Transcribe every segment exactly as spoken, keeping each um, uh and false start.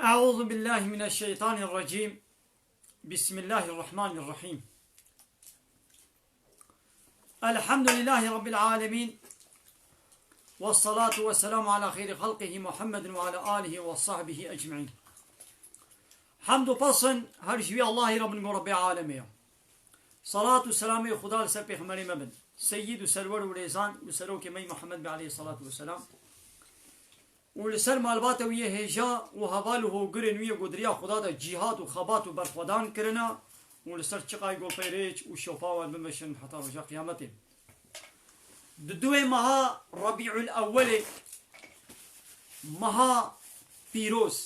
أعوذ بالله من الشيطان الرجيم. بسم الله الرحمن الرحيم. الحمد لله رب العالمين. والصلاة والسلام على خير خلقه محمد وعلى آله وصحبه أجمعين. Hemd û pesn her ji wî Allahî re bin, go Rebbê alemê ye. Salat û selamê Xuda li ser pêxemberê me bin. Seyyid û serwer û rêzan û serokê me yî Muhammed be aleyhissalatu vesselam. Û li ser malbata wî yê hêja û heval û hogirên wî yê ku di riya Xuda de cîhad û xebat û berxwedan kirine û li ser çiqayê ku pê rêç û şopa wan bimeşin heta roja qiyametê. Di duwê meha Rebî'ul Ewwelê, meha pîroz,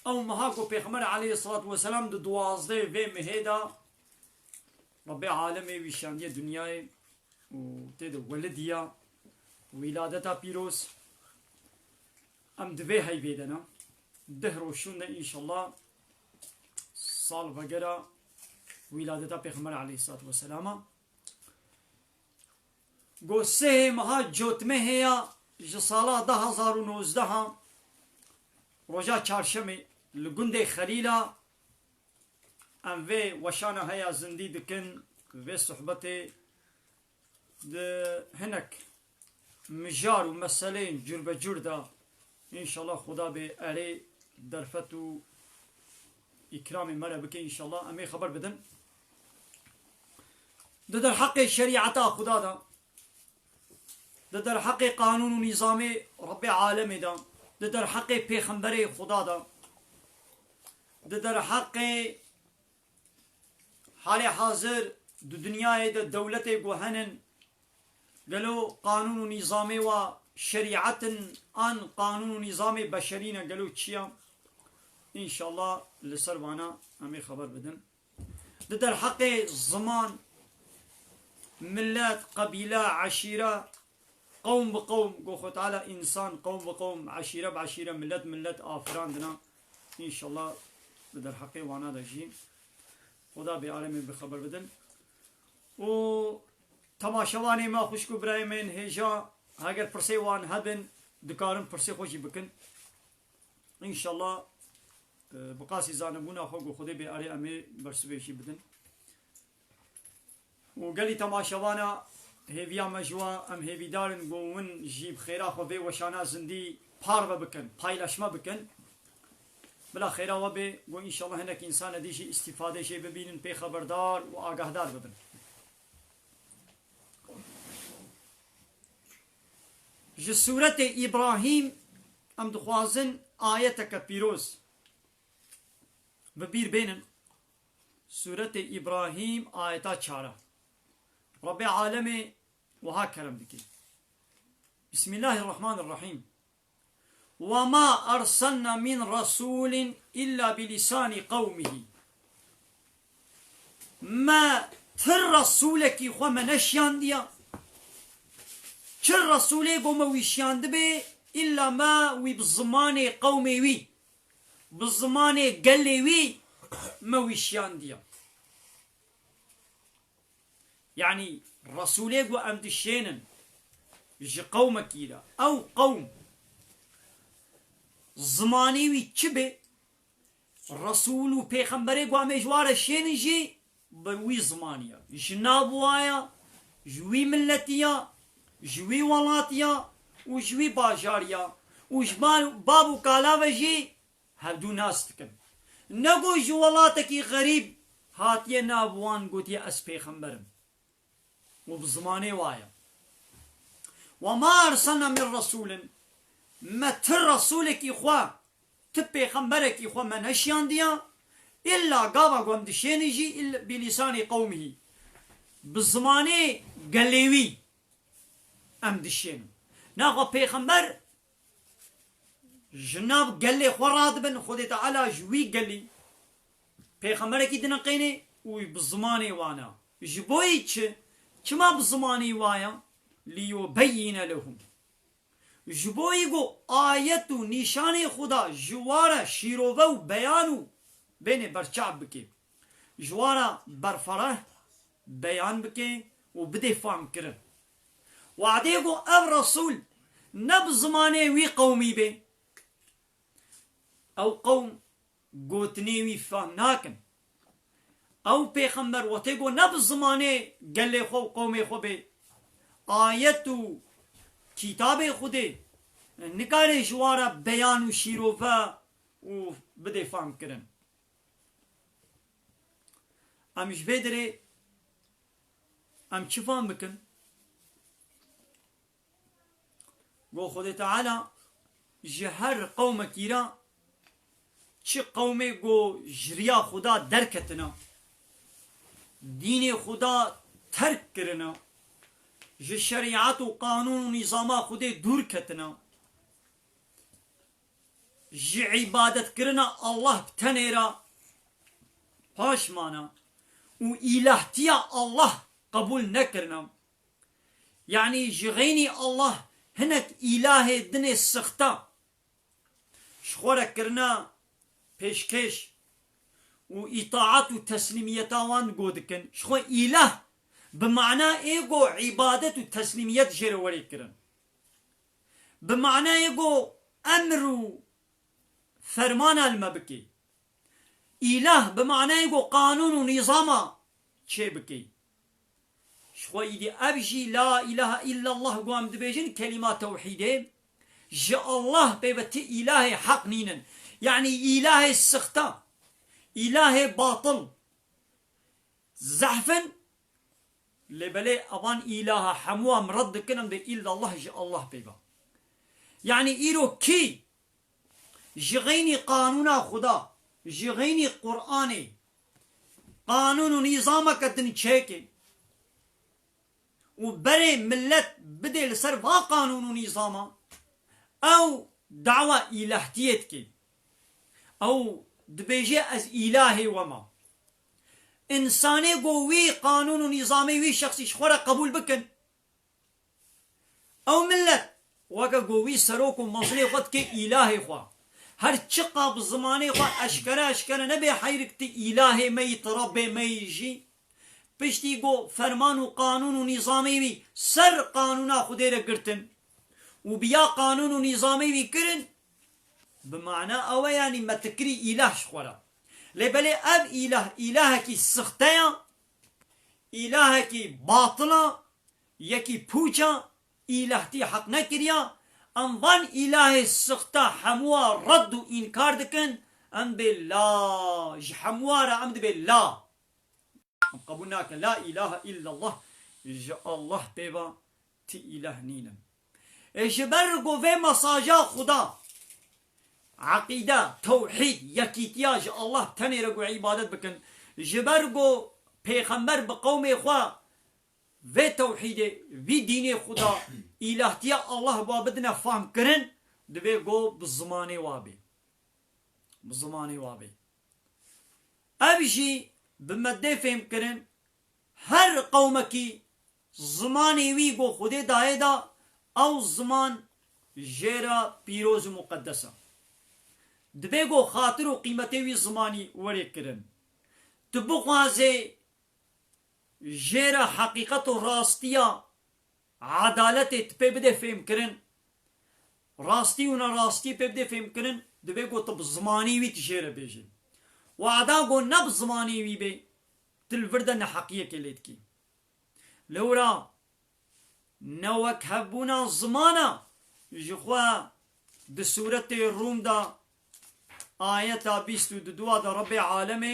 ew meha ku Pêxember aleyhissalatu vesselam di duwazdehê vê mehê de Rebbê alemê wî şandiye dinyayê û tê de welidiya, wîladeta pîroz. Em di vê heyvê de ne. Deh roj şûn de înşallah salvegera wîladeta Pêxember aleyhissalatu vesselama. Go sihê meha Cotmehê ya ji sala du hezar û nozdeh a, roja çarşemê li gundê Xelîla, em vê weşana heya zindî dikin, vê sohbetê di hinek mijar û meseleyên curbecur de înşallah Xuda bê erê derfet û îkramê me re bike înşallah. Em ê xeber bidin. Di derheqê şerîeta Xuda de, di derheqê qanûn û nîzamê Rebbê alemê de, di derheqê pêxemberê Xuda de, di derheqê halê hazir di dinyayê de dewletê ku henin, gelo qanûn û nîzamê wa şerîet in an qanûn û nîzamê beşerî ne, gelo çi ya? Înşallah li ser vana em ê xeber bidin. Di derheqê ziman, milet, qebîle, eşîre, qewm bi qewm, go Xwe Teala însan qewm bi qewm, eşîre bi eşîre, milet bi milet afirandina. Înşallah di derheqê wana de jî Xuda bê alemê bi xeber bidin. Û temaşevanê me, xwişk û birayê me yên hêja, heger pirsê wan hebin, dikarin pirsê xwe jî bikin. Înşallah, e, bi qasî zanibûna xwe ku Xwedê bê erê em ê bersivê jî bidin. Û gelî temaşevana hêviya me ji wa, em hêvîdar in ku win jî bi xêra xwe vê weşana zindî parve bikin, paylaşma bikin. Bila xêra we bê, ku înşallah hinek însan edî jî îstîfadê jê bibînin, pê xeberdar û agahdar bibin. Ji Sûretê Îbrahîm em dixwazin ayeteke pîroz bi bîr bênin. Sûretê Îbrahîm, ayeta çar a. Rebbê alemê wiha kerem dike. Bismillahirrahmanirrahîm. وما أرسلنا من رسول إلا بلسان قومه. Me ti resûlekî xwe me neşiyandiya. Çi resûlê ku me wî şiyandibê, îlla me wî bi zimanê qewmê wî, bi zimanê gelê wî me wî şiyandiya. Yanî resûlê ku em dişênin ji qewmekî re, ew qewm zimanî wî çi bê, resûl û pêxemberê ku em ê ji wan re şênin jî bi wî zimanî ye. Ji nav wa ya, ji wî miletî ya, ji wî welatî ya û ji wî bajarî ya û ji ba-, bab û kala ve jî hevdû nas dikin. Ne ku ji welatekî xerîb hatiye nav wan gotiye, ez pêxember im. Û bi zimanê wa ye. وما أرسلنا من رسول. Me ti resûlekî xwe, ti pêxemberekî xwe me neşiyandiya, îlla gava ku em dişênin jî, îl-, بلسان قومه. Bi zimanê gelê wî em dişênin. Naxwe pêxember ji nav gelê xwe radibin, Xwedê Teala ji wî gelî pêxemberekî dineqênê û bi zimanê wan e. Ji bo yî çi? Çima bi zimanê wa ye? ليبين لهم. Ji bo yî ku ayet û nîşanê Xuda ji wan re şîrove û beyan û bênê berçav bike. Ji wan re berfereh beyan bike û bidê famkirin. Wadê ku ev resûl ne bi zimanê wî qewmî bê, ew qewm gotinê wî fehm nakin. Ew pêxember wextê ku ne bi zimanê gelê xwe û qewmê xwe bê, ayet û kitabê Xwedê, nikare ji wan re beyan û şîrove û bidê fehm kirin. Em ji vê derê em çi fehm bikin? Go Xwedê Teala ji her qewmekî re, çi qewmê go ji riya Xuda derketina, dînê Xuda terk kirina, ji şerîet û qanûn û nîzama Xwedê dûr ketina, ji îbadetkirina Allah bi tenê re paş mana û îlahtiya Allah qebûl nekirina. Yanî ji xeynî Allah hinek îlahê dinê sixta ji xwe re kirina pêşkêş û îtaat û teslîmiyeta wan go dikin. Ji xwe îlah bi mana ê go îbadet û teslîmiyet jê re werê kirin. Bi manayê go emr û fermana li me bikê. Îlah bi manayê go qanûn û nîzama çê bikê. Ji xwe îdî ev jî la îlahe îllallah go em dibêjin kelîma tewhîdê. Ji Allah pê ve ti îlahê heq nînin. Yanî îlahê sixta, îlahê batil, zehf in, lê belê evan îlaha hemû em red dikin, em dê îllallah ji Allah pê ve. Yanî îro kî ji xeynî qanûna Xuda, ji xeynî Qur'anê, qanûn û nîzameke din çêke û berê millet bidê li ser va qanûn û nîzama, ew dawa îlahtiyê dike. Ew dibêje, ez îlahê we me. Însanê go wî qanûn û nîzamê wî şexsî ji xwe re qebûl bikin, ew millet weke go wî serok û mezilê xwe dike îlahê xwe. Her çiqa bi zimanê xwe eşkere eşkere nebe heyrik ti îlahê me yî, ti Rebbê me yî jî, piştî go ferman û qanûn û nîzamê wî ser qanûna Xwedê re girtin û bi ya qanûn û nîzamê wî kirin, bi mana ew e, yanî me ti kirî îlah ji xwe re. Lê belê ev îlah, îlahekî sixte ya, îlahekî batil a, yekî pûç a, îlahtî heq nekiriya. Em van îlahê sixte hemûa red û înkar dikin, em dibê la, ji hemûa re em dibê la. Em qebûl nakin. La îlahe îllallah, ji Allah pê ve ti îlah nînin. Ê ji ber ku vê mesaja Xuda, eqîde, tewhîd, yekîtiya ji Allah tenê re ku îbadet bikin, ji ber ku pêxember bi qewmê xwe vê tewhîdê, vî dînê Xuda, îlahtiya Allah ba bidine fahm kirin, divê ku bi zimanê wa bê. Bi zimanê wa bê. Ev jî bi me dê fêhm kirin, her qewmekî zimanê wî ku Xwedê dayê da, ew ziman jê re pîroz û muqeddes e. Dibê ku xatir û qîmetê wî zimanî werê kirin. Tu bixwazê jê re heqîqet û rastiya edaletê tu pê bidê fêhmkirin, rastî û nerastî pê bidê fêhmkirin, divê ku tu bi zimanî wî tu jê re bêjî. Wada ku ne bi zimanî wî bê, tu li vir de neheqiyekê lê dikî. Lewra newekhevbûna zimana ji xwe di sûretê Rûm de ayeta bîst û du de Rebbê alemê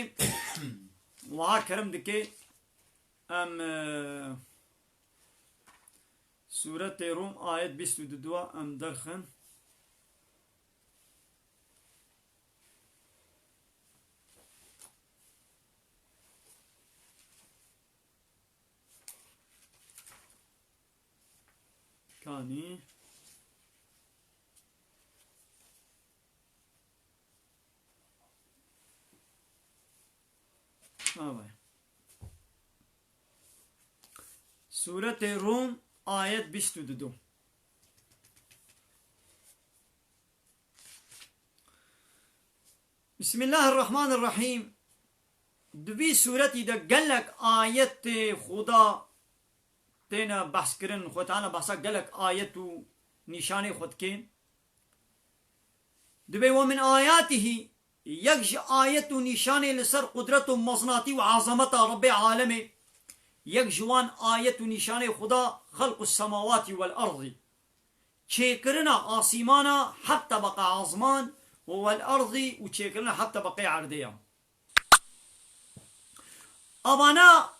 wiha kerem dike, em, e, Sûretê Rûm ayet bîst û du em derxin. Kanî. Avay. Sûretê Rûm, ayet bîst û du. Bismillahirrahmanirrahîm. Di vî sûretî de gelek ayetê Xuda têne behs kirin. Xwe Teala behsa gelek ayet û nîşanê xwe dike. Dibê, "Ve min ayatihî", Yek ji ayet û nîşanê li ser qudret û meznatî û azameta Rebbê alemê, yek ji wan ayet û nîşanê Xuda xelqu semawatî wel erdî. Çêkirina asîmana heft tebeqa azman û wel erdî û çêkirina heft tebeqê erdê ya. Avana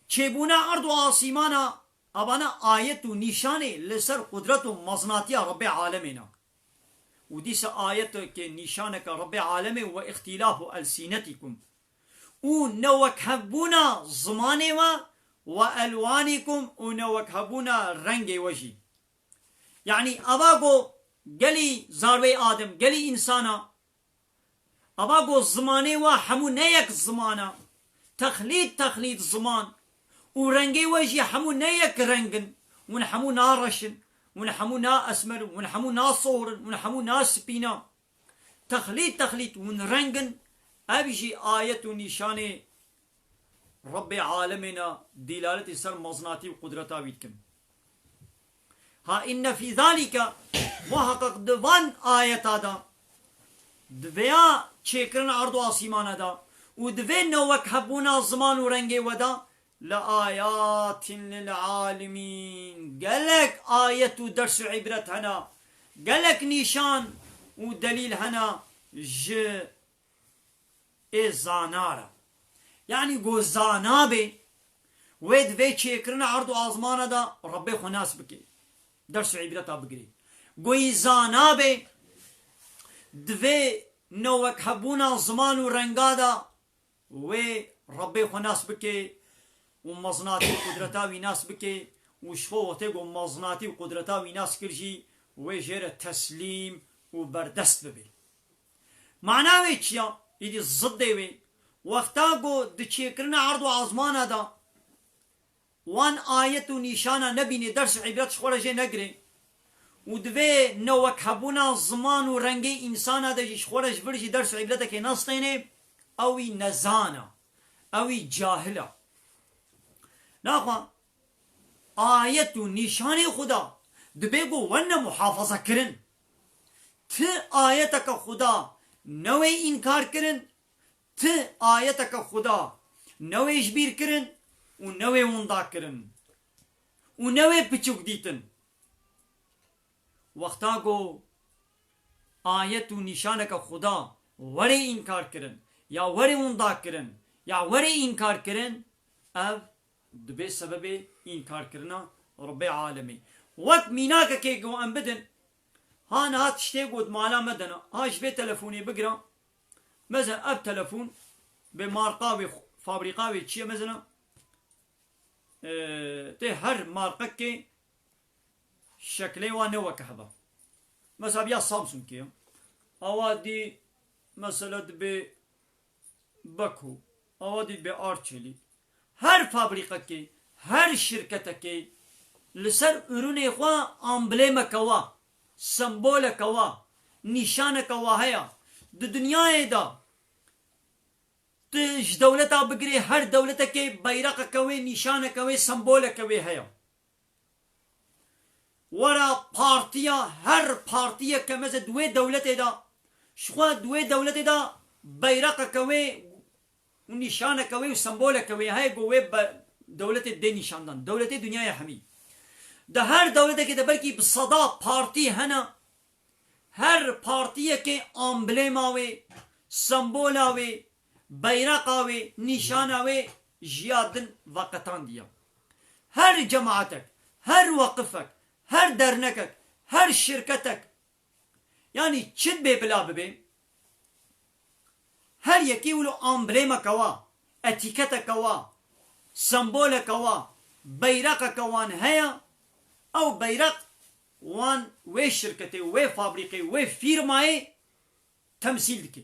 çêbûna erd û asîmana, avana ayet û nîşanê li ser qudret û meznatiya Rebbê alemê ne. Û dîsa ayeteke nîşaneke Rebbê alemê we îxtîlafu elsînetîkum. Û newekhevbûna zimanê we we elwanîkum û newekhevbûna rengê we jî. Yanî ava go gelî zarwê Adem, gelî însana, ava go zimanê we hemû ne yek zimana, texlît texlît ziman û rengê we jî hemû ne yek reng in, hûn hemû na reş in, hûn hemû na esmer in, hûn hemû na sohr in, hûn hemû na spî ne. Texlît texlît hûn reng in, ev jî ayet û nîşanê Rebbê alemê ne, dîlaletî ser meznatî û qudreta wî dikin. Ha inne fî zalîke, muheqeq di van ayeta de, di vêya çêkirina erd û asîmana de û di vê newekhevbûna ziman û rengê we de, le ayatin lil alimîn, gelek ayet û ders û îbret hene, gelek nîşan û delîl hene ji ê zana re. Yanî go zana bê, wê di vê çêkirina erd û azmana de Rebbê xwe nas bike. Ders û îbreta bigire. Go yî zana bê, di vê newekhebûna ziman û renga de wê Rebbê xwe nas bike û mezinatî û qudreta wî nas bike û ji xwe wextê go mezinatî û qudreta wî nas kir jî wê jê re teslîm û berdest bibe. Mana wê çi ya? Îdî ziddê wê. Wexta ku di çêkirina erd û azmana de wan ayet û nîşana nebînê, ders û îbret ji xwe re jê negirê û di vê newekhebûna ziman û rengê însana de jî ji xwe re ji vir jî ders û îbretekê nestênê, ew wî nezan e, ew wî cahil e. Naxwe ayet û nîşanê Xuda dibê ku werne muhafaza kirin. Ti ayeteke Xuda newê înkar kirin, ti ayeteke Xuda newê ji bîr kirin û newê winda kirin û newê piçûk dîtin. Wexta ku ayet û nîşaneke Xuda werê înkar kirin, ya werê winda kirin, ya werê înkar kirin, ev dibe sebebê înkarkirina Rebbê alemê. Wek mînakekê ku em bidin, ha niha tiştê ku di mala me de ne, ha ji vê telefonê bigira, mesela ev telefon bi marqa wê, fabrîqa wê çi ye, mesela, e, tê her marqekê şeklê wan ne weke heva. Mesela ya Samsungê ye. Awa dî mesela dibê Beko, awa dî dibê Arçelî. Her fabrîqekê, her şirketekê li ser ürünê xwe amblêmeke wa, semboleke wa, nîşaneke wa heye. Di dinyayê de tu ji dewleta bigirê her dewletekê beyreqeke wê, nîşaneke wê, semboleke wê heye. Were partiya, her partiyeke meze di wê dewletê de, ji xwe di wê dewletê de beyreqeke wê û nîşaneke wê û semboleke wê heye ku wê be-, dewletê dê nîşandan. Dewletê dinyaya hemî. Di her dewletekê de belkî bi seda partî hene, her partiyekê amblêma wê, sembola wê, beyreqa wê, nîşana wê ji ya din veqetandiye. Her cemaetek, her weqifek, her dernekek, her şirketek, yanî çi bê bila bibe, her yekî wilo amblêmeke wa, etîketeke wa, semboleke wa, beyreqeke wan heye, ew beyreq wan wê şirketê, wê fabrîqê, wê fîrmayê temsîl dike.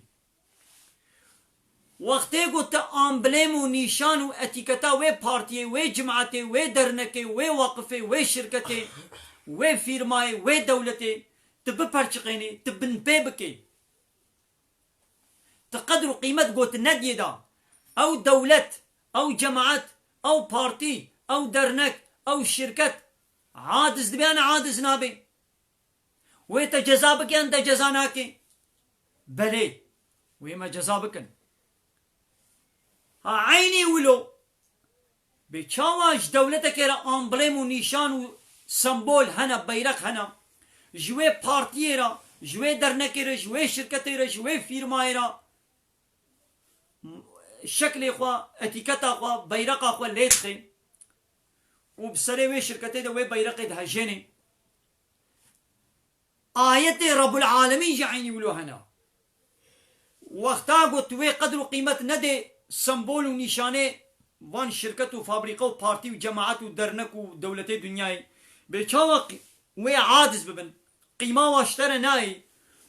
Wextê ku tu amblêm û nîşan û etîketa wê partiyê, wê cimatê, wê dernekê, wê weqifê, wê şirketê, wê fîrmayê, wê dewletê, tu biperçiqênê, tu binpê bikê. Ti qedr û qîmet got nediyê da. Ew dewlet, ew cemaet, ew partî, ew dernek, ew şirket aciz dibe yan aciz nabe? Wê te ceza bike yan te ceza nake? Belê. Wê me ceza bikin. Ha, eynî wilo. Bê çawa ji dewletekê re amblem û nîşan û sembol hene, beyrek hene, ji wê partiyê re, ji wê dernekê re, ji wê şirketê re, ji wê fîrmayê re şeklê xwe, etîketa xwe, beyreqa xwe lê dixê û bi serê wê şirketê de wê beyreqê dihejênê. Ayetê Rabbul Alemîn jî eynî wilo hene. Wexta ku tu wê qedr û qîmet nedê sembol û nîşanê van şirket û fabrîqe û partî û cemaet û dernek û dewletê dinyayê, bê çawa qî-, wê aciz bibin? Qîma wa ji te re nayê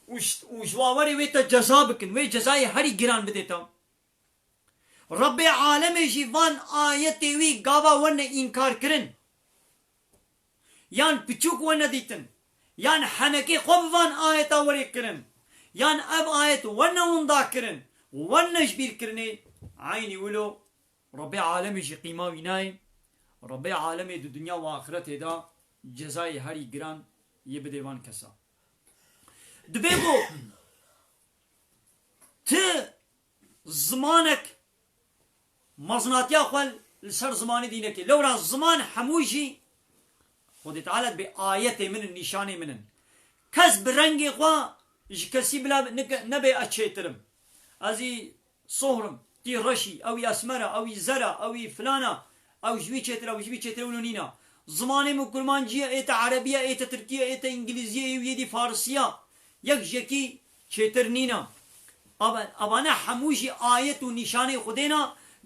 û ş-, û ji wa werê wê te ceza bikin, wê cezayê herî giran bidê te. Rebbê alemê jî van ayetê wî gava werne înkar kirin. Yan piçûk werne dîtin. Yan henekê xwe bi van ayeta werê kirin. Yan ev ayet werne winda kirin. Werne ji bîr kirinê. Eynî wilo Rebbê alemê jî qîma wî nayê. Rebbê alemê di dinya û axiretê de cezayê herî giran yê bidê van kesa. Dibê ku ti zimanek mezinatiya xwe li ser zimanê dînekê. Lewra ziman hemû jî Xwedê Teala dibê ayetê min in, nîşanê min in. Kes bi rengê xwe ji kesî bila nike-, nebe ez çêtir im. Ez î sohr im, tî reş î, ew î esmer e, ew î zer e, ew î filan e, ew ji wî çêtir e, ew ji wî çêtir e, wilo nîne. Zimanê min kurmancî ye, ê te erebî ye, ê te tirkî ye, ê te îngilîzî ye, ê wî yê dî farisî ye. Yek ji yekî çêtir nîne. Ava-, avane hemû jî ayet û nîşanê Xwedê ne,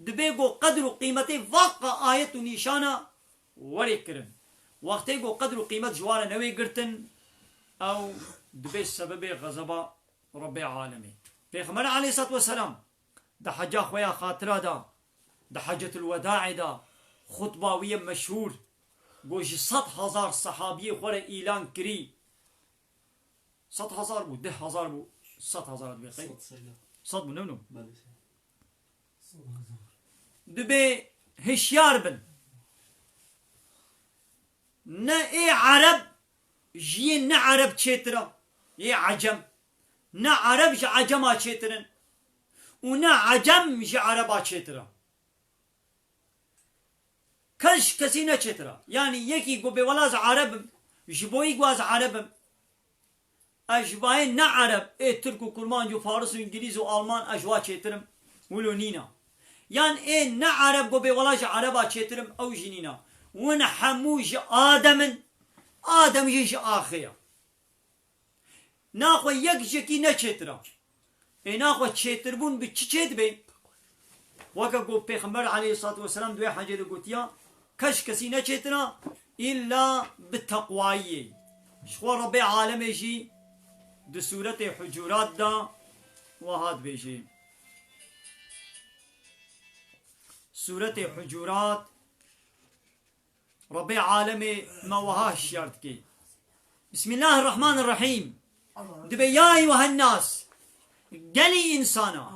dibê ku qedr û qîmetê vaqa ayet û nîşana werê kirin. Wextê ku qedr û qîmet ji wan re newê girtin, ew dibê sebebê xezeba Rebbê alemê. Pêxember aleyhisselatu vesselam di heca xwe ya xatira de, di Hecetul Wedaê de, xutba wî ye meşhûr, got, ji sed hezar sehabiyê xwe re îlan kirî. Sed hezar bû, deh hezar bû, sed hezar dibê qey? Sed seyda. Sed bû, ne wilo? Belê seyda. Dibê hişyar bin. Ne ê Ereb ji yê ne Ereb çêtir e, yê Ecem. Ne Ereb ji Ecema çêtir in. Û ne Ecem ji Ereba çêtir e. Kes ji kesî ne çêtir e. Yanî yekî ku bê wela ez Ereb im, ji bo yî ku ez Ereb im, ez ji bayê ne Ereb, ê Tirk û Kurmanc û Faris û Îngilîz û Alman ez ji wa çêtir im, wilo nîne. Yan ê ne Ereb ku bê wela ji Ereba çêtir im, ew jî nîne. Win hemû ji Adem in, Adem jî ji axê ye. Naxwe yek ji yekî ne çêtir e. Ê naxwe çêtirbûn bi çi çê dibe? Weke ku Pêxember aleyhissalatu vesselam di wê hecê de gotiya, kes ji kesî ne çêtir e, îlla bi teqwayiyê. Ji xwe Rebbê alemê jî di sûretê Hucurat de wiha dibêjê. Sûretê Hucurat, Rebbê alemê me wiha hişyar dike. Bismillahirrahmanirrahîm. Dibe, ya eyyuhen nas, gelî însana,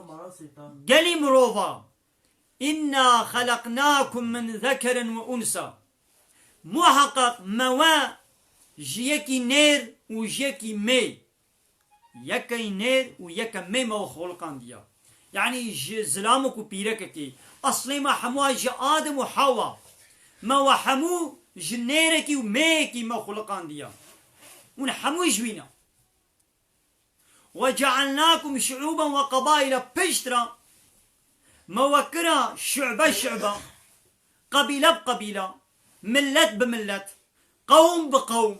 gelî mirova, inna xeleqnakum min zekerin ve unsa. Muheqeq me we ji yekî nêr û ji yekî mê. Yekey nêr û yeke mê me we xoliqandiya. Yanî ji zilamok û pîrekekê. Eslê me hemûya ji Adem û Hewa. Me we hemû ji nêrekî û mêyekî me xoliqandiya. Hûn hemû ji wî ne. Ve cealnakum şuûben ve qebaîle, piştre me we kira şu'be şu'be, qebîle bi qebîle, millet bi millet, qewm bi qewm.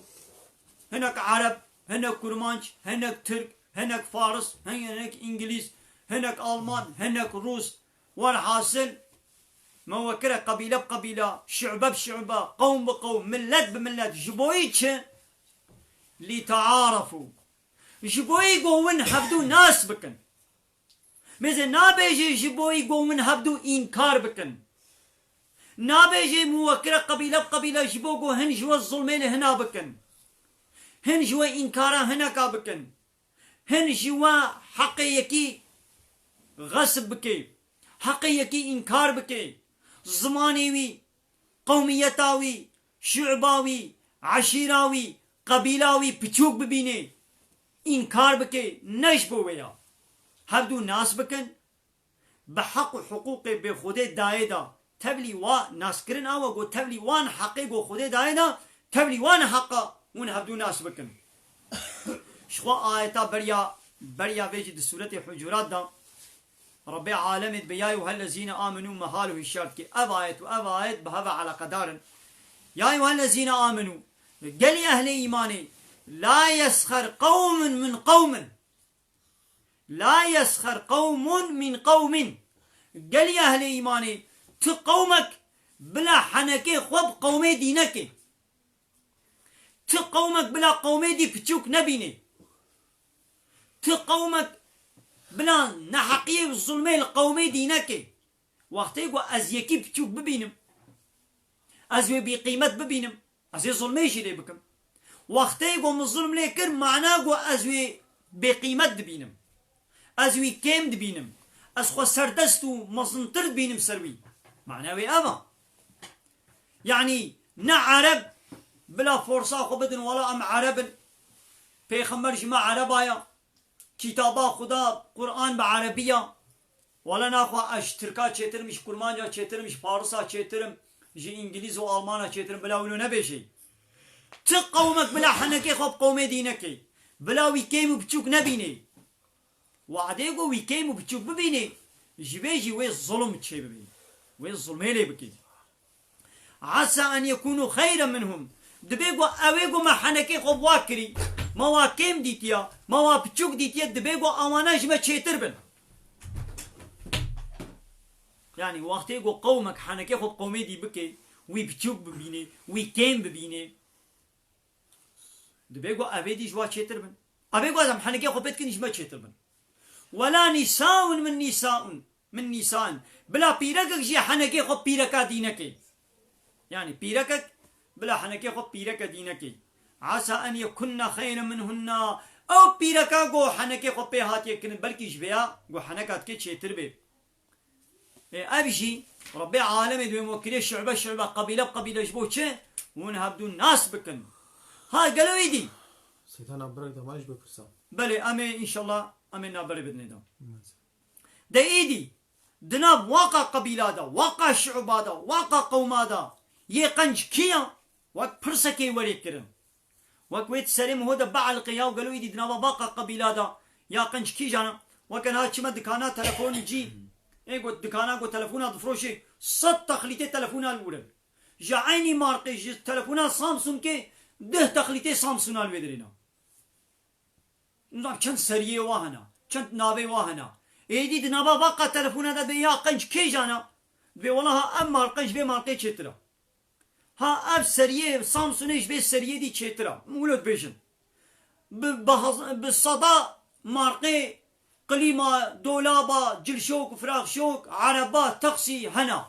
Hinek Ereb, hinek Kurmanc, hinek Tirk, hinek Faris, hinek Îngilîz, hinek Alman, hinek Rûs. Werhasil, me we kire qebîle bi qebîle, şu'be bi şu'be, qewm bi qewm, millet bi millet. Ji bo yî çi? Lîtearefû. Ji bo yî ku win hevdû nas bikin. Mêze nabêje ji bo yî ku win hevdû înkar bikin. Nabêje me we kire qebîle bi qebîle ji bo ku hin ji we zulmê li hina bikin. Hin ji we înkara hineka bikin. Hin ji we heqê yekî xesib bike. Heqê yekî înkar bike. Zimanê wî, qewmiyeta wî, şu'ba wî, eşîra wî, qebîla wî piçûk bibîne, înkar bike, ne ji bo wê ya. hevdû nas bikin, bi heq û hiqûqê bê Xwedê dayê de, tevlî wa naskirin awa got, tevlî wan heqê got Xwedê dayê de, tevlî wan heqa hûn hevdû nas bikin. Ji xwe ayeta beriya, beriya vê jî di sûretê Hucurat de, Rebbê alemê dibe, "Ya eyyuhellezîne amenû", mehal û hişyar dike. Ev ayet û ev ayet bi hev ve eleqedar in. "Ya eyyuhellezîne amenû", gelî ehlê îmanê, "la yesxer qewmun min qewmin." "La yesxer qewmun min qewmin." Gelî ehlê îmanê, ti qewmek bila henekê xwe bi qewmê dî neke. Ti qewmek bila qewmê dî piçûk nebîne. Ti qewmek bila neheqiyê û zulmê li qewmê dî neke. Wextê ku ez yekî piçûk bibînim, ez wê bêqîmet bibînim, ez ê zulmê jî lê bikim. Wextê ku min zulm lê kir, mana ku ez wê bêqîmet dibînim. Ez wî kêm dibînim. Ez xwe serdest û mezintir dibînim ser wî. Mana wê ev e. Yanî ne Ereb bila forsa xwe bidin, wela em Ereb in. Pêxember ji me Ereba ya. Kitaba Xuda, Quran bi Erebî ya. Wele naxwe ez ji Tirka çêtir im, ji Kurmanca çêtir im, ji Farisa çêtir im, ji Îngilîz û Almana çêtir im, bila wilo nebêjê. Ti qewmek bila henekê xwe bi qewmê dî neke. Bila wî kêm û biçûk nebînê. Wadê ku wî kêm û biçûk bibînê, ji vê jî wê zulm çê bibî. Wê zulmê lê bikî. Asa en yekûnû xeyren minhum. Dibê ku ew ê ku me henekê xwe bi wa kirî, me wa kêm dîtiya, me wa piçûk dîtiye, dibê ku awana ji me çêtir bin. Yanî wextê ku qewmek henekê xwe bi qewmê dî bike, wî piçûk bibîne, wî kêm bibîne, dibê ku ev ê dî ji wa çêtir bin. Ev ê ku ez em henekê xwe pê dikin ji me çêtir bin. Wela nîsaun min nîsaun, min nîsain. Bila pîrekek jî henekê xwe pîreka dî neke. Yanî pîrekek bila henekê xwe pîreke dî neke. Asa en yekunne xeyren minhunna. Ew pîreka ku henekê xwe pê hatiye kirin, belkî ji vêya ku heneka dike çêtir bê. Ê, ev jî Rebbê alemê dibê me kiriye şube şube, qebîle bi qebîle, ji bo çi? Hûn hevdû nas bikin. Ha, gelo êdî? Seyda navberek de, ma ji bipirsa. Belê, em ê înşallah, em ê navberê bidinê de. Evet. De êdî, di nav waqa qebîla de, waqa şuba de, waqa qewma de, yê qenc kî ya? Wek pirsekê werê kirin. Wek wê di serê min ho de bieliqe, yaw gelo êdî di nava baqa qebîla de ya qenc kîjan e? Weke niha çime dikana telefon cî. Ê got dikana got telefona difroşê, sed texlîtê telefona li wir in. Ji eynî marqê, ji telefona Samsungê deh texlîtê Samsuna li wê dirêna. Nizam çend seriyê wa hene, çend navê wa hene. Êdî di nava baqa telefona de bê ya qenc kêjan e? Dibê wela ha ev marqe ji vê marqê çêtir e. Ha ev seriyê Samsungê ji vê seriyê dî çêtir e. Min wilo dibêjin. Bi, bi hez-, bi seda marqê klîma, dolaba, cilşok, firaxşok, ereba, taksî hene.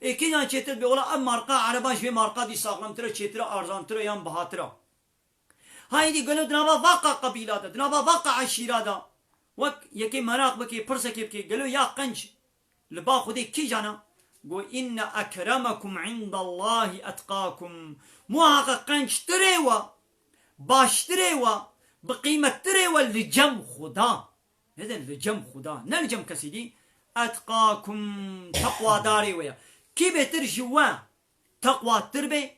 Ê kêjan çêtir bê? Wela ev marqa ereba ji vê marqa dî saxlemtir e, çêtir e, arzantir e yan bihatir e. Ha êdî gelo di nava vaqa qebîla de, di nava vaqa eşîra de, wek yekê meraq bike, pirsekê bike, gelo ya qenc li ba Xwedê kîjan e? Got, "Inne ekremekum indallahî etqakum." Muhaqa qenctirê we, baştirê we, bi qîmettirê we li cem Xuda. Ne de li cem Xuda, ne li cem kesî dî. Etqakum, teqwadarê we ye. Kî bêtir ji we teqwatir bê?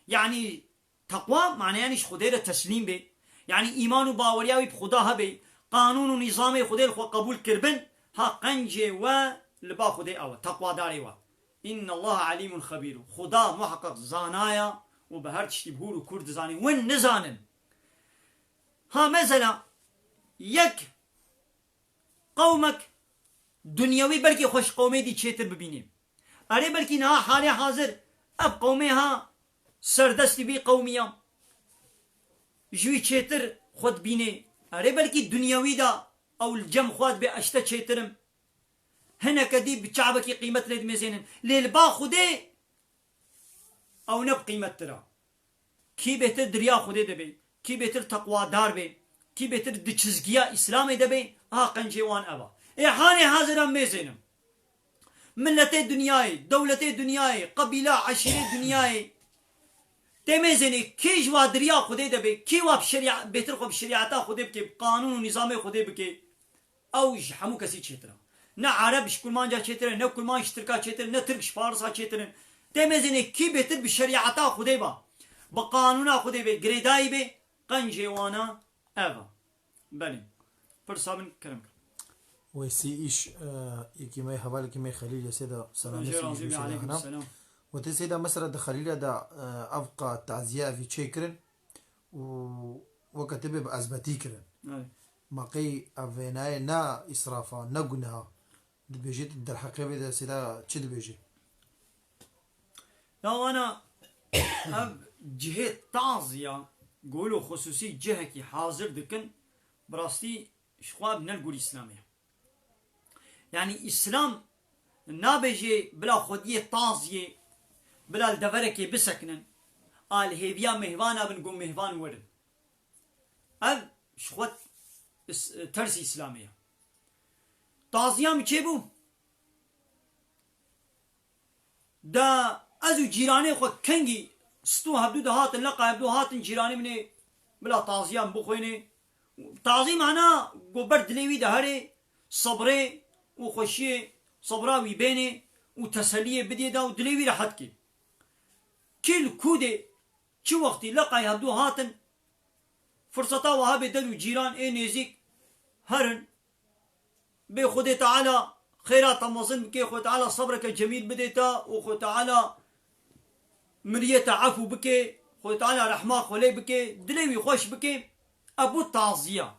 Yanî Teqwa maneya yanî ji Xwedê re teslîm bê. Yanî îman û baweriya wî bi Xuda hebe, qanûn û nîzamê Xwedê li xwe qebûl kiribin, ha qencê we li ba Xwedê ew e, teqwadarê we. Înnellaha elîmun xebîr. Xuda muheqeq zana ya û bi her tiştî bi hûr û kûr dizanî. Win nizanin. Ha mesela yek qewmek dinyewî belkî xwe ji qewmê dî çêtir bibînî. Erê belkî niha halê hazir ev qewmê ha serdestî vî qewmî ya. Ji wî çêtir xwe dibînê. Erê belkî dinyewî de ew li cem xwe dibê ez ji te çêtir im. Hineke dî bi çavekî qîmet lê dimêzênin. Lê li ba Xwedê ew ne bi qîmettir e. Kî bêtir di riya Xwedê de bê, kî bêtir teqwadar bê, kî bêtir di çizgiya Îslamê de bê, aha qencê wan ev e. Ê halê hazir em mêzênin. Miletê dinyayê, dewletê dinyayê, qebîla, eşîrê dinyayê. Tê mêzênê kî ji wa di riya Xwedê de bê, kî wa bi şerî-, bêtir xwe bi şerîeta Xwedê bike, bi qanûn û nîzamê Xwedê bike. Ew ji hemû kesî çêtir e. Ne Ereb ji Kurmanca çêtir e, ne Kurmanc ji Tirka çêtir e, ne Tirk ji Farisa çêtir in. Tê mezênê kî bêtir bi şerîeta Xwedê ba, bi qanûna Xwedê bê, girêdayî bê, qencê wana ev e. Belê. Pirsa min kerem kir. Wê sî îş, e, yekî me hevalekî me Xelîl Yesê de selamê Xwedê sî razî bê, Yesê de aleykum hena. Selam. Wê tê sê de mesela di Xelîlê de, e, ev qa taziye evî çêkirin û weke tibê bi ezbetî kirin. Evet. Ma qey ev vênayê ne îsrafa, ne guneha? Dibêjî tu derheqê vê de sê de çi dibêjî? Ya wana ev cihê taziya gol û xusûsî cihekî hazir dikin, bi rastî ji xwe ev ne li gor Îslamê ye. Yanî Îslam nabêjê bila xwediyê taziyê, bila li deverekê bisekinin, a li hêviya mêhvana bin, go mêhvan werin. Ev ji xwe is-, tersî Îslamê ye. Taziya min çêbû. Da ez û cîranê xwe kengî stû hevdû de hatin, leqa hevdû hatin, cîranê min ê bila taziya min bixwênê. Tazî mana go ber dilê wî de herê, sebrê û xweşiyê, sebra wî bênê û teseliyê bidê da û dilê wî rehet kê. Kî li kû dê, çi wextî leqayê hevdû hatin, firseta wiha bê der û cîran ê nêzîk herin, bê Xwedê Teala xêra te mezin bike, Xwedê Teala sebreke cemîl bidê te û Xwedê Teala miriyê te efû bike, Xwedê Teala rehma xwe lê bike, dilê wî xweş bike, ev bû taziya.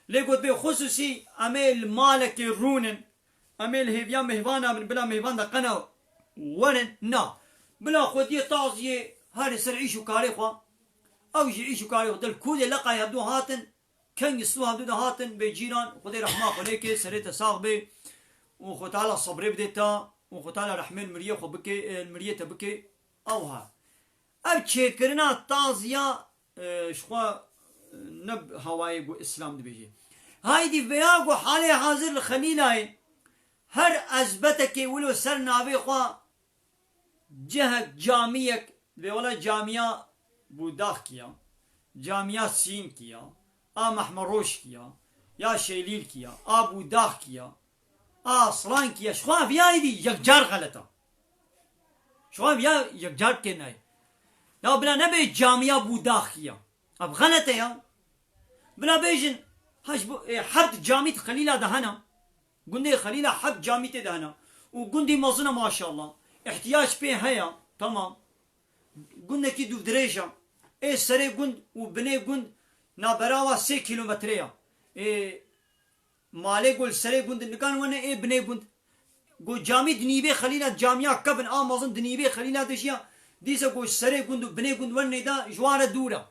Lê got bê xusûsî em ê li malekê rûnin, em ê li hêviya mêhvana bin, bila mêhvan de qena werin, na. Bila xwediyê taziyê herê ser îş û karê xwe, ew jî îş û karê xwe, dil kûdê leqayê hevdû hatin, kengî stû hevdû de hatin, bê cîran, Xwedê rehma xwe lê ke, serê te sax bê û Xwedê Teala sebrê bidê te û Xwedê Teala rehmê li miriyê xwe bike, e, li miriyê te bike, ew ha. Ev çêkirina taziya, e, ji xwe, e, ne hawayê ku Îslam dibêje. Haydî veya ku halê hazir li Xelîlayê her ezbetekê wilo ser navê xwe cihek, camiyek, vê wela camiya Bûdaxkî ya, camiya Sînkî ya, a Mehmeroşkî ya, ya Şêlîlkî ya, a Bûdaxkî ya, a Aslankî ya, ji xwe ev ya êdî yekcar xelet e. Ji xwe ev ya yekcar bikê nayê. Ya bila nebe camiya Bûdaxkî ya. Ev xelet e ya. Bila bêjin, ha ji bo, e, heft camî di Xelîla de hene. Gundê Xelîla heft camî tê de hene. Û gundî mezin e maşallah. Îhtiyac pê heye. Tamam. Gundekî dûvdirêj e. Ê serê gund û binê gund nabera wa sê kîlometre ya. Ê malê ku li serê gund nikan wene ê binê gund. Ku camî di nîvê Xelîla, camiya kevin a mezin di nîvê Xelîla de jiya. Dîse ku serê gund û binê gund wenê de ji wan re dûr e.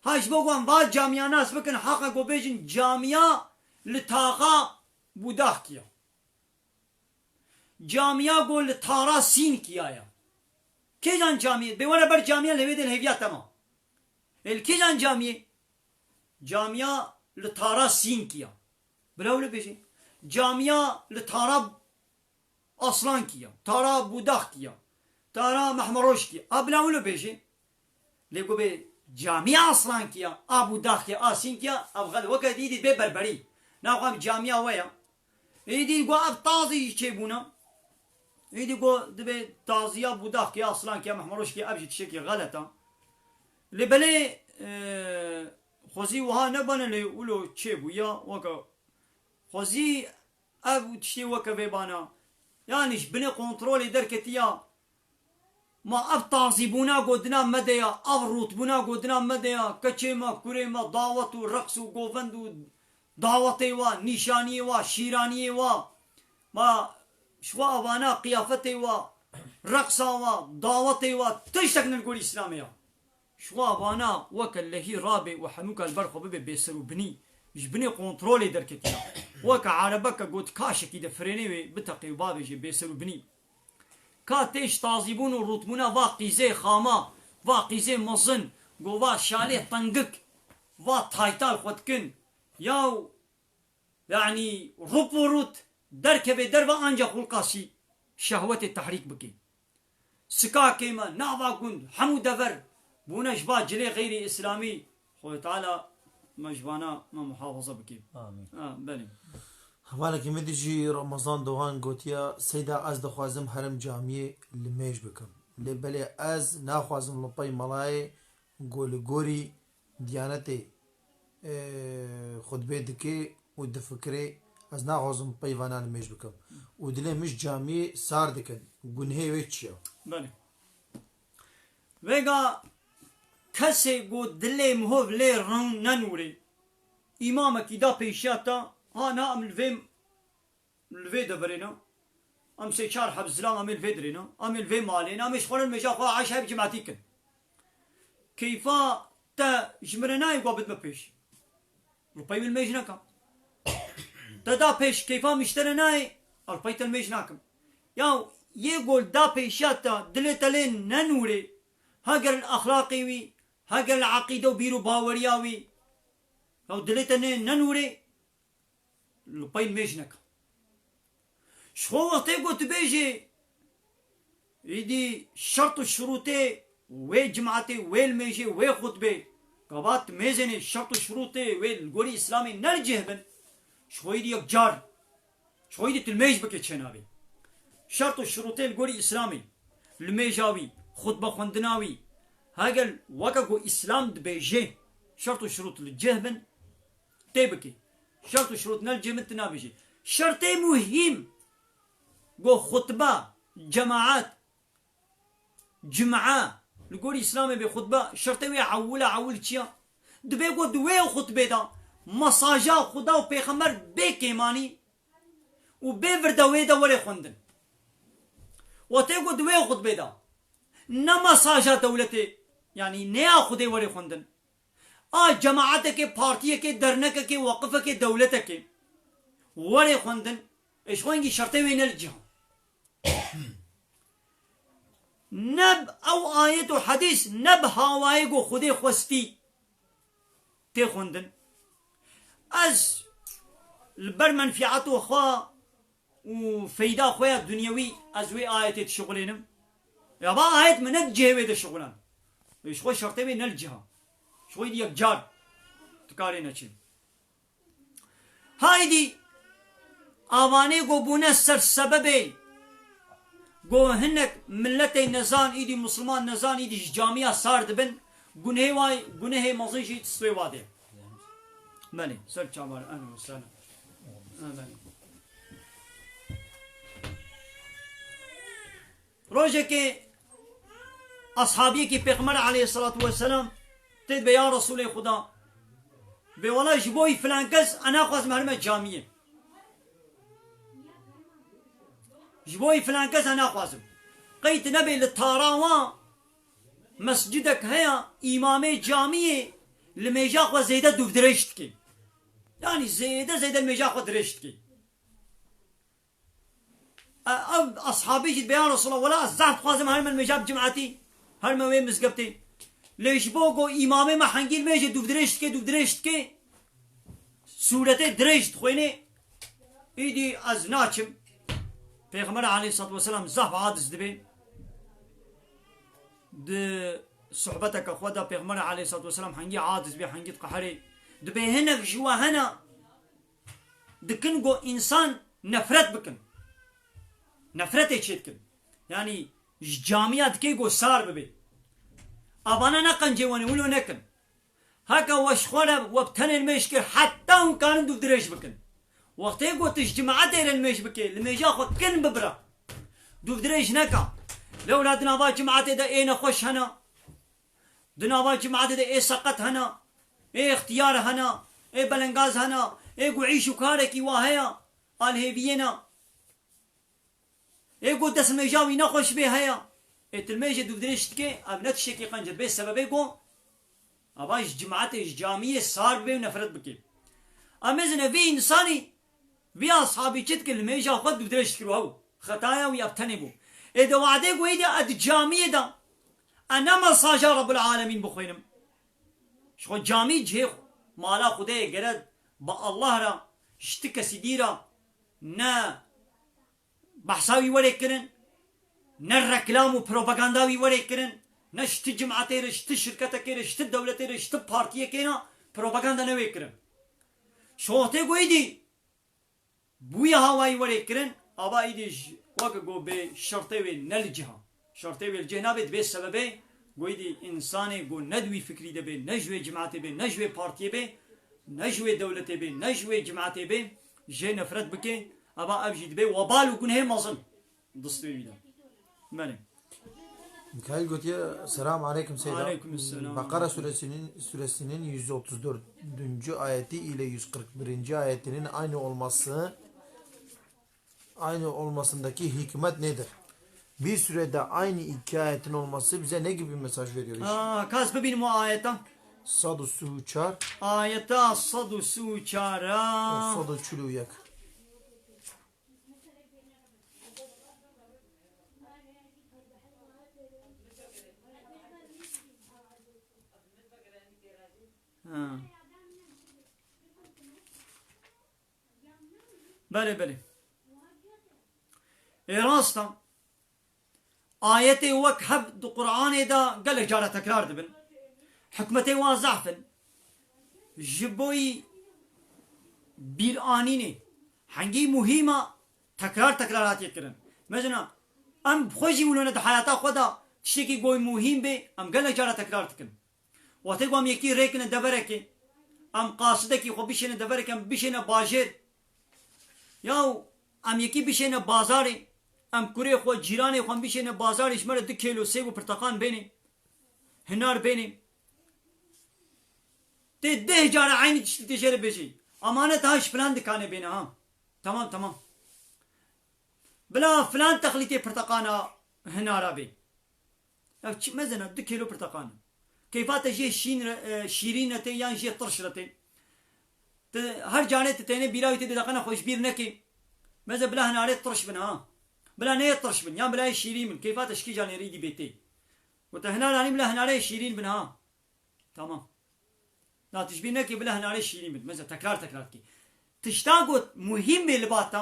Ha ji bo ku em va camiya nas bikin, heqa ku bêjin camiya li taxa Bûdaxkî ya. Camiya ku li tara Sînkî ya ye. Kêjan camiyê? Bê were ber camiya li hêvê de li hêviya te ma. Ê li kêjan camiyê? Camiya li tara Sînkî ya. Bila wilo bêjê. Camiya li tara Aslankî ya. Tara Bûdaxkî ya. Tara Mehmeroşkî ya. A bila wilo bêjê. Lê ku bê camiya Aslankî ya, a Bûdaxkî ya, a Sînkî ya, ev xel weke dî dî bê berberî. Naxwe ev camiya we ya. Êdî ku ev tazî jî çêbûna. Êdî ku dibê taziya Bûdaxkî ya, Aslankî ya, Mehmeroşkî ya, ev jî tiştekî xelet a. Lê belê, e, xwezî wiha nebane lê wilo çêbûya weke xwezî ev tiştê weke vê bana. Yanî ji binê kontrolê derketiya. Ma ev tazîbûna ku di nav me de ya, ev rûtbûna ku di nav me de ya, keçê me, kurê me, dawet û reqs û govend û dawetê wa, nîşaniyê wa, şîraniyê wa, ma ji xwe evana qiyafetê wa, reqsa wa, dawetê wa, tiştek ne li gor Îslamê ya. Ji xwe evana weke lehî rabe û henûka li ber xwe bibe bêser û binî, ji binê kontrolê derketiya. Weke erebeke got kaşekî de firênê wê biteqê û bavêje bêser û binî. Ka tê ji tazîbûn û rûtbûna va qîzê xama, va qîzê mezin, go va şalê tengik, va taytal xwe dikin. Yaw, yanî rûp û rût derkeve derve anca xulqasî şehwetê tehrîk bike. Sikakê me, nava gund, hemû dever bûne ji va cilê xeyrî îslamî. Xwedê Teala me ji vana me muhafaza bike. Amîn. Ha, belê. Hevalekî min dijî Ramazan Doğan gotiya, Seyda, ez dixwazim herim camiyê limêj bikim. Lê belê ez naxwazim li pey melayê ku li gorî diyanetê, e, xutbê dike û difikirê, ez naxwazim pey vana limêj bikim. Û dilê min ji camiyê sar dikin. Gunhê wê çi ye? Belê. Vêga kesê ku dilê mihov lê rewn nenûrê, îmamekî da pêşiya te, ha na em li vê, li vê deverê ne, em sê çar heb zilam em ê li vê dirê ne, em ê li vê malê ne, em ê ji xwe re nimêja xwe eşa bi cimetî kin. Keyfa te ji min re nayê ku bidme pêş. Li pey min mêj neka. Te da pêş, keyfa min ji te re nayê, li pey te mêj nakim. Ya yê ku da pêşiya te, dilê te lê nenûrê, heger li exlaqê wî, heger li eqîde û bîr û baweriya wî, ya dilê te nê nenûrê, li pey mêj neka. Ji xwe wextê ku tu bêjê, Îdî şert û şurûtê wê cimatê, wê limêjê, wê xutbê, gava tu mêzênê şert û şurûtê wê li gorî Îslamê ne li cih bin, ji xwe îdî yek car, ji xwe îdî tu limêj bike çênabê. Şert û şurûtê li gorî Îslamê, limêja wî, xutbe xwendina wî, heger weke ku Îslam dibêjê, şert û şurût li cih bin, tê bike. Şert û şurût ne li cih bin, tu nabêjî. Şertê muhîm, ku xutbe, cemaat, Cum'a, li gorî Îslamê bê xutbe, şertê wê ewil a ewil çi ya? Dibê ku di wê xutbê de mesaja Xuda û Pêxember bê kêmanî û bê virdewê de were xwendin. Wextê ku di wê xutbê de ne mesaja dewletê, yanî ne ya Xwedê were xwendin, a cemaatekê, partiyekê, dernekekê, weqifekê, dewletekê were xwendin, ê ji xwe hingî şertê wê ne li cih a. Ne ew ayet û hedîs, ne bi hawayê ku Xwedê xwestî tê xwendin. Ez li ber menfîeta xwe û feyda xwe ya dunyewî ez wê ayetê dişixulênim. Ya va ayet min ne di cihê wê de şixulan. Ji xwe şertê wê ne li cih a. Ji xwe yek car dikarê neçin. Haydî, avanê ku bûne ser sebebê ku hinek miletê nezan, îdî Musulman nezan, îdî ji camiya sar dibin, gunehê wa, gunehê mezin jî distê wa de. Belê, ser çavan, ehlen we sehlen. Amin. Rojekê ashabiyekî Pêxember aleyhissalatu vesselam tê dibe, ya Resûlê Xuda, bê wela ji bo filan kes ez naxwazim herime camiyê. Ji bo filan kes ez naxwazim. Qey tu nebê li tara wan mescidek heye, îmamê camiyê li mêja xwe zêde dûvdirêj dike. Yanî zêde zêde li mêja xwe dirêj dike. E, ev ashabê jî dibe, ya Resulallah, wela ez zehf dixwazim herime li mêja bi cimetî, herime wê mizgeftê. Lê ji bo ku îmamê me hengî li mêjê dûvdirêj dike, dûvdirêj dike, sûretê dirêj dixwênê, îdî ez naçim. Pêxember aleyhissalatu vesselam zehf aciz dibe. Di sohbeteke xwe de Pêxember aleyhissalatu vesselam hengî aciz bê, hengî diqeherê. Dibe hinek ji we hene, dikin ku însan nefret bikin. Nefretê çê dikin. Yanî ji camiya dikê ku sar bibe. Avana ne qencê wan e, wilo nekin. Heke we ji xwe re we bi tenê nimêj kir, heta hûn karin dûvdirêj bikin. Wextê ku tu ji cimetê re nimêj bikê, li mêja xwe kin bibira. Dûvdirêj neka. Lewla di nava cimetê de ê nexweş hene. Di nava cimetê de ê seqet hene, ê ixtiyar hene, ê belengaz hene, ê ku îş û karekî wa heye, a li hêviyê ne. Ê ku destmêja wî nexweş bê heye. Ê tu li mêjê dûvdirêj dikê, ev ne tiştekî qenc e, bê sebebê ku ava ji cimetê, ji camiyê sar bibê û nefret bikê. Em ê zine vî însanî Vî ashabî çi dikir, li mêja xwe dûvdirêj dikir û ew xetaya wî ev tenê bû. Ê de wadê ku êdî ez di camiyê de, ez ne mesaja Rabbul Alemîn bixwînim. Ji xwe camî cihê xwe, mala Xwedê ye, gere bi Allah re, ji ti kesî dî re, ne behsa wî were kirin, ne reklam û propaganda wî were kirin, ne ji ti cimetê re, ji ti şirketekê re, ji ti dewletê re, ji ti partiyekê re Propaganda ne wê kirin. Şoxtê ku êdî bûye hawayî werê kirin, ava êdî ji weke ku bê şertê wê ne li cih a. Şertê wê li cih nabe, dibê sebebê ku êdî însanê ku ne di wî fikrî de bê, ne ji wê cimatê bê, ne ji wê partiyê bê, ne ji wê dewletê bê, ne ji wê cimatê bê, jê nefret bike, ava ev jî dibê webal û gunehê mezin destê wî de. Belê. Mikail gotiye, "Selam aleyküm Seyda." Aleyküm selam. Bakara suresinin, suresinin yüz otuz dördüncü ayeti ile yüz kırk birinci ayetinin aynı olması, aynı olmasındaki hikmet nedir? Bir sürede aynı iki ayetin olması bize ne gibi mesaj veriyor? Aa, kas bibînim o ayeta. Sed û sî û çar. Ayeta sed û sî û çar a. Sed û çil û yek. Ha. Belê, belê. Ê rast e. Ayetê wek hev di Qur'anê de gelek cara tekrar dibin. Hikmetê wan zehf in. Ji bo yî bîranînê hengî muhîm a tekrar tekrar hatiye kirin. Mesela em xwe jî wilo ne di heyata xwe de tiştekî goy muhîm bê, em gelek cara tekrar dikin. Wextê ku em yekî rêkine deverekê, em qasidekî xwe bişêne deverekê, em bişêne bajêr. Yaw, em yekî bişêne bazarê, em kurê xwe, cîranê xwe em bişêne bazarê, ji me re du kêlo sêv û pirteqan bênê, hinar bênê. Tê deh cara eynî tiştî tê jê re bêjî. Emanet ha ji filan dikanê bêne ha. Tamam, tamam. Bila filan texlîtê pirteqana hinara bê. Ya çi mezena, du kêlo pirteqan. Keyfa te jê şîn re, e, şîrîn re tê yan jê tirş re tê. Te her canê te têne bîra wî tê dê deqena xwe ji bîr nekê. Meze bila hinarê tirş bin ha. Bila neyê tirş bin, yan bila yê şîrîn bin. Keyfa te şikî canê rîdî bê tê. Û te hinar anî bila hinarê şîrîn bin ha. Tamam. Na tu ji bîr nekê bila hinarê şîrîn bin. Meze tekrar tekrar dikê. Tişta got muhîm bê li ba te.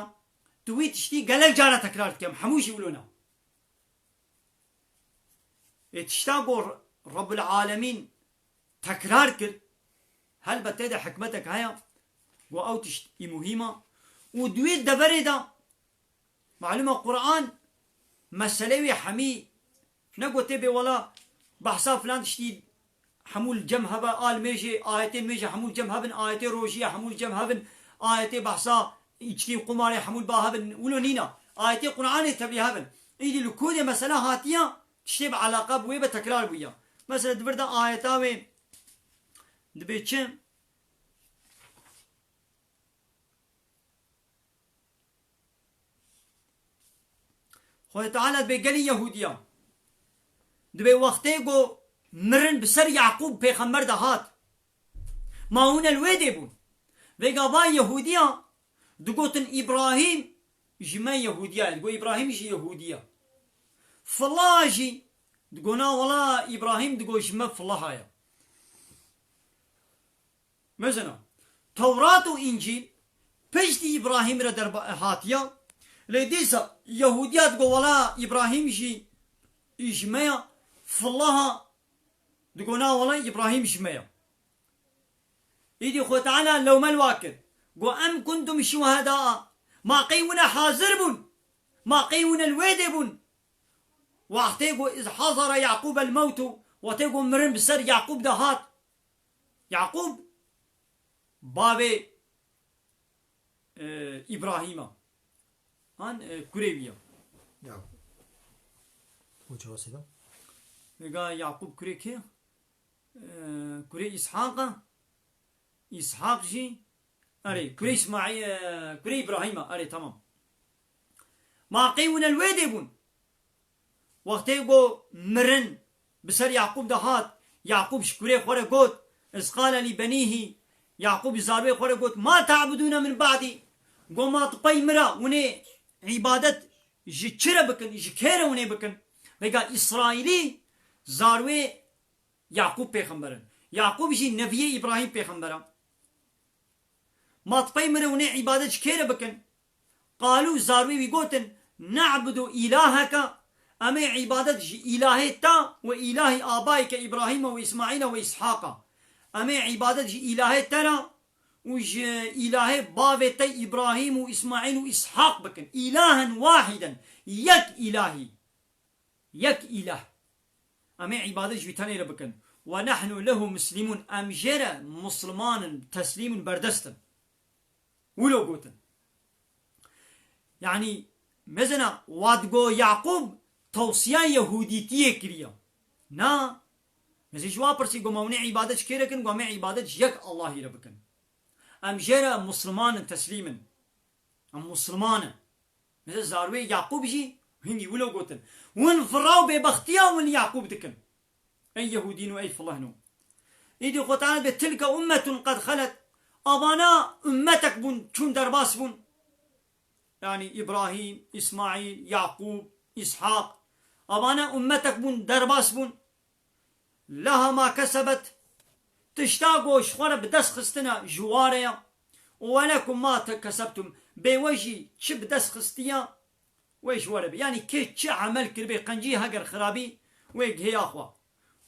Tu wî tiştî gelek cara tekrar dikê. Em hemû jî wilo ne. Ê tişta ku Rabbul Alemîn tekrar kir, helbet tê de hikmetek heye, ku ew tişt î muhîm a. Û di wê deverê de, malûm e Quran meselê wê hemî ne ku tê bê wela behsa filan tiştî hemû li cem hebe, a li mêjê, ayetên mêjê hemû li cem hebin, ayetê rojiyê hemû li cem hebin, ayetê behsa îçkî û qumarê hemû li ba hebin, wilo nîna. Ayetê Qur'anê tevlî hebin. Îdî li ku dê mesela hatiya, tiştê bi eleqa bi wê be tekrar bûya. Mesela di vir de ayeta wê dibê çi? Xwedê Teala dibê gelî Yehûdiya. Dibê wextê ku mirin bi ser Yaqûb pêxember de hat. Ma hûn el wê dê bûn. Vêga van Yehûdiya digotin Îbrahîm ji me Yehûdiya ye. Digo Îbrahîm jî Yehûdiya. Fila jî digo na wela Îbrahîm digo ji me filaha ye. Mesela, Tewrat û Încîl piştî Îbrahîm re derba-, hatiya, lê dîsa Yehûdiya digo wela Îbrahîm jî ji me ya, filaha digo na wela Îbrahîm ji me ya. Îdî Xwe Teala lewmel wa kir. Go em kuntum şuheda. Ma qey wine hazir bûn? Ma qey wine li wê dê bûn? Wextê go iz hazara Yaqûb el mewtu, wextê go mirin bi ser Yaqûb de hat. Yaqûb, bavê, e, Îbrahîm a. Han, e, kurê wî ya. Ya. O çawa sêda? Vêga Yaqûb kurê kê? E, kurê Îshaq a. Îshaq jî, erê, kurê Îsmaîl, e, kurê Îbrahîm a. Erê, tamam. Ma qey wine li wê dê bûn? Wextê ku mirin bi ser Yaqûb de hat, Yaqûb ji kurê xwe re got, "Iz qale lî benîhî", Yaqûb ji zarwê xwe re got, "Ma ta'budûne min ba'dî?" Got, "Ma di pey min re hûnê îbadet ji çi re bikin, ji kê re hûnê bikin?" Vêga Îsraîlî zarwê Yaqûb pêxember in. Yaqûb jî neviyê Îbrahîm pêxember e. Ma di pey min re hûnê îbadet ji kê re bikin? Qalû, zarwê wî gotin, "Ne'budu îlaheke", em ê îbadet ji îlahê te û îlahî abayke Îbrahîm û Îsmaîl û Îshaq a. Em ê îbadet ji îlahê te re û ji îlahê bavê te Îbrahîm û Îsmaîl û Îshaq bikin. Îlahen wahiden, yek îlahî. Yek îlah. Em ê îbadet ji wî tenê re bikin. "Ve nehnu lehu muslimûn." Em jê re musliman in, teslîm in, berdest in. Wilo gotin. Yanî, mezena, wat go Yaqûb tewsiya Yehûdîtiyê kiriye. Na. Mezê ji wan pirsî go, "Ma hûn ê îbadet ji kê re kin?" Go, "Em ê îbadet ji yek Allahî re bikin." Em jê re musliman in, teslîm in. Em musliman in. Mezê zarwê Yaqûb jî hingî wilo gotin. Hûn firaw bêbextiya hûn Yaqûb dikin. Ey Yehûdîn û ey filehno. Îdî Xwe Teala dibê, "Tilke ummetun qed xelet." Avana ummetek bûn, çûn derbas bûn. Yanî Îbrahîm, Îsmaîl, Yaqûb, Îshaq. Avana ummetek bûn, derbas bûn. "Leha ma kesebet." Tişta ku ji xwe re bi dest xistine ji wa re ya. "Û we lekum ma te kesebtum." Bê we jî çi bi dest xistiye, wê ji we re be. Yanî kê çi emel kiribê, qencî heger xirabî, wê gihêya xwe.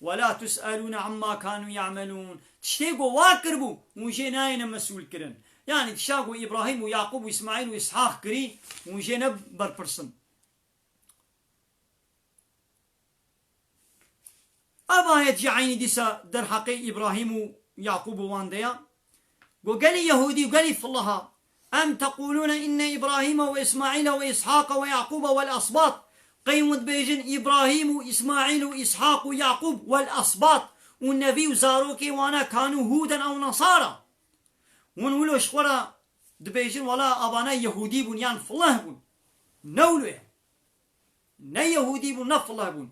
"Ve la tus'elûne amma kanu ya'melûn." Tiştê ku wa kiribû, hûn jê nayêne mesûl kirin. Yanî tişta ku Îbrahîm û Yaqûb û Îsmaîl û Îshaq kirî, hûn jê ne berpirsin. Ev ayet jî eynî dîsa derheqê Îbrahîm û Yaqûb û wan de ya. Go gelî Yehûdî û gelî filaha. "Em teqûlûne inne Îbrahîme ve Îsmaîle ve Îshaqa ve Yaqûbe vel esbat." Qey hûn dibêjin Îbrahîm û Îsmaîl û Îshaq û Yaqûb vel esbat û nevî û zarokê wana kanû hûden ew nesara. Hûn wilo ji xwe re dibêjin, "Wela avana Yehûdî bûn yan fileh bûn." Ne wilo ye. Ne Yehûdî bûn, ne fileh bûn.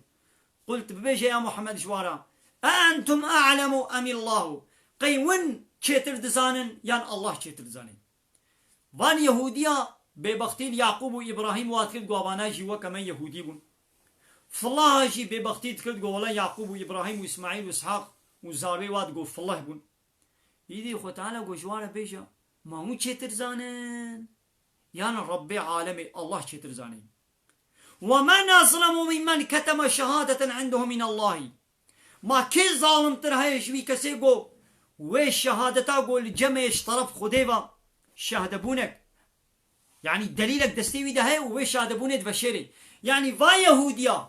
Qul, tu bibêje ya Muhammed ji wan re, "E entum a'lemu emillahu?" Qey win çêtir dizanin yan Allah çêtir dizanî? Van Yehûdiya bêbextî li Yaqûb û Îbrahîm wa dikir, go avana jî weke me Yehûdî bûn. Filaha jî bêbextî dikir, go wela Yaqûb û Îbrahîm û Îsmaîl û Îshaq û zarwê wa digo fileh bûn. Îdî Xwe Teala go ji wan re bêje, "Ma hûn çêtir zanin? Yan Rebbê alemê Allah çêtir zanî?" "Ve men ezlemu mimmen keteme şehadeten indehu min Allahi." Ma kê zalimtir heye ji wî kesê ku wê şehadeta ku li cem e ji teref Xwedê ve şehdebûnek, yanî delîlek destê wî de heye û wê şehdebûnê diveşêrê? Yanî va Yehûdiya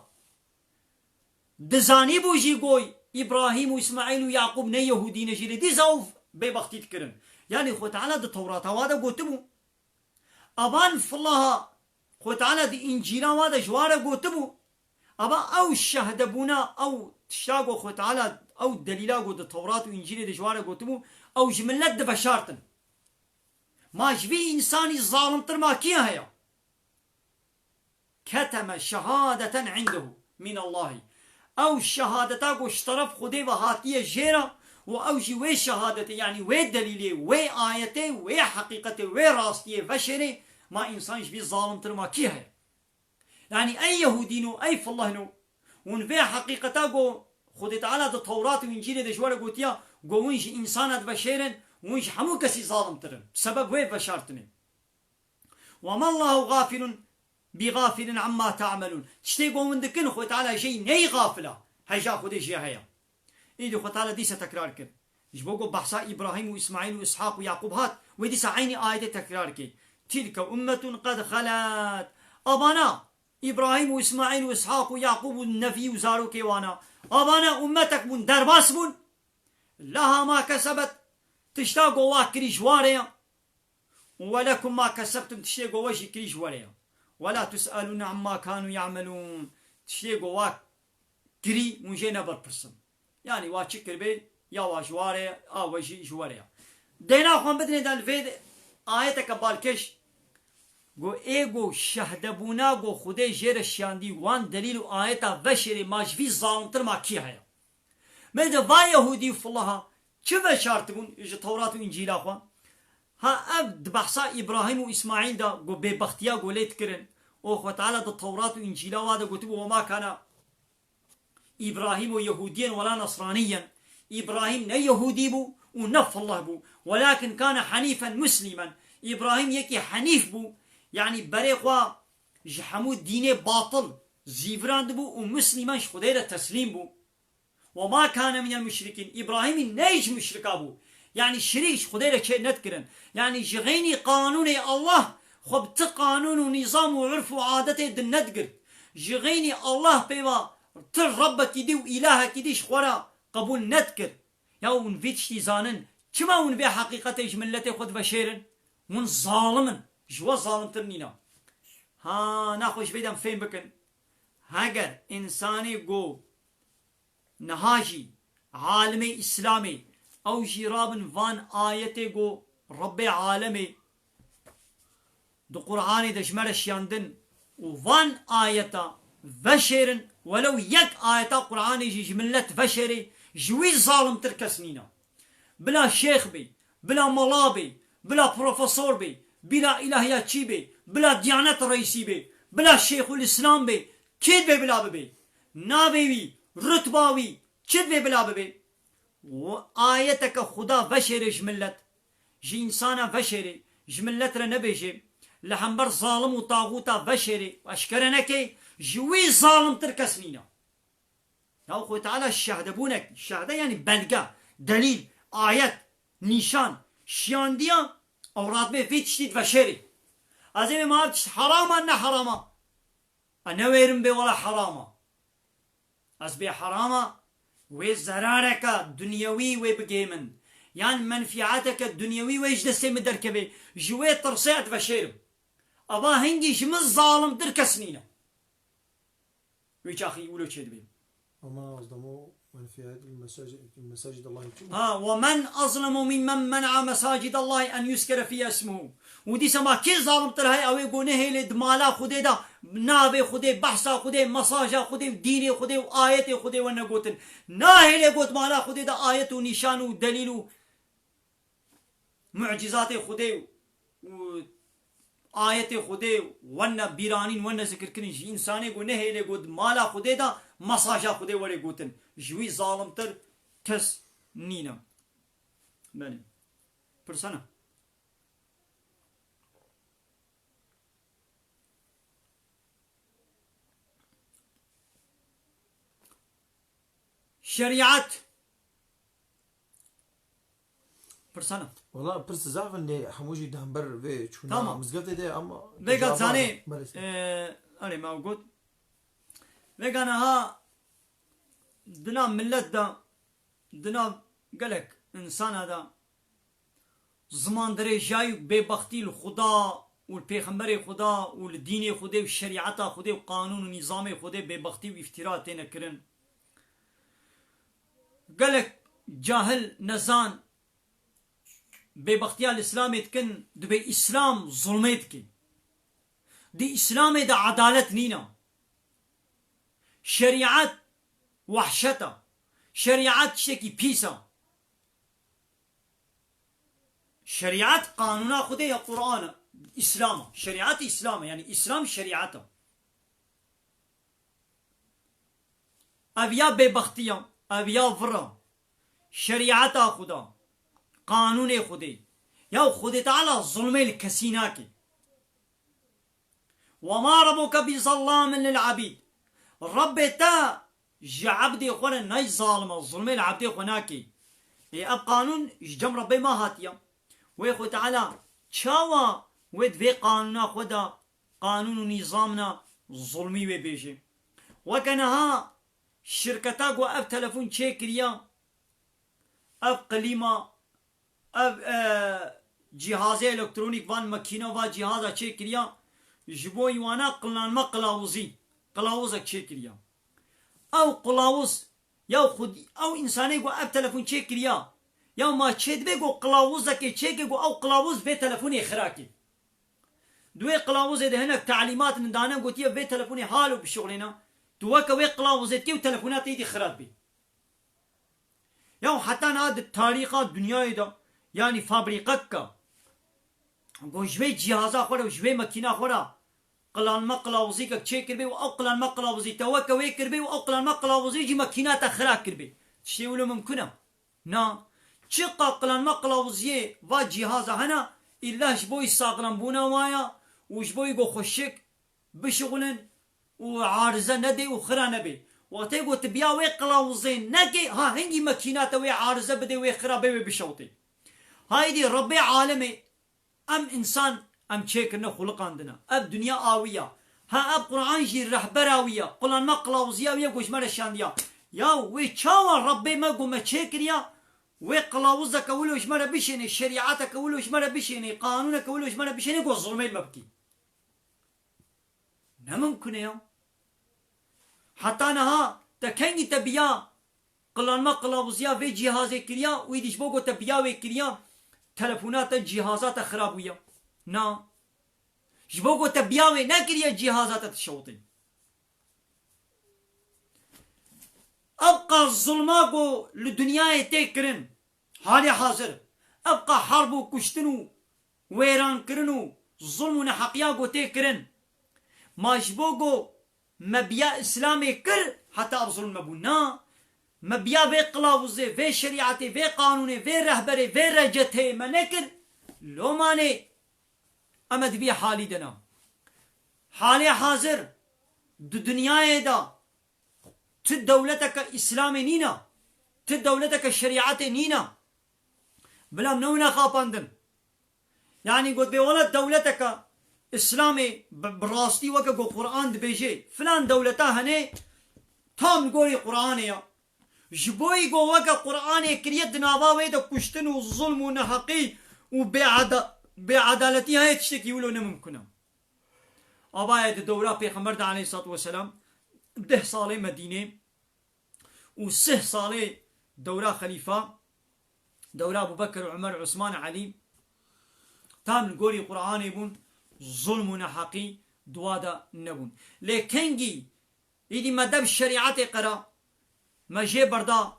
dizanîbû jî ku Îbrahîm û Îsmaîl û Yaqûb ne Yehûdî ne jî lê dîsa û bêbextî dikirin. Yanî Xwe Teala di Tewrata wa de gotibû. Avan filaha Xwe Teala di Încîla wa de ji wan re gotibû. Ava ew şehdebûna, ew tişta ku Xwe Teala, ew delîla ku di Tewrat û Încîlê de ji wan re gotibû, ew ji milet diveşartin. Ma ji vî însanî zalimtir ma kî heye? Keteme şehadeten indehu min Allahi. Ew şehadeta ku ji teref Xwedê ve hatiye jê re û ew jî wê şehadetê, yanî wê delîlê, wê ayetê, wê heqîqetê, wê rastiyê veşêrê, ma însan ji vî zalimtir ma kî heye? Yanî ey Yehûdîno, ey filehno, hûn vê heqîqeta ku Xwedê Teala di Tewrat û Încîlê de ji we re gotiya, ku hûn ji însana diveşêrin, hûn ji hemû kesî zalimtir in. Sebeb wê veşartinê. "Ve mallahu gafilun bi gafilin amma ta'melûn." Tiştê ku hûn dikin, Xwedê Teala jê neyî gafil e. Heja Xwedê jê heye. Îdî Xwedê Teala dîsa tekrar kir. Ji bo ku behsa Îbrahîm û Îsmaîl û Îshaq û Yaqûb hat, wê dîsa eynî ayetê tekrar kir. "Tilke ummetun qed xelet." Avana, Îbrahîm û Îsmaîl û Îshaq û Yaqûb û nevî û zarokê wana, avana ummetek bûn, derbas bûn. "Leha ma kesebet." Tişta ku wa kirî ji wa re ye. "Ve lekum ma kesebtum." Tiştê ku we jî kirî ji we re ye. "Ve la tus'elûne amma kanu ya'melûn." Tiştê ku wa kirî, hûn jê ne berpirsin. Yanî wa çi kiribê, ya wa ji wa re ye, a we jî ji we re ye. Dêna xwe bidinê de li vê ayeteke balkêş, go ê go şehdebûna go Xwedê jê re şiyandî, wan delîl û ayeta veşêrê, ma ji vî zalimtir ma kî heye? Me de va Yehûdî û filaha çi veşartibûn ji Tewrat û Încîla xwe? Ha ev di behsa Îbrahîm û Îsmaîl de ku bêbextiya ku lê dikirin û Xwe Teala di Tewrat û Încîla wa de gotibû, "Wema kana Îbrahîm û Yehûdiyen wela Nesranîyen." Îbrahîm ne Yehûdî bû û ne fileh bû. "Welakin kana henîfen muslîmen." Îbrahîm yekî henîf bû. Yanî berê xwe ji hemû dînê batil zîvirandibû û muslîmen ji Xwedê re teslîm bû. Ve ma kâne minel muşrikîn. Îbrahîmî ne ji muşrika bû. Yanî şirîk ji Xwedê re çê nedikirin. Yanî ji xeynî qanûnê Allah xwe bi ti qanûn û nîzam û urf û adetê din nedigirt. Ji xeynî Allah pêva ti Rebbekî dî û îlahekî dî ji xwe re qebûl nedikir. Ya hûn vî tiştî zanin, çima hûn vê heqîqetê ji miletê xwe diveşêrin? Hûn zalim in. Ji we zalimtir nîne. Ha, naxwe ji vê de em fêm bikin. Heger însanê go niha jî alimê Îslamê, ew jî rabin van ayetê go Rebbê alemê di Qur'anê de ji me re şiyandin û van ayeta veşêrin, welew yek ayeta Qur'anê jî ji millet veşêrê, ji wî zalimtir kes nîne. Bila şêx bê, bila mala bê, bila profesor bê, bila ilahiyatçî bê, bila diyanet reîsî bê, bila şêxul Îslam bê, kê dibê bila bibê? Navê wî, rutba wî, çi dibê bila bibê? Û ayeteke Xuda veşêrê ji millet, ji însana veşêrê, ji millet re nebêjê, li hember zalim û taxûta veşêrê û eşkere nekê, ji wî zalimtir kes nîne. Ya Xwedê Teala şehdebûnek, şehde yanî belge, delîl, ayet, nîşan, şiyandiya, ew radibê vê tiştî diveşêrê. Ez ê bê ma ev tişt herama ne herama? Ez newêrim bê wela herama. Ez bê herama, wê zerareke dunyewî wê bigê min. Yan menfîeteke dunyewî wê ji destê min derkeve. Ji wê tirsê ez diveşêrim. Eva hingî ji min zalimtir kes nîne. Wê çaxî wilo çêdibê. ومن أظلم من في المساجد، مساجد الله. Ha, ومن أظلم ممن منع مساجد الله أن يذكر فيها اسمه. Û dîsa ma kê zalimtir heye, ew ê go nehêlê di mala Xwedê de navê Xwedê, behsa Xwedê, mesaja Xwedê û dînê Xwedê û ayetê Xwedê wene gotin. Nahêlê go di mala Xwedê de ayet û nîşan û delîl û mucîzatê Xwedê û ayetê Xwedê wene bîranîn, wene zikirkirin ji însanê ku nehêlê ku di mala Xwedê de mesaja Xwedê were gotin. Ji wî zalimtir kes nîne. Belê. Pirsene. Şerîet. Pirsana. Wala pirs zaf in lê hemû jî di hember vê çûna Tamam. mizgeftê de em Vêga cevaba zanê, belê. e, erê me got. Vêga niha dina millet de, dina gelek insana de ziman dirêjayî û bêbextî li Xuda û li Pêxemberê Xuda û li dînê Xwedê û şerîeta Xwedê û qanûn û nîzamê Xwedê bêbextî û îftîra têne kirin. Gelek cahil, nezan, bêbextiya li Îslamê dikin, dibê Îslam zulmê dike. Di Îslamê de edalet nîne. Şerîet wehşet e. Şerîet tiştekî pîs e. Şerîet qanûna Xwedê ya Qur'an e. Îslam e. Şerîet Îslam e. Yanî Îslam şerîet e. Ev ya bêbextiya, ev ya vira. Şerîeta Xuda, qanûnê Xwedê. Ya Xwedê Teala zulmê li kesî nake. وما ربك بظلام للعبيد. Rebbê te ji ebdê xwe re nayê zalim e, zulmê li ebdê xwe nake. Ê ev qanûn ji cem Rebbê me hatiye. Wê Xwedê Teala çawa wê di vê qanûna xwe de, qanûn û nîzamna zulmî wê bêje? Weke niha şirketa ku ev telefon çêkiriya, ev qilîma, ev, e, cîhazê elektronîk, van makîna, va cîhaza çêkiriya, ji bo wana qilanma qilawuzî, qilawuzek çêkiriya. Ew qilawuz, ya xwedî, ew însanê ku ev telefon çêkiriya, ya ma çêdibe ku qilawuzekê çêke ku ew qilawuz vê telefonê xirake. Di wê qilawuzê de hinek talîmat min dane, gotiye vê telefonê halo bişuxulêne, tu weke wê qilawuzê dikê û telefona te îdî xira dibê. Ya heta niha di tarîxa dinyayê de, yanî fabrîqek ka, ku ji vê cîhaza xwe re û ji vê makîna xwe re qilanma qilawuzîkek çêkiribê û ew qilanma qilawuzî te weke wê kiribê û ew qilanma qilawuzî jî makîna te xira kiribê. Tiştê wilo mimkun e? Na. Çiqa qilanma qilawuziyê va cîhaza hene, îlla ji bo saxlembûna wa ya û ji bo ku xweşik bişuxulin û arize nedê û xira nebê. Wextê ku tu biya wê qilawuzê nekê, ha hingî mekîna te wê arize bidê, wê xira bê, wê bişewtê. Haydî Rebbê alemê, em însan, em çêkirine xuliqandine. Ev dinya a wî ya. Ha ev Quran jî rehbera wî ya. Qulan me qilawuziya wî ya, ku ji me re şandiya. Ya wê çawa Rebbê me ku me çêkiriya, wê qilawuzeke wilo ji me re bişênê, şerîeteke wilo ji me re bişênê, qanûneke wilo ji me re bişênê, ku zulmê li me bikî? Ne mimkun e ya. Heta niha te kengî te biya qilanma qilawiziya vê cîhazê kiriya û îdî ji bo ku te biya wê kiriya, telefona te, cîhaza te xira bûya? Na. Ji bo ku te biya wê nekiriye, cîhaza te dişewitî. Ev qas zulma ku li dinyayê tê kirin, halê hazir, ev qas harb û kuştin û wêrankirin û zulm û neheqiya ku tê kirin, ma ji bo ku me biya Îslamê kir, heta ev zulm nebû. Na, me biya vê qilawuzê, vê şerîetê, vê qanûnê, vê rehberê, vê receteyê me nekir, lomanê em ê di vî halî de ne. Halê hazir di dinyayê de tu dewleteke Îslamê nîne, tu dewleteke şerîetê nîne. Bila em newine xapandin. Yanî got bê wele dewleteke Îslamê bi, bi rastî weke ku Quran dibêje, filan dewleta hene tam li gorî Quranê ya. Ji bo yî ku weke Quranê kiriye, di nava wê de kuştin û zulm û neheqî û bêeda-, bêedaletî heye, tiştekî wilo ne mimkun e. Ava ye di dewra Pêxember de aleyhissalatu vesselam, deh salê Medînê û sih salê dewra xelîfa, dewra Ebû Bekir, Umer, Usman, Elî, tam li gorî Quranê bûn, zulm û neheqî di wa de nebûn. Lê kengî îdî me dev şerîetê qera, me jê berda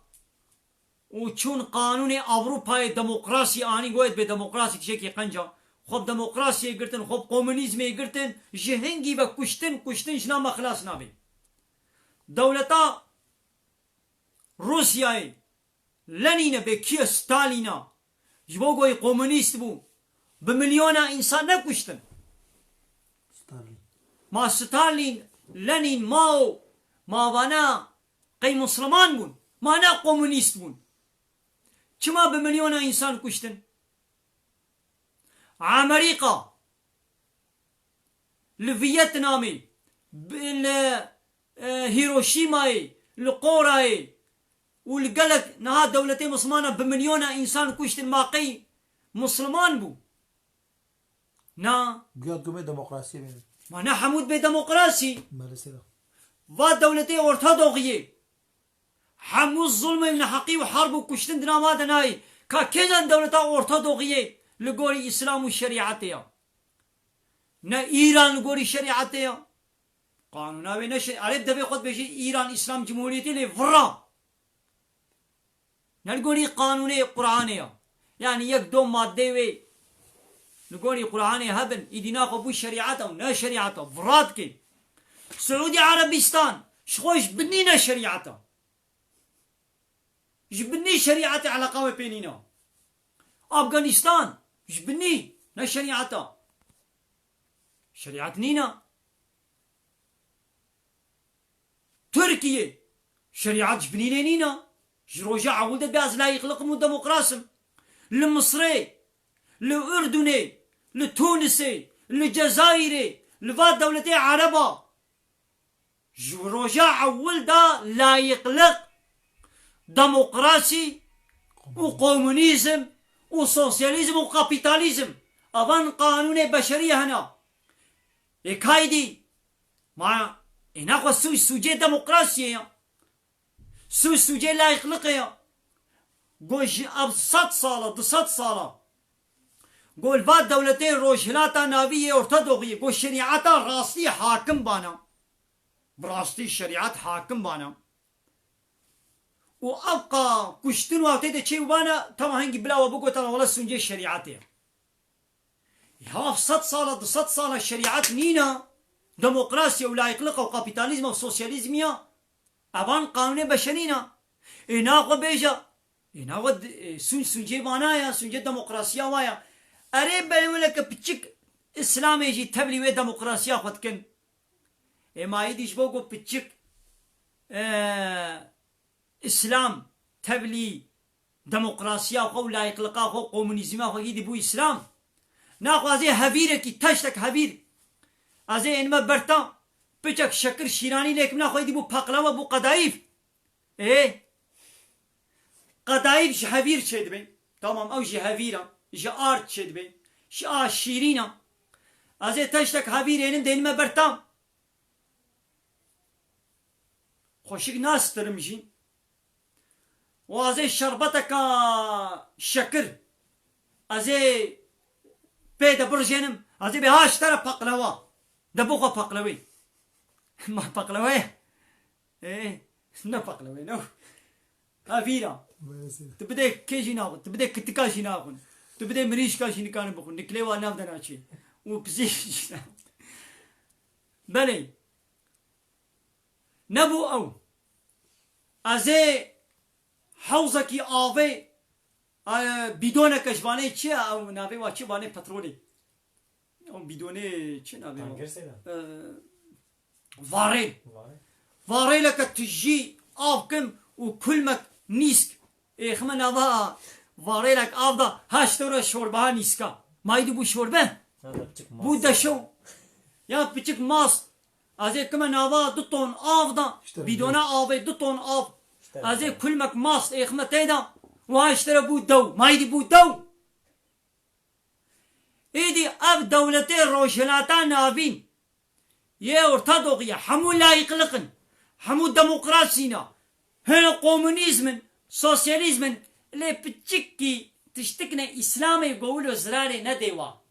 û çûn qanûnê Ewropayê, demokrasî anî, goyet bê demokrasî tiştekî qenca. Xwe bi demokrasiyê girtin, xwe bi komunîzmê girtin, ji hingî ve kuştin, kuştin ji nav me xilas nabe. Dewleta Rûsyayê, Lenîne bê kî ye? Stalîna. Ji bo ku wî komunîst bû, bi milyona însan nekuştin. Stalin. Ma Stalin, Lenîn, Mao, ma vana qey misliman bûn? Ma ne komunîst bûn? Çima bi milyona însan kuştin? Amerîka, li Vietnamê, bi-, li, e, Hiroşîmayê, li Qorayê û li gelek niha dewletê mislimana bi milyona însan kuştin, ma qey misliman bû? Na. Bûya dugumê demokrasiyê bê. Ma ne hemû dibê demokrasî. Maalesef. Va dewletê Orta Doğiyê. Hemû zulmê û neheqî û harb û kuştin di nava de nayê. Ka kêjan dewleta Orta Doğiyê li gorî Îslam û şerîetê ya? Ne Îran li gorî şerîetê ya. Qanûna wê ne şer-, erê bi devê xwe dibêjî Îran Îslam Cumhuriyetê lê vira. Ne li gorî qanûnê Qur'anê ya. Yanî yek do maddeyê wê li gorî Qur'anê hebin, îdî naxwe bû şerîeta û ne şerîeta. Vira dike. Siûdî Erebîstan ji xwe ji binî ne şerîeta. Ji binî şerîetê eleqa wê pê nîne. Afganîstan ji binî ne şerîeta. Şerîet nîne. Tirkiye şerîet ji binî lê nîne. Ji roja ewil de bê ez layîqliq im û demokras im. Li Misirê, li Urdunê, li Tunisê, li Cezayirê, li va dewletê Ereba. Ji roja ewil de layîqliq, demokrasî û komunîzm û sosyalîzm û kapîtalîzm. Evan qanûnê beşerî hene. Ê kaydî, ma ê naxwe sûc sûcê demokrasiyê ya. Sûc sûcê layîqliqê ya. Go ji ev sed sala, du sed sala. Go li va dewletê Rojhilata Navî yê Orta Doğiyê, go şerîeta rastî hakim bana. Bi rastî şerîet hakim bana. Û ev qa kuştin û ew tê de çê bana, tema hingî bila we bigotana wele sûncê şerîetê. Ya sed sala, du sed sala şerîet nîna, demokrasiya û layîqliqa û kapîtalîzma û sosyalîzmiya, evan qanûnê beşerî na. Ê naxwe bêje, ê naxwe d-, ê, sûnc sûncê vana ya, sûncê demokrasiya wa ya. Erê belê wele ke piçik Îslamê jî tevlî wê demokrasiya xwe dikin. Ê ma îdî ji bo ku piçik e, Îslam, tevlî demokrasiya xwe û layîqliqa xwe, komunîzma xwe, îdî bû Îslam. Naxwazê hevîrekî, teştek hevîr. Ez ê ênime berta, piçek şekir şîranî lêkim naxwe, îdî bû paqlawa, bû qedayîf. Ê, qedayîf ji hevîr çêdibe. Tamam, ew ji hevîr e, ji ard çêdibe. Ji a şîrîn e. Ez ê teştek hevîr ênim dênime berta. Xweşik nastirim jî. Û ez ê şerbeteka şekir, ez ê pê de birjênim, ez ê bê ha ji te re paqlewa. De bixwe paqlewê. Ma paqlewe? Ê, ne paqlewê, ne. Ha vîra. Tu bidê kê jî naxwin, tu bidê kitika jî naxwin. Tu bidê mirîşka jî nikarin bixwin. Niklê wa nav de naçê. Û pizî jî naxwin. Belê. Nebû ew. Ez ê hewzekî avê, e, bîdoneke ji vanê çi ye? Ew navê wa çi? Vanê petrolê. Ew bîdonê çi navê wa? Tanker sê de. E, varêl. Varêl. Varêleke tijî av kim û kulmek nîsk. Êxime nava varêlek av da, ha ji te re şorbeha nîska. Mayî dî bû şorbe? Bû deşo. Ya piçik mast. Ez ê kime nava du ton av da, bîdona avê du ton av. Ez ê kulmek mast êxime tê da. Û ha ji te re bû dew. Mayî dî bû dew. Êdî ev dewletê Rojhilata Navîn yê Orta Doğuya hemû layîqliq in, hemû demokrasî ne, hene komunîzm in, sosyalîzm in, lê piçikî tiştik ne Îslamê go wilo zirarê nedê wa.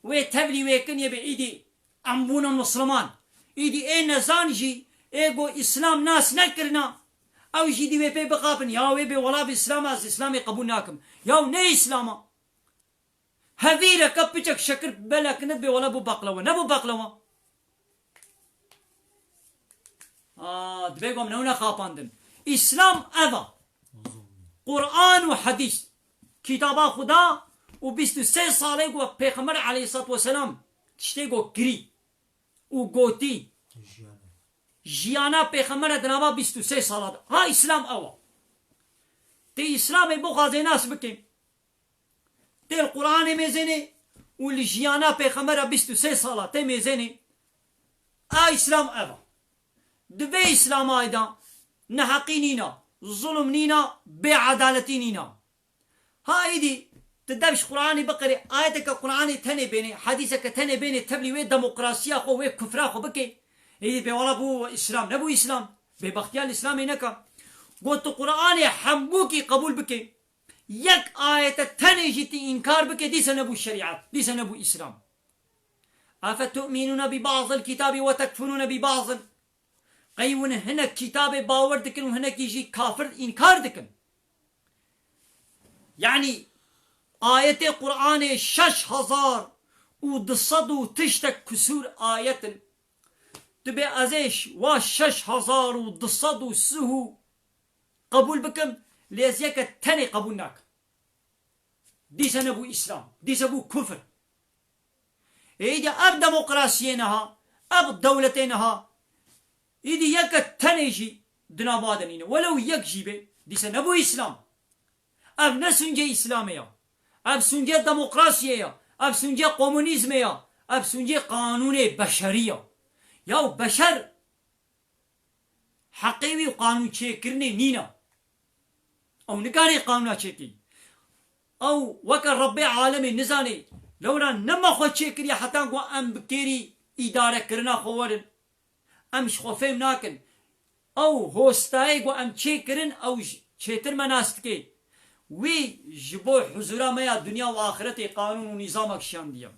Wê tevlî wê kin yê bi îdî em bûne Misliman. Îdî ê nezan jî ê go Îslam nas nekirina, ew jî dî wê pê bixapin, ya wê bê wela bi Îslam e, ez Îslamê qebûl nakim. Yaw ne Îslam e. Hevîreke piçek şekir belek nibê wela bû baqlewa. Nebû baqlewa. Aa, divê gom newne xapandin. Îslam ev a. Quran û hedîs. Kitaba Xuda û bîst û sê salê ku Pêxember aleyhissalatu vesselam tiştê ku kirî û gotî. Jiyana Pêxember e di nava bîst û sê sala de. Ha Îslam ew a. Tê Îslamê bixwazê nas bikê. Tê li Quranê mêzênê û li jiyana Pêxembera bîst û sê sala tê mêzênê. A Îslam ev a. Di vê Îslamay de neheqî nîna, zulm nîna, bêedaletî nîna. Ha êdî tu dev ji Quranê biqirê, ayeteke Quranê tenê bênê, hedîseke tenê bênê, tevlî wê demokrasiya xwe, wê kufra xwe bikê. Êdî bê wela bû Îslam, nebû Îslam. Bêbextiya li Îslamê neka. Got tu Quranê hembûkî qebûl bikê. Yek ayete tenê jî tu înkar bike, dîse nebû şerîet, dîse nebû Îslam. Efetu'minûne bi ba'zil kitâbi ve tekfurûne bi ba'zin. Qey hûn hinek kitabê bawer dikin û hinekî jî kafir înkar dikin. Yanî ayetê Quranê şeş hezar û du sed û tiştek kusûr ayet in. Tu bê ez ê ş-, wa şeş hezar û du sed û sih û qebûl bikim, lê ez yeke tenê qebûl nakim. Dîse nebû Îslam, dîse bû kufir. Êdî ev demokrasiyê niha, ev dewletê niha, êdî yeke tenê jî di nava de nîne. Welew yek jî bê, dîse nebû Îslam. Ev ne sûncê Îslamê ya. Ev sûncê demokrasiyê ya. Ev sûncê komunîzmê ya. Ev sûncê qanûnê beşerî ya. Yaw beşer heqê wî qanûn çêkirinê nîne. Ew nikarê qanûna çêkê. Ew weke Rebbê alemê nizanê. Lewra nema xwe çêkiriye heta ku em bi kêrî îdarekirina xwe werin. Em ji xwe fêm nakin. Ew hostayê ku em çêkirin, ew j-, çêtir me nas dike. Wî ji bo huzura me ya dinya û axiretê qanûn û nîzamek şandiye.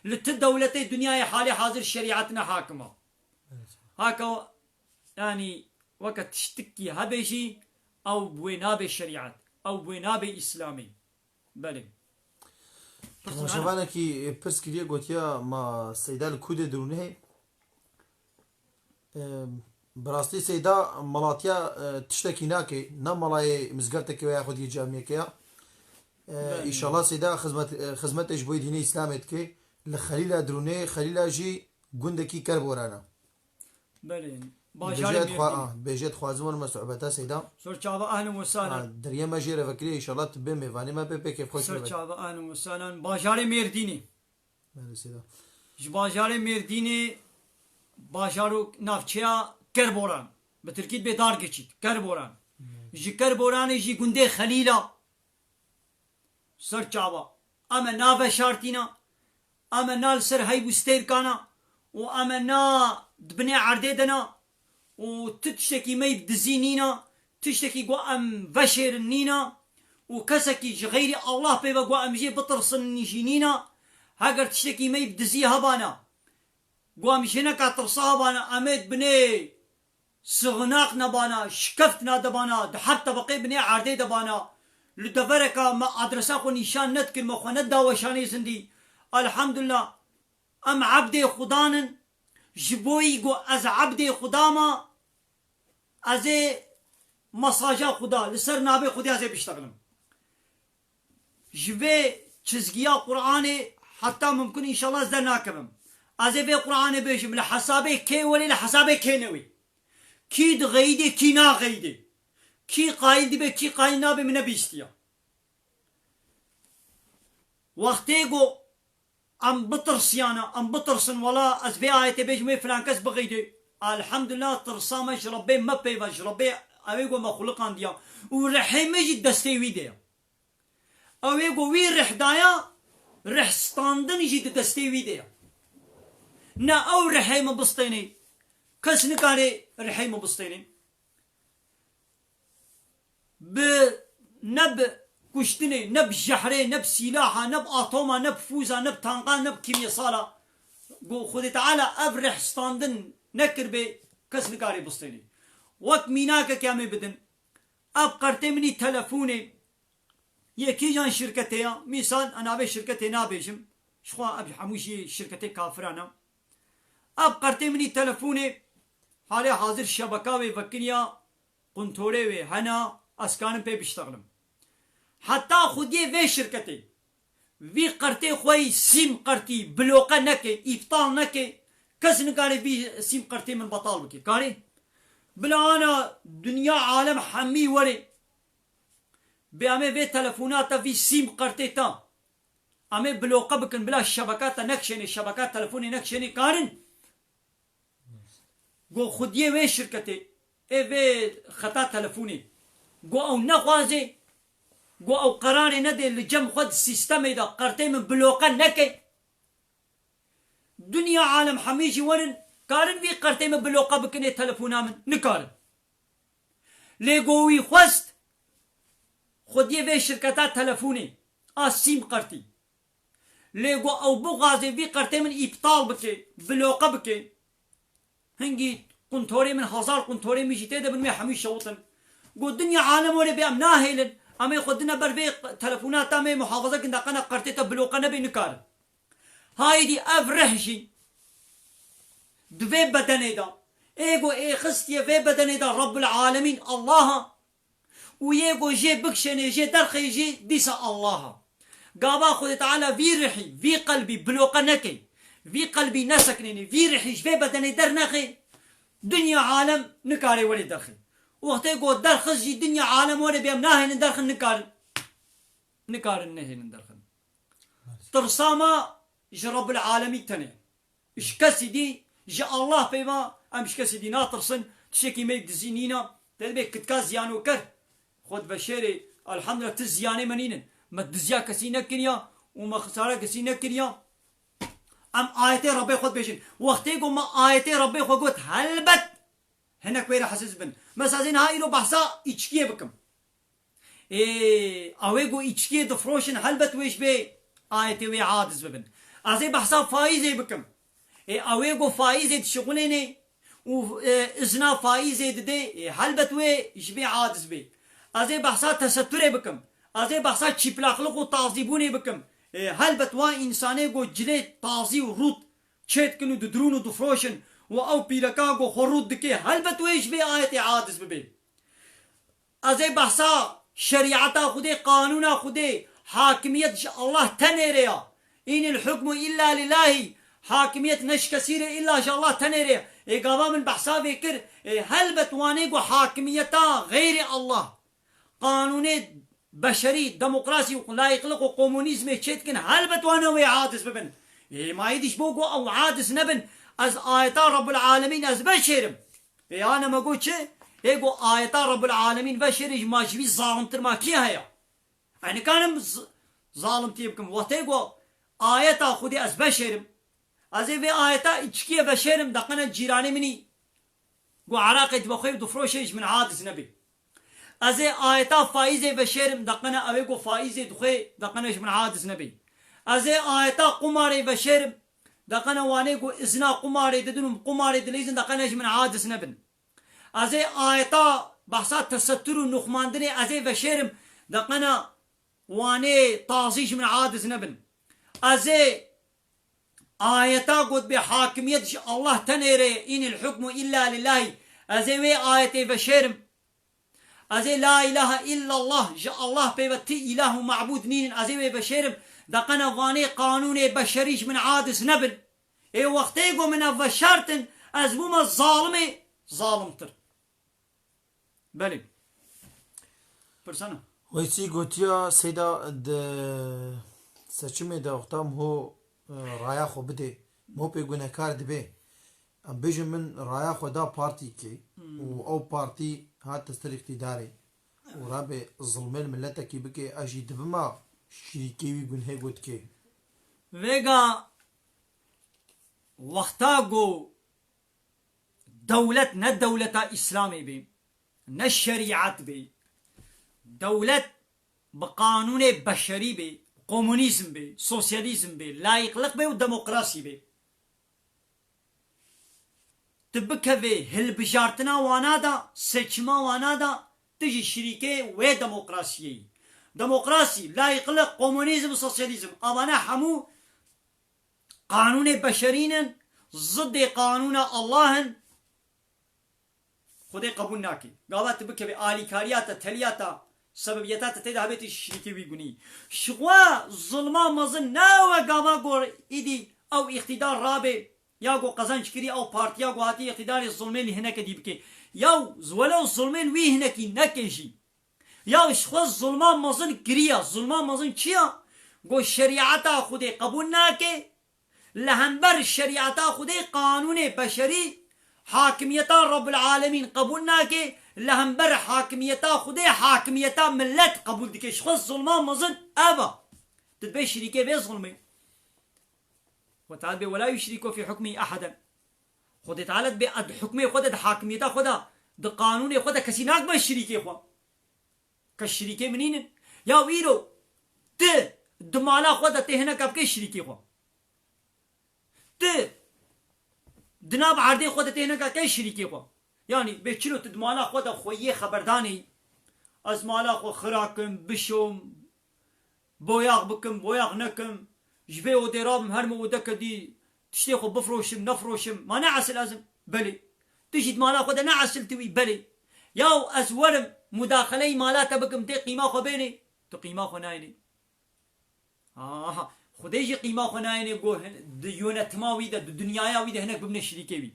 Li ti dewletê dinyayê halê hazir şerîet ne hakim e. Evet. Haka, yanî weke tiştikî hebe jî ew bi wê nabe şerîet, ew bi wê nabe Îslamê. Belê. Temaşevanekî pirs kiriye, gotiya ma Seyda li ku de dirûne? Em, bi rastî Seyda malatiya, e, tiştekî nake. Ne malayê mizgeftekê wê ya xwe diyê camiyekê ya. E, Belê. Îşallah Seyda xizmet, e, xizmetê ji bo dînê Îslamê dike. Li Xelîla dirûne, Xelîla jî gundekî Kerboran e. Belê. Bajarê Dibêje dixwa-, Mêrdînê. ah, dibêje dixwazim werime sohbeta Seyda. Ser çava, ehlen we sahlen. Ah, deriyê me jê re vekirî, înşallah tu bê mêvanê me, bê pêkêfxweş Ser bibe. çava, ehlen we sahlen. Bajarê Mêrdînê. Belê Seyda. Ji bajarê Mêrdînê, bajaro navçeya Kerboran. Bi tirkî dibê Dargeçît, Kerboran. Hmm. Ji Kerboranê jî gundê Xelîla. Ser çava. Em e na veşartîna, em e na li ser heyv û stêrkana û em e na di binê erdê de na û tu tiştekî me yî bi dizî nîna, tiştekî ku em veşêrin nîna û kesekî ji xeyrî Allah pê ve ku em jê bitirsin jî nîna. Heger tiştekî me yî bi dizî hebana, ku em jê neka tirsa hebana, em ê di binê sixnak nebana, şikeft nadebana, di her tebeqê binê erdê debana. Li devereka me adresa xwe nîşan nedikir, me xwe neda weşanê zindî. Elhamdulillah, em ebdê Xudan in. Ji bo yî ku ez ebdê Xuda ma, ez ê mesaja Xuda, li ser navê Xwedê ez ê biştexilim. Ji vê çizgiya Qur'anê heta mimkun înşallah ez dernakevim. Ez ê vê Qur'anê bêjim, li hesabê kê welê, li hesabê kê newê. Kî dixeyidê, kî naxeyidê. Kî qayîl dibe, kî qayîl nabe, min nebîstiya. Wextê ku em bitirsiyana, em bitirsin, wela ez vê ayetê bêjim, wê filan kes bixeyidê. Elhamdulillah, tirsa me ji Rebbê me pê ve, ji Rebbê ew ê ku me xuliqandiya. Û rihê me jî destê wî de ye. Ew ê ku wî rih daya, rih standin jî di destê wî de ye. Ne ew rihê min bistênê, kes nikare rihê min bistênê. Bi, ne bi kuştinê, ne bi jehrê, ne bi sîlaha, ne bi atoma, ne bi fûza, ne bi tanqa, ne bi kîmyesala. Ku Xwedê Teala ev rih standin nekiribê, kes nikare bistênê. Wek mînakekê em ê bidin. Ev qertê min î telefonê, yê kîjan şirketê ya? Mîsal, ez navê şirketê nabêjim. Ji xwe ev hemû jî şirketê kafiran e. Ev qertê min î telefonê, halê hazir şebeka wê vekiriya, quntorê wê hena, ez karim pê biştexilim. Heta xwediyê vê şirketê, vî qertê xwe yî sîm qertî bloqe neke, îptal neke, kes nikare vî sîm qertê min betal bike. Karê? Bila ana dinya alem hemî were. Bê em ê vê telefona te, vî sîm qertê te, em ê bloqe bikin, bila şebeka te nekişênê, şebeka telefonê nekişênê, karin? Go xwediyê wê şirketê, ê vê xeta telefonê, go ew nexwaze, go ew qerarê nede li cem xwe di sîstemê de qertê min bloqe neke. Dinya alem hemî jî werin, karin vî qertê min bloqe bikin ê telefona min? Nikarin. Lê go wî xwest, xwediyê vê şirketa telefonê a sîm qertî. Lê go ew bixwaze vî qertê min îptal bike, bloqe bike. Hingî quntorê min, hezar quntorê min jî tê de bin, wê hemû şewitin. Go dinya alem were bê em nahêlin. Em ê xwe dine ber vê telefona te, em ê muhafaza kin, de qena qertê te bloqe nebe, nikarin. Haydî ev rih jî di vê bedenê de, ê go ê xistiye vê bedenê de Rabbul Alemîn Allah a, û yê go jê bikişênê, jê derxê jî dîsa Allah a. Gava Xwedê Teala vî rihî, vî qelbî bloqe neke, vî qelbî neseknênê, vî rihî ji vê bedenê dernexê, dinya alem nikare werê derxê. Wextê go derxist jî dinya alem were bê em nahêlin derxin, nikarin. Nikarin nehêlin derxin. Tirsa me ji Rabbul Alemî tenê. Ji kesî dî, ji Allah pê ve em ji kesî dî natirsin. Tiştekî me dizî nîna. Te dibê kitka ziyanoker. Xwe diveşêrê, elhamdulillah, tu ziyanê me nînin. Me diziya kesî nekiriya û me xisara kesî nekiriya. Em ayetê Rabbê xwe dibêjin. Wextê ku me ayetê Rabbê xwe got, helbet hinek wê re hesiz bin. Mesela ez ê niha îro behsa îçkiyê bikim. Ê, ew ê ku îçkiyê difroşin, helbet wê ji vê ayetê wê aciz bibin. Ez ê behsa faîzê bikim. Ê, ew ê ku faîzê dişixulênê û, e, izna faîzê didê, ê, helbet wê ji vê aciz bê. Ez ê behsa teseturê bikim. Ez ê behsa çîplaqliq û tazîbûnê bikim. Ê, helbet wa însanê ku cilê tazî û rût çêdikin û didirûn û difroşin û ew pîreka ku xwe rût dike, helbet wê ji vê ayetê aciz bibê. Ez ê behsa şerîeta Xwedê, qanûna Xwedê, hakimiyet ji Allah tenê re ya. Înil hukmu illa lillahî. Hakimiyet ne ji kesî re, illa ji Allah tenê re ya. Ê gava min behsa vê kir, ê helbet wanê ku hakimiyeta xeyrê Allah, qanûnê beşerî, demokrasî û layiqliq û komunîzmê çêdikin, helbet wane wê aciz bibin. Ê ma êdî ji bo ku ew aciz nebin, ez ayeta Rabbul Alemîn ez veşêrim. Ê ane me got çi? Ê ku ayeta Rabbul Alemîn veşêrê ji ma ji vî zalimtir ma kî heye? Ez nikarim z-, zalimtiyê bikim. Wextê ku ayeta Xwedê ez veşêrim, ez ê vê ayeta îçkiyê veşêrim, deqene cîranê min î ku eraqê dibe xwe û difroşê ji min aciz nebê. Ez ê ayeta faîzê veşêrim, deqene ew ê ku faîzê dixwê, deqene ji min aciz nebê. Ez ê ayeta qumarê veşêrim, deqene wanê ku izna qumarê didin û qumarê dileyzin, deqene ji min aciz nebin. Ez ê ayeta behsa tesettur û nuxmandinê ez ê veşêrim, deqene wanê tazî ji min aciz nebin. Ez ê ayeta got bê hakimiyet ji Allah tenê re, inil hukmu illa lillahi. Ez ê wê ayetê veşêrim. Ez ê la ilahe illallah, ji Allah pê ve ti îlah û mabûd nînin, ez ê wê veşêrim. Deqene vanê qanûnê beşerî ji min aciz nebin. Ê wextê ku min ev veşartin, ez bûme zalimê zalimtir. Belê. Pirsana. Weysî gotiya Seyda di seçimê de wexta ho, e, raya xwe bidê. Mo pê gunehkar dibe. Em bêjin min raya xwe da partîkê û ew partî hate ser îqtîdarê û rabe zilmê li miletekî bike, ez jî dibima şirîkê wî gunhê got dike. Vêga wexta ku dewlet ne dewleta Îslamê bê, ne şerîet bê, dewlet bi qanûnê beşerî bê, komunîzm bê, sosyalîzm bê, layîqliq bê û demokrasî bê. Tu bikevê hilbijartina wana da, seçima wana da, tu jî şirîkê wê demokrasiyê yî. Demokrasî, layîqliq, komunîzm, sosyalîzm, avane hemû qanûnê beşerî nin, zidê qanûna Allah in. Xwedê qebûl nake. Gava tu bikevê alîkariya te, teliya te, sebebiyeta te tê de hebe tu şirîkê wî gunî. Ji xwe zilma mezin ne ew e gava gor îdî ew îqtîdar rabe, ya ku qezenc kirî ew partiya ku hatî îqtîdarê zilmê li hineke dî bike. Ya welew zilmên wî hinekî neke jî. Ya ji xwe zilma mezin kiriya. Zilma mezin çi ya? Go şerîeta Xwedê qebûl nake, li hember şerîeta Xwedê qanûnê beşerî, hakimiyeta Rabbul Alemîn qebûl nake, li hember hakimiyeta Xwedê hakimiyeta millet qebûl dike. Ji xwe zilma mezin ev e. Tu dibê şirîkê vê zilmê. Xwedê Teala dibê, "Wela yuşrîku fî hukmî eheden." Xwedê Teala dibê, "Ez di hukmê xwe de, di hakimiyeta xwe de, di qanûnê xwe de kesî nakibe şirîkê xwe." Kes şirîkê min nînin. Ya îro ti di mala xwe de tê hineka bikê şirîkê xwe. Ti di nav erdê xwe de tê hineka key şirîkê xwe. Yanî bê çilo tu di mala xwe de xweyiyê xeberdanê yî. Ez mala xwe xira kim, bişom, boyax bikim, boyax nekim, ji vê odê rabim, herme odeke dî tiştê xwe bifroşim, nefroşim. Ma ne esil ez im? Belê. Tu jî di mala xwe de ne esil tu wî? Belê. Yaw ez werim, mudaxeleyî mala te bikim, tê qîma xwe bênê? Tu qîma xwe nayênê. Aha, Xwedê jî qîma xwe nayênê, go hin-, di yönetima wî de, di dinyaya wî de hinek bibine şirîkê wî.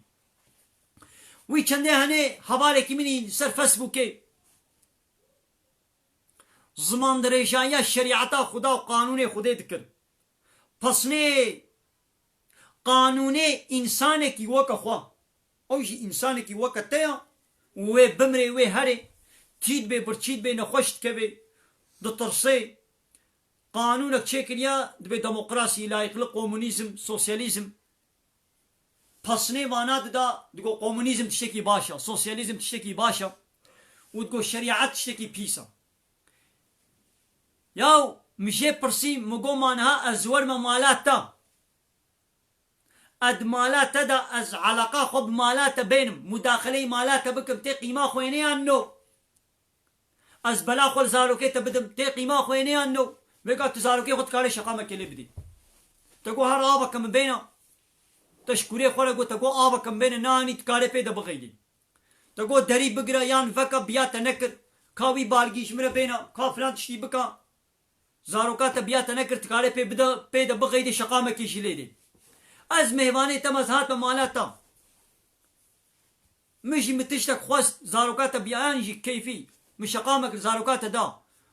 Wî çendê henê hevalekî min î ser Facebookê zimandirêjayiya şerîeta Xuda û qanûnê Xwedê dikir. Pesnê qanûnê însanekî weke xwe. Ew jî însanekî weke te ya û wê bimrê, wê herê, tî dibê, birçî dibê, nexweş dikevê, ditirsê. Qanûnek çêkiriya, dibê demokrasî, layîqlik, komunîzm, sosyalîzm. Pesnê vana dida, digo komunîzm tiştekî baş e, sosyalîzm tiştekî baş e û digo şerîet tiştekî pîs e. Yaw, min jê pirsî, min got, ma niha ez werime mala te. Ez di mala te de, ez eleqa xwe bi mala te bênim, mudaxeleyî mala te bikim, tê qîma xwe yênê yan no? Ez bela xwe li zarokê te bidim, tê qîma xwe yênê yan no? Vêga tu zarokê xwe dikarê şeqamekê lê bidî. Te got her aveke min bêne, te ji kûrê xwe re got, te got aveke min bêne, neanî dikarê pê de bixeydî. Te got derî bigire yan veke biya te nekir, ka wî balgî ji min re bêne, ka filan tiştî bike. Zaroka te biya te nekir, dikarê pê bide, pê de bixeydê, şeqamekê jî lê dê. Ez mêvanê te me, ez hatime mala te. Min jî min tiştek xwest, zaroka te biyayan jî keyfî. Min şeqa me kir, zaroka te da.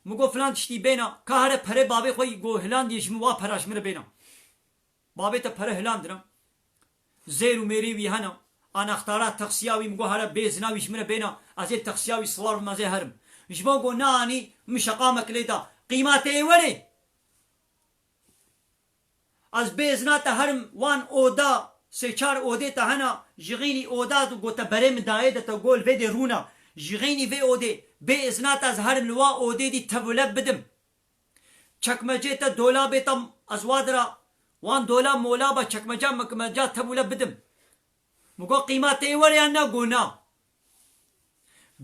Min got filan tiştî bêna, ka here perê bavê xwe yî got hilandiye ji min wa pera ji min re bêna. Bavê te pere hilandina. Zêr û mêrê wî hene. Anaxtara taksiya wî min got here bê zina wî ji min re bêna. Ez ê taksiya wî siwar bim, ez ê herim. Ji bo got neanî min şeqa me kir lê da. Qîma te yê werê. Ez bê izna te herim wan oda, sê çar odê te hena, jixînî oda tu got te berê min dayê de te gol vê dê rûna. Jixînî vê odê, bê izna te ez herim li wa odê dî tev û lev bidim. Çekmecê te, dolabê te ez wa dira, wan dolab molaba, çekmeca mekmeca tev û lev bidim. Min got qîma tê were yan na? Got na.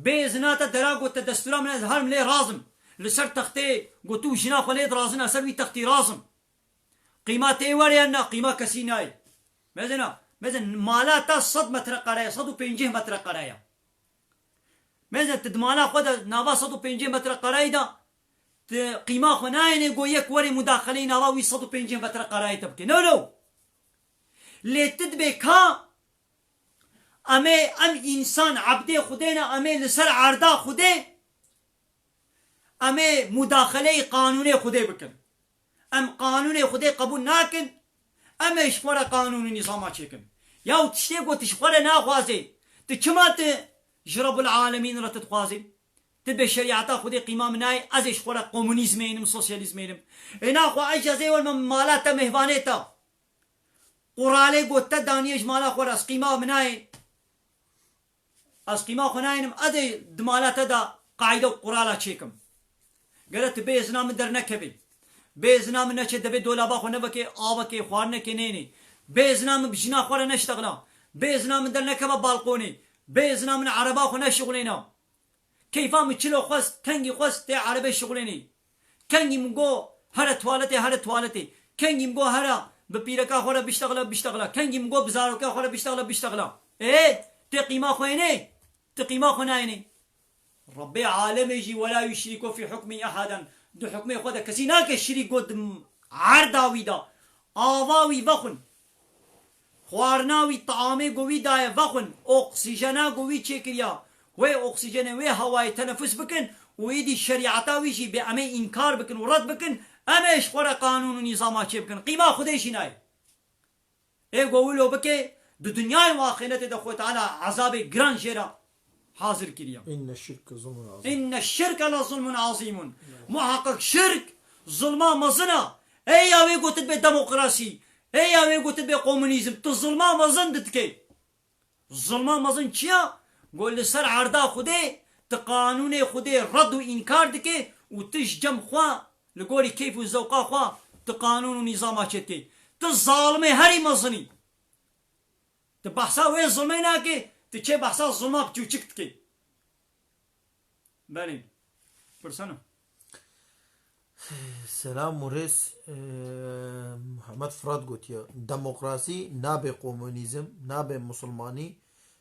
Bê izna te dera got te destûra min ez herim lê razim. Li ser textê got tu jina xwe lê dirazin, ez ser wî textî razim. Qîma tê were yan na? Qîma kesî nayê. Mezina, mezin mala te sed metre qere ye, sed û pêncî metre qere ye. Mezin tu di mala xwe de nava sed û pêncî metre qereyî de tu qîma xwe nayênê got yek were mudaxeleyî nava wî sed û pêncî metre qereyî te bike. No, no. Lê tu dibê ka Em ê, em însan ebdê Xwedê ne, em ê li ser erda Xwedê, em ê mudaxeleyê qanûnê Xwedê bikin. Em qanûnê Xwedê qebûl nakin, em ê ji xwe re qanûn û nîzama çêkin. Yaw tiştê ku tu ji xwe re naxwazê, tu çima tu ji Rebbul Alemîn re tu dixwazê? Tu bê şerîeta Xwedê qîma min nayê, ez ê ji xwe re komunîzmê înim, sosyalîzmê înim. Ê naxwe ez ez ê werme mala te mêhvanê te. Quralê got te daniye ji mala xwe re, ez qîma min nayê. Ez qîma xwe nayênim, ez ê di mala te de qaîde û qurala çêkim. Gere tu bê izna min dernekevê. Bê izna min neçe devê dolaba xwe nevekê, avekê, xwarinekê nênê. Bê izna min bi jina xwe re neştexila. Bê izna min dernekeve balqonê. Bê izna min ereba xwe neşixulêna. Keyfa min çilo xwest, kengî xwest tê erebê şixulênî. Kengî min go here tuwaletê, here tuwaletê. Kengî min go here bi pîreka xwe re biştexile, biştexile. Kengî min go bi zaroka xwe re biştexile, biştexile. Ê, tê qîma xwe yênê? Ti qîma xwe nayênê? Rebbê alemê jî "Wela yuşrîku fî hukmî ehaden." Di hukmê xwe de kesî nake şirîk got di erda wî de. Ava wî vexwin. Xwarina wî, taamê ku wî daye vexwin, oksîjena ku wî çêkiriya, wê oksîjenê, wê hewayê tenefus bikin û êdî şerîeta wî jî bê em ê înkar bikin û red bikin, em ê ji xwe re qanûn û nîzama çê bikin. Qîma Xwedê jî nayê. Ê ku wilo bike, di dinyayê û axîretê de Xwedê Teala ezabê giran jê re hazir kiriye. Inne şirke zulmun azîm. Inne şirke le zulmun azîmun. Muhaqqeq şirk zulma mezin e. Ê ya wê gotin bê demokrasî, ê ya wê gotin bê komunîzm, tu zulma mezin didikê. Zulma mezin çi ya? Go li ser erda Xwedê, tu qanûnê Xwedê red û înkar dikê û tu ji cem xwe, li gorî keyf û zewqa xwe, tu qanûn û nîzama çê dikê. Tu zalimê herî mezin î. Tu behsa wê zulmê nakê, tu çê behsa zulma biçûçik dikê. Belê. Pirsana. Selam û rêz, e, Muhammed Firat gotiye, demokrasî nabe komunîzm, nabe musulmanî,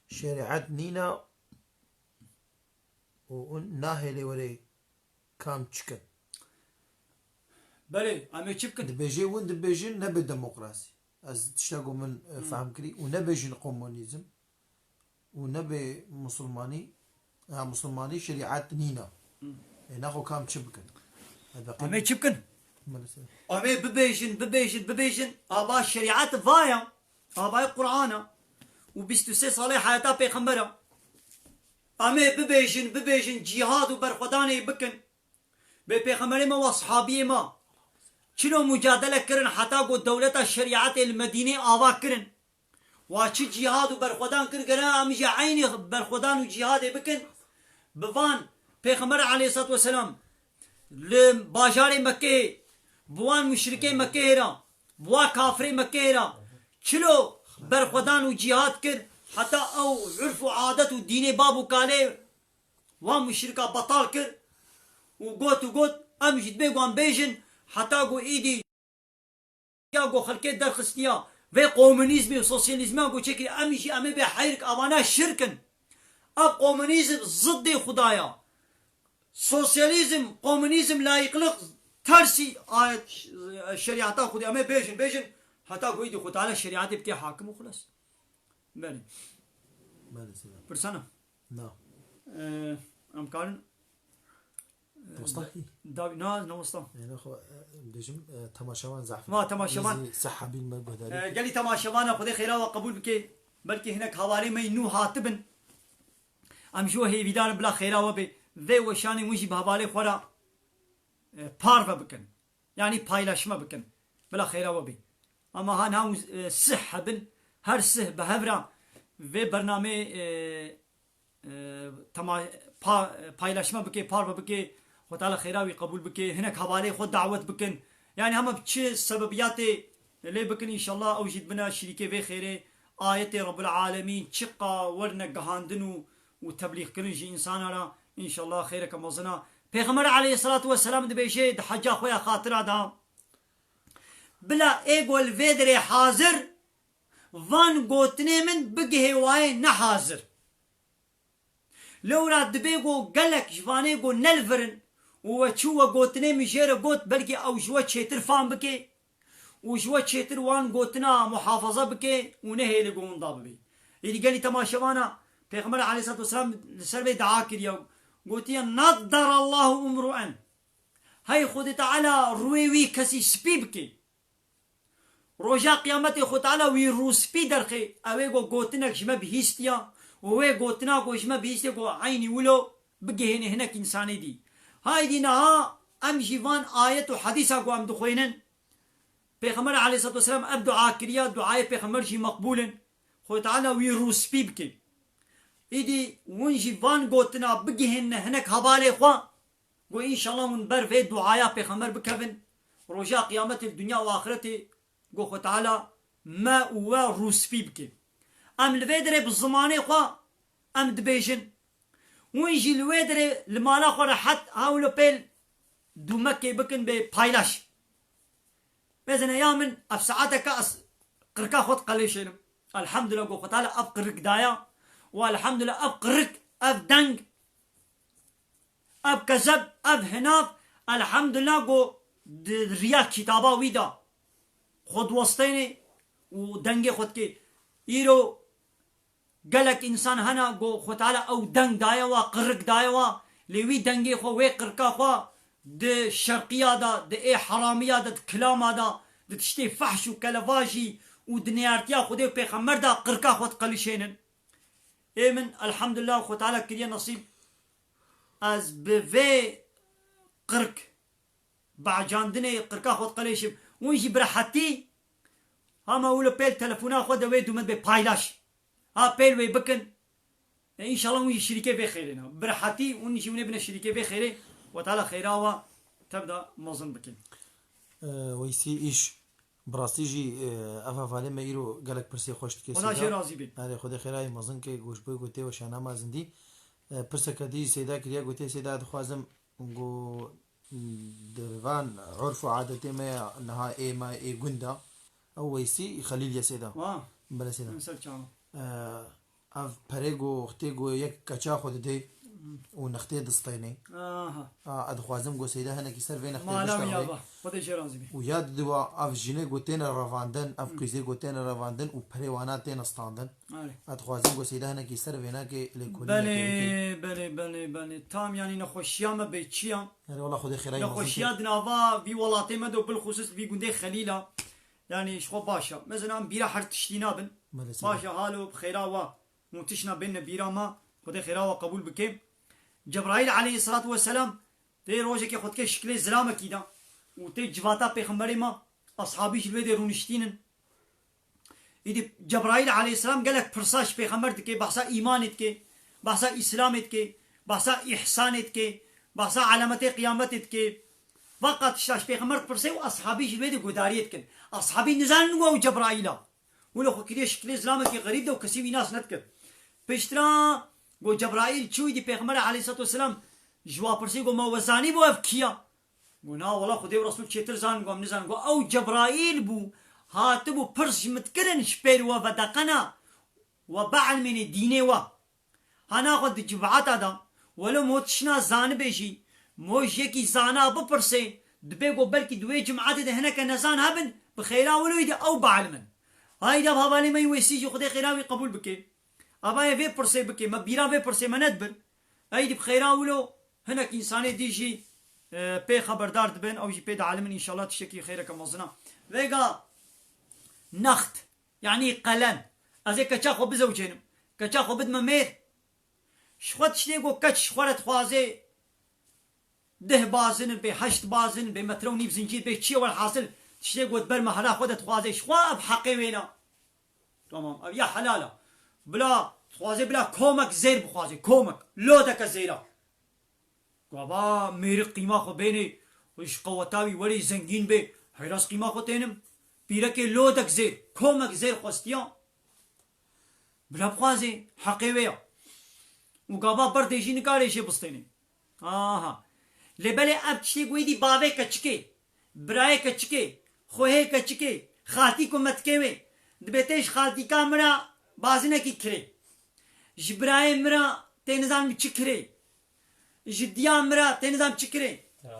şerîet nîne û hûn nahêlê were kam çikin. Belê, em ê çi bikin? Dibêjê hûn dibêjin nebe demokrasî. Ez tişta ku min, e, fehm kirî û nebêjin komunîzm û nebe musulmanî, ha, musulmanî şerîet nîne. Hı. Ê, naxwe kam çi bikin? Em ê çi bikin? Maalesef. Em ê bibêjin, bibêjin, bibêjin, ava şerîet va ya. Avayê Qur'an e û bîst û sê salê heyata pêxember e. Em ê bibêjin, bibêjin, cîhad û berxwedanê bikin. Bê pêxemberê me û eshabiyê me çilo mucadele kirin heta ku dewleta şerîetê li Medînê ava kirin. Wa çi cîhad û berxwedan kir, gere em jî eynî berxwedan û cîhadê bikin. Bi van pêxember aleyhissalatu vesselam li bajarê Mekkeyê, bi wan muşrikê Mekkeyê re, bi wa kafirê Mekkeyê re çilo berxwedan û cîhad kir, heta ew urf û adet û dînê bab û kalê wan muşrika betal kir û got û got, em jî dibê wan bêjin, heta ku îdî ya ku xelkê derxistiya vê komunîzmê û sosyalîzmiya ku çêkirî, em jî em ê bê heyrik, avana şirk in. Ev komunîzm ziddê Xuda ya. Sosyalîzm, komunîzm, layîqlik tersî ayet, şerîeta Xwedê. Em ê bêjin, bêjin, heta ku îdî Xwedê Teala şerîetê bike hakim û xilas. Belê. Belê seyda. Pirsana. Na. Ee, em karin. Wasta kî? Dav-, na, ne wasta? Yanî xwe, e, bêjim, e, temaşevan zehf. Va temaşevan. Nizî sehabîn me guhdarî. E, gelî temaşevana Xwedê xêra we qebûl bike. Belkî hinek hevalê me yî nû hatibin. Em ji we hêvîdar in bila xêra we bê. Vê weşanê hûn jî bi hevalê xwe re, e, parve bikin. Yanî paylaşma bikin. Bila xêra we bê. Ama ha niha hûn, e, sih hebin. Her sih bi hev re vê bernameyê, e, e, tema-, pa-, paylaşma bike, parve bike, Xwe Teala xêra wî qebûl bike, hinek hevalê xwe dawet bikin. Yanî hema bi çi sebebiyatê lê bikin, înşallah ew jî dibine şirîkê vê xêrê. Ayetê Rabbul Alemîn çiqa werine gihandin û, û teblîxkirin ji însana re, înşallah xêreke mezin a. Pêxember aleyhisselatu vesselam dibêje di heca xwe ya xatira de, bila ê ku li vê derê hazir, van gotinê min bigihê wayê ne hazir. Lewra dibê ku gelek ji vanê ku ne li vir in û we çû we gotinê min jê re got, belkî ew ji we çêtir fam bike û ji we çêtir wan gotina muhafaza bike û nehêle ku winda bibe. Êdî gelî temaşevana Pêxember aleyhisselatu vesselam li ser vê dua kiriye û gotiye, "Naddarallahu umru'en." Hey Xwedê Teala rûyê wî kesî spî bike. Roja Qiyametê Xwe Teala wî rûspî derxê, ew ê ku gotinek ji me bihîstiya û wê gotina ku ji me bihîstiye ku eynî wilo bigihêne hinek însanê dî. Haydî niha em jî van ayet û hedîsa ku em dixwînin, Pêxember aleyhisselatu vesselam ev dua kiriya, duayê Pêxember jî meqbûl in. Xwe Teala wî rûspî bike. Îdî hûn jî van gotina bigihêne hinek hevalê xwe. Got, înşallah hûn ber vê duaya Pêxember bikevin, roja Qiyametê li dinya û axiretê, got, Xwe Teala me û we rûspî bike. Em li vê derê bi zimanê xwe em dibêjin. Hûn jî li wê derê li mala xwe rehet hewlo pêl dûmekê bikin bê paylaş. Bezene ya min ev saeteke ez qirika xwe diqelêşênim. Elhamdulillah, got, Xwe Teala ev qirik daya û elhamdulillah ev qirik, ev deng, ev kezeb, ev hinav, elhamdulillah, got, di riya kitaba wî de xwe diwestênê û dengê xwe dikê. Îro gelek însan hene ku Xwe Teala ew deng daye wa, qirik daye wa, lê wî dengê xwe, wê qirika xwe di şerqiya de, di ê heramiya de, di kilama de, di tiştê fehş û kelevajî û di neyartiya Xwedê û Pêxember de qirika xwe diqelişênin. Ê min, elhamdulillah, Xwe Teala kiriye nesîb ez bi vê qirk, bacandinê qirka xwe diqelêşim. Hûn jî bi rehetî hema wilo pêl telefona xwe de wê dûmet bê paylaş. Ha pêl wê bikin. E, înşallah hûn jî şirîkê vê xêrê ne. Bi rehetî hûn jî hûn ê bine şirîkê vê xêrê. Xwe Teala xêra we tev de mezin bikin. E, Weysî, îş bi rastî jî, e, ev hevalê me îro gelek pirsê xweş dike. Xweda jê razî bin. Erê, Xwedê xêra wî mezin ke, goşboy gotê we şana me zindî. E, pirseke dî Seyda kiriye, gotê, Seyda, dixwazim ku di van urf û adetê me ya niha ê me ê gund de, ew Weysî Xelîl ye Seyda. Wa. Belê Seyda. Min ser çawa. Ee, ev perê ku xtê ku yek keça xwe didê û nextê distênê. Aha. A, ez dixwazim ku Seyda hinekî ser vê nextê Mala bişta wî ya xwe. Ba. Xwedê jê razî be. Û ya didiwa ev jinê ku têne revandin, ev qîzê ku têne revandin û perê wana têne standin. Erê. Ez dixwazim ku Seyda hinekî ser vênakê lêkolînekê bike. Belê, belê, belê, belê. Tam yanî nexweşiya me bê çi ya? Erê, wela Xwedê xêra wî mezin ke. Nexweşiya di nava vî welatê me de û bilxusûs vî gundê Xelîla. Yanî ji xwe baş e. Mesela em bîra her tiştî nabin. Belê, seyda. Baş e, halo bi xêra we. Hûn tiştine bênine bîra me. Xwedê xêra we qebûl bike. Cebraîl aleyhisselatu vesselam tê rojekê xwe dike şiklê zilamekî de û tê civata pêxemberê me. Ashabî jî li wê dê rûniştînin. Îdî Cebraîl aleyhisselam gelek pirsa ji pêxember dike, behsa îmanê dike, behsa îslamê dike, behsa îhsanê dike, behsa alametê qiyametê dike. Veqa tişta ji pêxember dipirse û ashabî jî li wê dê guhdariyê dikin. Ashabî nizanin ku ew Cebraîl a. Wilo xwe kiriye şiklê zilamekî xerîb de û kesî wî nas nedikir. Piştre got Cebraîl çû, îdî pêxember aleyhisselatu vesselam ji wa pirsî got, ma we zanîbû ev kî ya? Got, na wela Xwedê û Resul çêtir zanin, got, em nizanin. Got, ew Cebraîl bû, hatibû pirs ji min dikirin ji pêr we vedeqena, we bielmênê dînê we. Hana xwe di civata de, welo mo tişna zanibê jî, mo ji yekî zana bipirse, dibê got belkî di wê cimatê de hineke nezan hebin, bi xêra wilo îdî ew bielmin. Hayda bi hevalê me yî Wêsî jî Xwedê xêra wî qebûl bike. Ava yê vê pirsê bike, me bîra vê pirsê me nedibir. Ey dî bi xêra wilo, hinek însanê dî jî, e, pê xeberdar dibin, ew jî pê dialimin, înşallah tiştekî xêreke mezin a. Vêga next, yanî qelen. Ez ê keça xwe bizewcênim. Keça xwe bidime mêr. Ji xwe tiştê ku keç ji xwe re dixwazê, deh bazin bê, heşt bazin bê, metre û nîv zincîr bê, çi ye welhasil, tiştê ku di ber mehra xwe de dixwazê, ji xwe ev heqê wê ne. Tamam, ev ya helal e. Bila dixwazê, bila komek zêr bixwazê, komek, lodeke zêra. Gava mêrik qîma xwe bênê, ji qeweta wî werê zengîn bê, heyras qîma xwe tênim. Pîrekê lodek zêr, komek zêr xwestiya. Bila bixwazê, heqê wê ya. Û gava berdê jî nikarê jê bistênê. Aha. Lê belê ev tiştê ku êdî bavê keçikê, birayê keçikê, xwehê keçikê, xaltîk û metikê wê, dibê tê ji xaltîka min re bazinekî kirê. Ji birayê min re tê nizanim çi kirê. Ji diya min re tê nizanim çi kirê.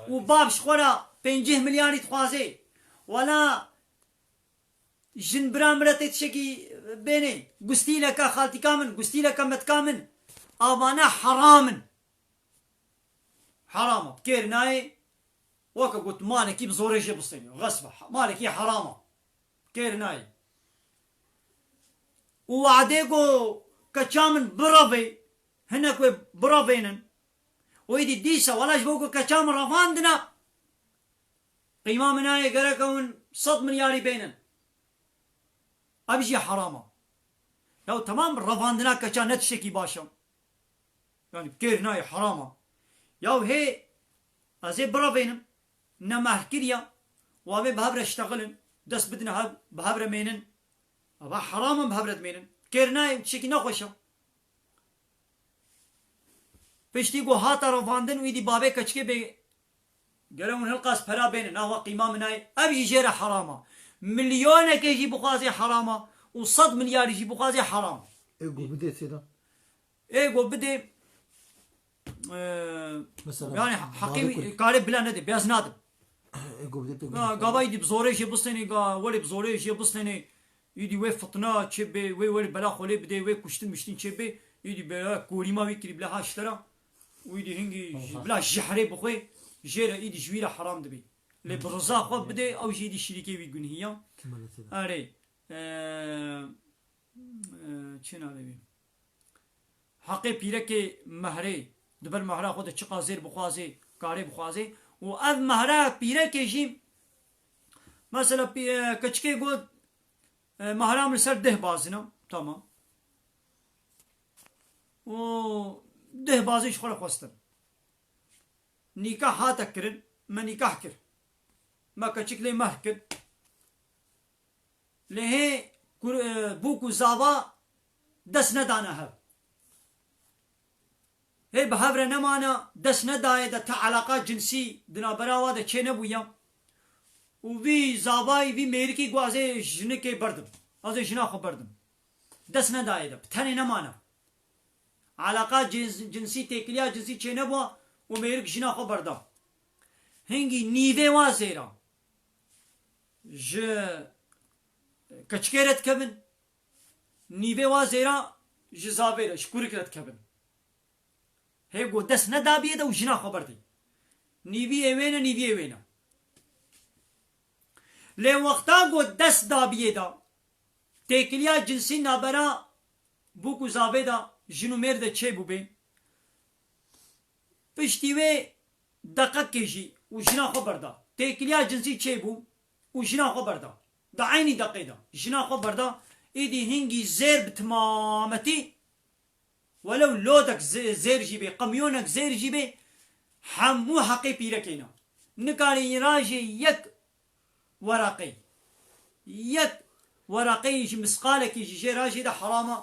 Û bav ji xwe re pêncî milyarî dixwazê. Wela jin bira min re tê tiştekî bênê. Gustîleke xaltîka min, gustîleke metka min. Avana heram in. Heram e. Bi kêr nayê. Weke got malekî bi zorê jê bistênê. Xesb e. Malekî heram e. Bi kêr nayê. Û wadê ku keça min birevê, hinek wê birevênin. Û êdî dîsa, wela ji bo ku keça min revandina, qîma min nayê gerek ew in sed milyarî bênin. Ev jî heram e. Ya temam, revandina keça ne tiştekî baş e. Yanî bi kêr nayê, heram e. Ya hê ez ê birevênim, ne meh kiriya, û ev ê bi hev re ştexilin, dest bidine hev, bi hev re mênin. Ava heram e bi hev re dimênin. Bi kêr nayê, tiştekî nexweş e. Piştî ku hate revandin, wî dî bavê keçikê bê, gere hûn hilqas pera bênin, nava qîma min nayê. Ev jî jê re heram e. Milyonekê jî bixwazê heram e û sed milyarî jî bixwazê heram e. Ê ku bidê tê de. Ê ku bidê, e, Mesela, yani heqê bavê wî ku karê bila nedê, beyaz nadim. Ê ku bidê pê Ha, gava îdî bi zorê jê bistênê, ga welê bi zorê jê bistênê. Îdî wê fitna çê bê, wê welê bela xwe lê bidê, wê kuştin miştin çê bê. Îdî bela korîma wî kirî bila ha ji te re. Û îdî hingî ji- Allah. Bila jehrê bixwe, jê re îdî ji wî re heram dibê. Lê bi riza xwe bidê, ew jî îdî şirîkê wî gunhî ya. Erê. Eee, eee, çi navê wî? Heqê pîrekê mehrê, di ber mehra xwe de çiqa zêr bixwazê, karê bixwazê. Û ev mehra pîrekê jî, mesela pî-, e, keçikê got, e, mehra min li ser deh bazin e, tamam. Û deh bazin ji xwe re xwestin. Nîkah hate kirin, me nîkah kir. Me keçik lê mehr kir. Lê hê kur-, e, bûk û zava dest nedane hev. Hê bi hev re nemane, dest nedayê de, te eleqa cinsî di navbera wa de çê nebûye. Û vî zavayî, vî mêrikî got, ez ê jinikê berdim. Ez ê jina xwe berdim. Dest nedayê de, bi tenê nemane. Eleqa cins-, cinsî, têkiliya cinsî çênebû û mêrik jina xwe berda. Hingî nîvê wa zêra ji keçikê re dikevin, nîvê wa zêra ji zavê re, ji kurik re dikevin. Hê got dest nedabiyê de û jina xwe berdê. Nîviyê wê ne, nîviyê wê ne. Lê wexta got dest dabiyê de, têkiliya cinsî nabera bûk û zavê de jin û mêr de çêbûbê. Piştî wê deqekê jî û jina xwe berda. Têkiliya cinsî çêbû û jina xwe berda. Di eynî deqê de jina xwe berda. Îdî hingî zêr bi timametî, welew lodek zê-, zêr jî bê, qemyonek zêr jî bê, hemû heqê pîrekê ne. Nikarî rajê yek weraqê, yek weraqeyî jî, misqalekî jî jê rajê de heram e,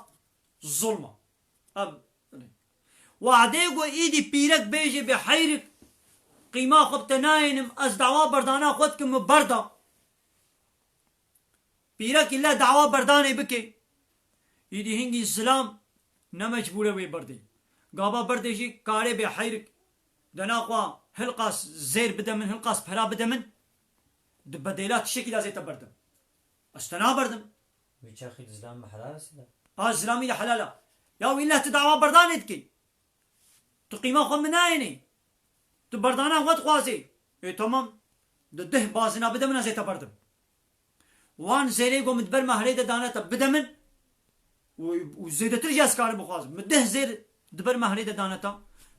zulm e. Ev, wadê ku îdî pîrek bêjê bê heyrik, qîma xwe bi te nayênim, ez dawa berdana xwe dikim, min berda. Pîrekî le dawa berdanê bike. Îdî hingî zilam ne mecbûr e wê berdê. Gava berdê jî karê bê heyrik. Dena xwe hilqas zêr bide min, hilqas pera bide min. Di bedêla tiştekî de ez ê te berdim. Ez te naberdim. Wî çaxî di zilam me helal e sida. A zilamî de helal e. Ya wî leh tu dawa berdanê dikî. Tu qîma xwe min nayênî. Tu berdana xwe dixwazî. Ê, tamam. Di deh bazina bide min, ez ê te berdim. Wan zêrê ku min di ber mehrê de dane te bide min. Û, û zêdetir jî ez karim bixwazim. Min deh zêr di ber mehrê de dane te.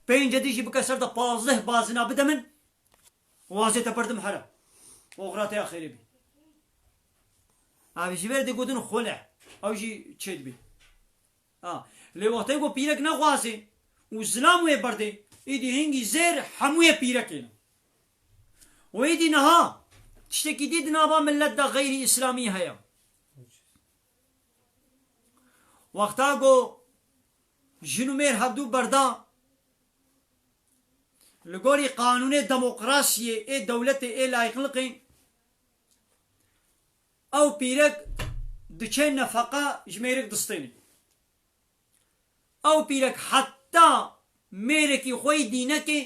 Pênce dî jî bike ser de pazdeh bazina bide min. Û ez ê te berdim here. Oxira te ya xêrê bî. Ev ji ber digotin xule. Ew jî çêdibî. Ha, lê wextê ku pîrek nexwazê û zilam wê berdê, îdî hingî zêr hemûyê pîrekê ne. Û îdî niha tiştekî dî di nava millet de xeyrî îslamî heye. Wexta ku jin û mêr hevdû berda, li gorî qanûnê demokrasiyê ê dewletê ê layîqliqê, ew pîrek diçe nefeqa ji mêrik distênê. Ew pîrek heta mêrekî xwe yî dînekê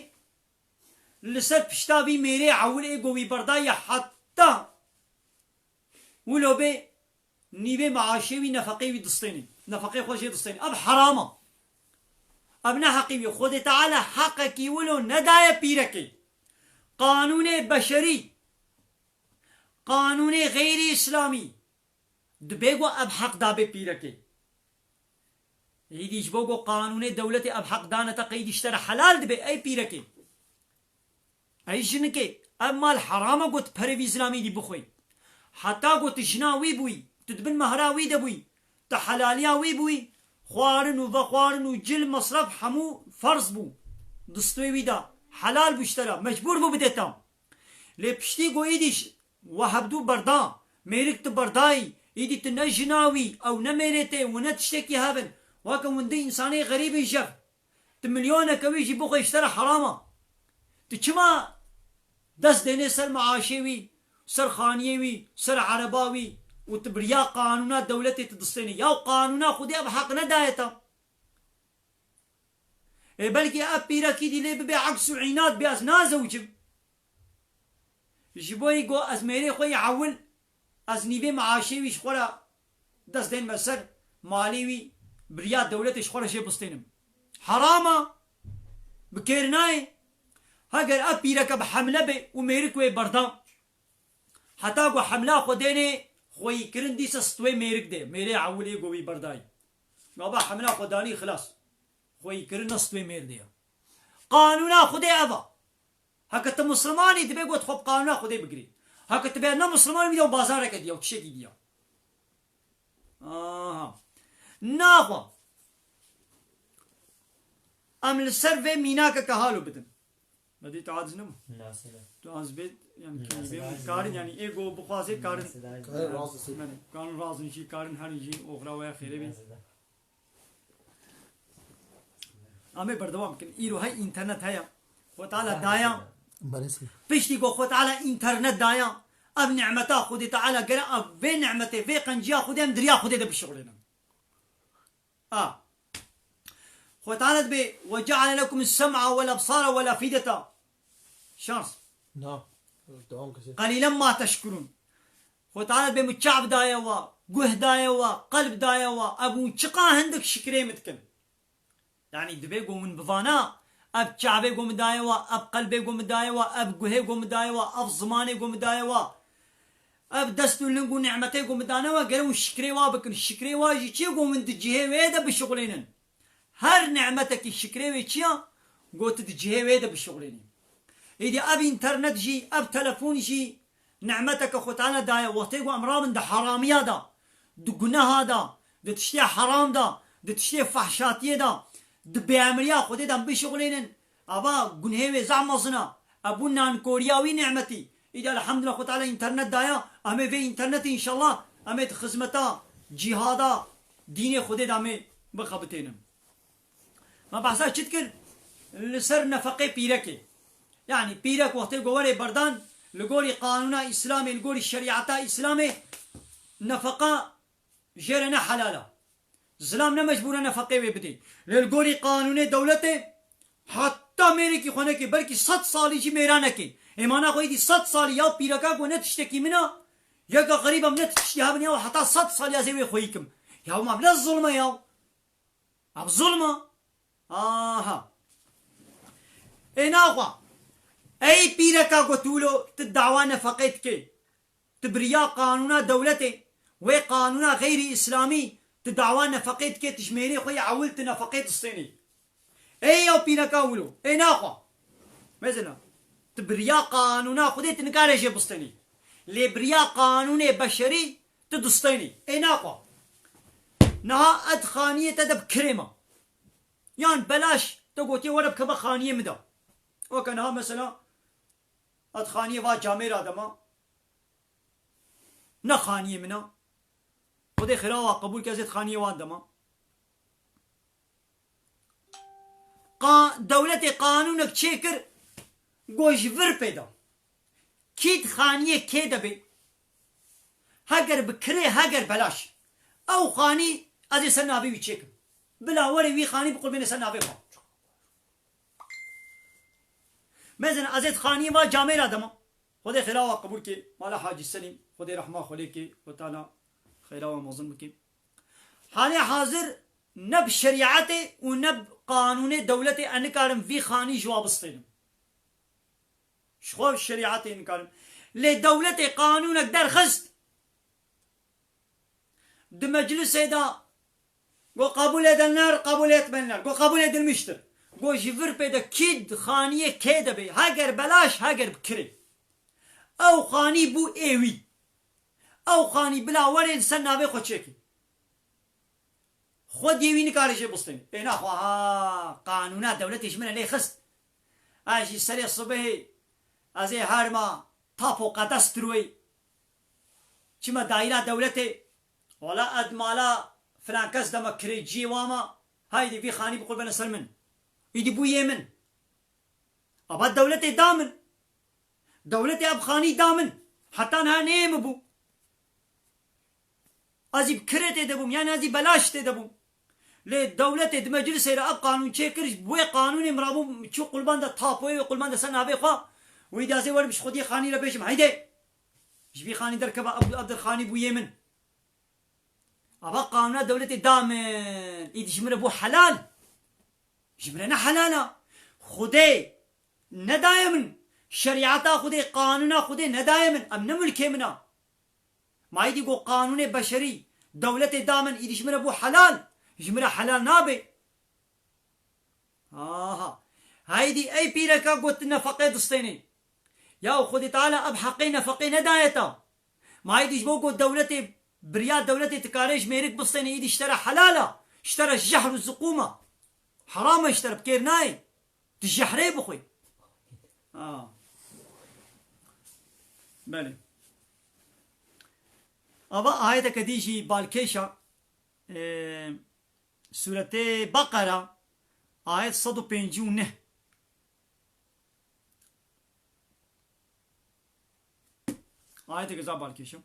li ser pişta vî mêrê ewil ê ku wî berdaye heta wilo bê nîvê meaşê wî, nefeqê wî distênê. Nefeqê xwe jê distênê. Ev heram e. Ev ne heqî wî. Xwedê Teala heqekî wilo nedaye pîrekê. Qanûnê beşerî, qanûnê xeyrî îslamî, dibe ku ev heq dabe pîrekê. Îdî ji bo ku qanûnê dewletê ev heq dane te, qeydî ji te re helal dibe, ey pîrekê. Ey jinikê, ev mal heram e ku tu perê vî zilamî dî bixwî. Heta ku tu jina wî bûyî, tu di bin mehra wî de bûyî, tu helaliya wî bûyî, xwarin û vexwarin û cil mesref hemû ferz bû. Distwê wî de helal bû ji te re, mecbûr bû bide te. Lê piştî ku îdî ji we hevdû berda, mêrik tu berdayî, îdî tu ne jina wî, ew ne mêrê te, û ne tiştekî hev in. Weke windî însanê xerîb in jev. Tu milyoneke wî jî bixwe, ji te re heram e. Tu çima dest dênê ser meaşê wî, ser xaniyê wî, ser ereba wî û tu bi riya qanûna dewletê tu distênî? Ya qanûna Xwedê ev heq nedaye te. Ê belkî ev pîrekî dî lê bibe aks û înat bê, ez nazewicim. Ji bo yî ku ez mêrê xwe yî ewil, ez nîvê meaşê wî ji xwe re dest dênme ser malê wî, bi riya dewletê ji xwe re jê bistênim. Heram e, bi kêr nayê. Heger ev pîreke bi hemle be û mêrik wê berda, heta ku hemla xwe dênê xweyîkirin, dîsa stwê mêrik de, mêrê ewilê ku wî berdayî. Gava hemla xwe danî, xilas. Xweyîkirin ne stwê mêr de ye. Qanûna Xwedê ev e. Heke tu Mislimanî, dibe ku tu xwe bi qanûna Xwedê bigirî. Heke tu be ne Misliman, wî de bazareke diye û tiştekî diye. Aha. Naxwe. Em li ser vê mînakeke halo bidin. Bedî tu aciz nebû. Nasıl? Tu aciz bê, yani, Nasıl kim bê, aciz karin, nebû? Yani, ego bixwazê karin. Nasıl aciz Karin nebû? Razı. Yani, karin razın jî, karin herin jî, oxira we xêre bê. Nasıl da? Em ê berdewam bikin. Îro hey înternet heye. Xwe Teala daya. Belê sê. Piştî ku Xwe Teala înternet daya, ev nimeta Xwedê Teala gere ev vê nimetê, vê qenciya Xwedê em di riya Xwedê de bişuxulênin. A. Xwe Teala dibê, "Ve ceale lekum sem'a vel ebsara vel efideta." Şans. Na. Devam kesê. Qelîlen ma teşkurûn. Xwe Teala dibê min çav daye wa, guh daye wa, qelb daye wa, ev hûn çiqa hindik şikrê min dikin. Yani dibe ku min bivana, ev çavê ku min daye wa, ev qelbê ku min daye wa, ev guhê ku min daye wa, ev zimanê ku min daye wa, ev dest û ling û nimetê ku min dane wa, gere hûn şikrê wa bikin. Şikrê wa jî çi ye? Ku min di cihê wê de bişuxulênin. Her nimetekî şikrê wê çi ya? Ku tu di cihê wê de bişuxulênî. Êdî ev înternet jî, ev telefon jî, Nimeteke Xwe Teala daye, wextê ku em rabin di haramiya de, di guneha de, di tiştê heram de, di tiştê fehşatiyê de, di bêemriya Xwedê de em bişuxulênin, ava gunhê wê zehf mezin e. Ev bû nankoriya wî nimetî. Îdî elhamdulillah Xwe Teala înternet daye, em ê vê înternetê înşallah em ê di xizmeta cîhada dînê Xwedê de em ê bixebitênin. Me behsa çi dikir? Li ser nefeqê pîrekê. Yanî pîrek wextê ku were berdan, li gorî qanûna Îslamê, li gorî şerîeta Îslamê nefeqa jê re ne helal e. Zilam ne mecbûr e nefeqê wê bidê. Lê li gorî qanûnê dewletê heta mêrekî xwe nekê, belkî sed salî jî mêra nekê. Ê mana xwe êdî sed salî ya pîreka ku ne tiştekî min e, yeka xerîb em ne tiştî hebin ya heta sed salî ez ê wê xweyî kim. Ya ma bile zilm e ya. Ev zulm e. Aha. Ê naxwe. Ey pîreka ku tu wilo tu dawa nefeqê dikê. Tu bi riya qanûna dewletê, wê qanûna xeyrî îslamî, tu dawa nefeqê dikê, tu ji mêrê xwe yê ewil tu nefeqê distênî. Ê ya pîreka wilo, ê naxwe. Mesela, tu bi riya qanûna Xwedê tu nikare jê bistênî. Lê bi riya qanûnê beşerî tu distênî. Ê naxwe. Niha ez xaniyê te de bi kirê me. Yan belaş te gotiye were bikeve xaniyê min de. Weke niha mesela, ez xaniyê va camêra de me. Ne xaniyê min e. Xwedê xêra wa qebûl ke, ez ê xaniyê wan de me. Qa-, dewletê qanûnek çêkir, got ji vir pê de. Kî di xaniyê kê de bê? Heger bi kirê, heger belaş. Ew xanî ez ê ser navê wî çêkim. Bila were wî xanî biqurbêne ser navê xwe. Mezin ez ê di xaniyê va camêra de me. Xwedê xêra wa qebûl kê. Mala Hacî Selîm. Xwedê rehma xwe lê kê. Xwedê Teala xêra wa mezin bikê. Halê hazir ne bi şerîetê û ne bi qanûnê dewletê ez nikarim vî xanî ji wa bistênim. Ji xwe şerîetê nikarim. Lê dewletê qanûnek derxist. Di meclisê de got, "Qebûl edilner, qebûl etmenler." Got, "Qebûl edilmiştir." Got, "Ji vir pê de kî di xaniyê kê de bê, heger belaş, heger bi kirê." Ew xanî bû ê wî. Ew xanî bila were li ser navê xwe çêkî. Xwediyê wî nikare jê bistênî. Ê naxwe ha, qanûna dewletê ji min re lê xist. Ez jî serê sibehê, ez ê herma tapo qedes tirwey. Çima dayîra dewletê? Wala ez mala filan kes de me kirê ciyê wa me. Haydî vî xanî biqurbêne ser min. Îdî bû yê min. Aba dewletê da min. Dewletê ev xanî da min. Heta niha neyê min bû. Ez jî bi kirê tê de bûm, yanî ez jî belaş tê de bûm. Lê dewletê di meclisê de ev qanûn çêkir, ji bo wê qanûnê min rabûm, çû qulban de tapoyê wê qulban de ser navê xwe. Wî de ez ê werim ji xwediyê xanî re bêjim, heydê. Ji vî xanî derkeva, ev, ev der xanî bû yê min. Ava qanûna dewletê da min, îdî ji min re bû helal. Ji min re ne helal a. Xwedê nedaye min. Şerîeta Xwedê, qanûna Xwedê nedaye min. Em ne milkê min a. Ma îdî got qanûnê beşerî, dewletê da min, îdî ji min re bû helal. Ji min re helal nabe. Aha. Heydî ey pîreka got tu nefeqê distênê. Ya Xwedê Teala ev heqê nefeqê nedaye te. Ma îdî ji bo got dewletê, biriya dewletê tu karê ji mêrik bistênê, îdî ji te re helal a. Ji te re jehr û ziqûm a. Heram e ji te re, bi kêr nayê. Tu jehrê bixwî. Ha. Belê. Ava ayeteke dî jî balkêş a. Ee, Sûretê Beqera, ayet sed û pêncî û neh. Ayeteke zaf balkêş e.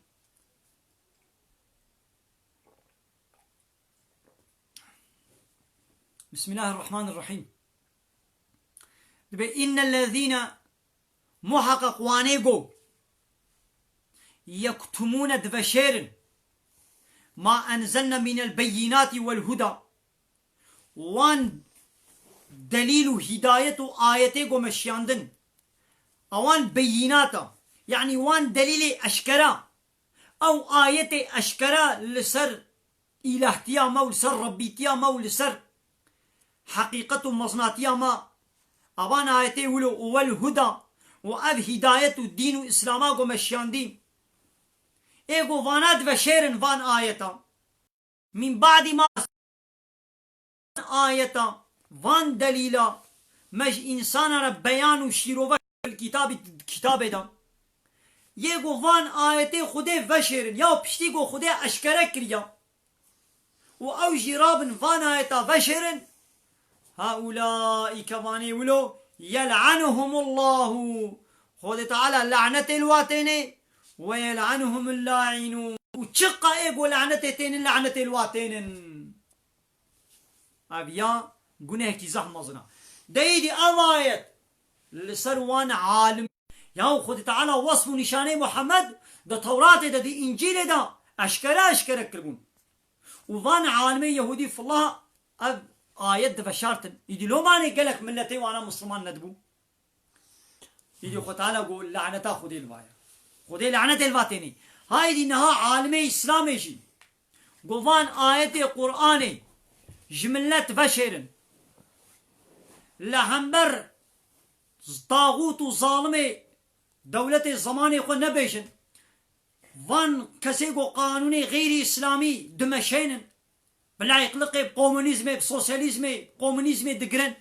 Bismillahirrahmanirrahîm. Dibe, "Innellezîne", muheqeq wanê go, "yektumûne", diveşêrin, "ma enzelne mînel beyînatî wel huda", wan delîl û hîdayet û ayetê go me şiyandin. Ewan beyînat a, yanî wan delîlê eşkera, ew ayetê eşkera li ser îlahtiya me û li ser Rebbîtiya me û li ser heqîqet û mezinatiya me. Evan ayetê wilo û wel huda û ev hîdayet û dîn û Îslama go me şiyandî. Ê go vana diveşêrin van ayeta. Min ba'dî ma ayeta, van delîla me ji însana re beyan û şîrove kitabî, kitabê de. Yê go van ayetê Xwedê veşêrin, ya piştî go Xwedê eşkere kiriya. Û ew jî rabin van ayeta veşêrin. Haulâî, kevanê wilo, yel'anuhumullahu. Xwedê Teala lanetê li wa têne. Ve yel'anuhumul la'inûn. Û çiqa ê ku lanetê tênin, lanetê li wa tênin. Ev ya gunehekî zehf mezin a. Deyî dî ev ayet li ser wan alim. Yaw Xwedê Teala wesf û nîşaneyê Muhammed di Tewratê de, di Încîlê de eşkere eşkere kiribûn. Û van alimê Yehûdî fila ev ayet diveşartin. Îdî lomanê gelek milletê wana Misliman nedibû. Îdî Xwe Teala got, laneta Xwedê li va ye. Xwedê lanetê li va tênê. Haydî niha alimê Îslamê jî got van ayetê Qur'anê ji millet veşêrin. Li hember taxût û zalimê dewletê zemanê xwe nebêjin. Van kesê ku qanûnê xeyrî îslamî dimeşênin, bi layîqliqê, bi komunîzmê, bi sosyalîzmê, komunîzmê digirin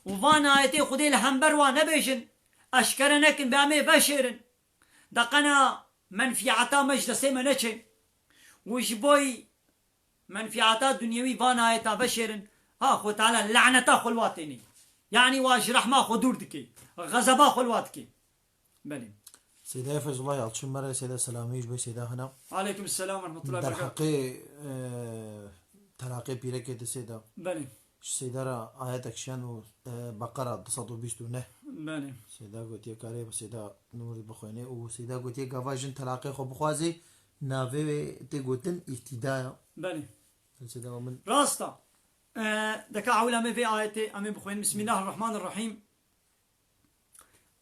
û van ayetê Xwedê li hember wan nebêjin, eşkere nekin, bi em ê veşêrin. De qena menfîeta me ji destê me neçin. Û ji boy menfîeta dunyewî van ayeta veşêrin, ha, Xwe Teala laneta xwe li wa tênê. Yanî wa ji rehma xwe dûr dike. Xezeba xwe li wa dike. Belê. Seyda Feyzullah Yalçın, mere Seyda selamî ji bo Seyda hene. Aleyküm selam ve rahmetullah ve berekatuhu. Derheqê, e, telaqê pîrekê di Seyda. Belê. Ji Seyda re ayetek şiyan û, e, Beqera du sed û bîst û neh. Belê. Seyda gotiye karê bi Seyda Nûrî bixwêne û Seyda gotiye gava jin telaqê xwe bixwazê, navê wê tê gotin îftîda ya. Belê. Seyda min. Rast e. E, deka ewla me vê ayetê, em ê bixwênin. Bismillahirrahmanirrahim.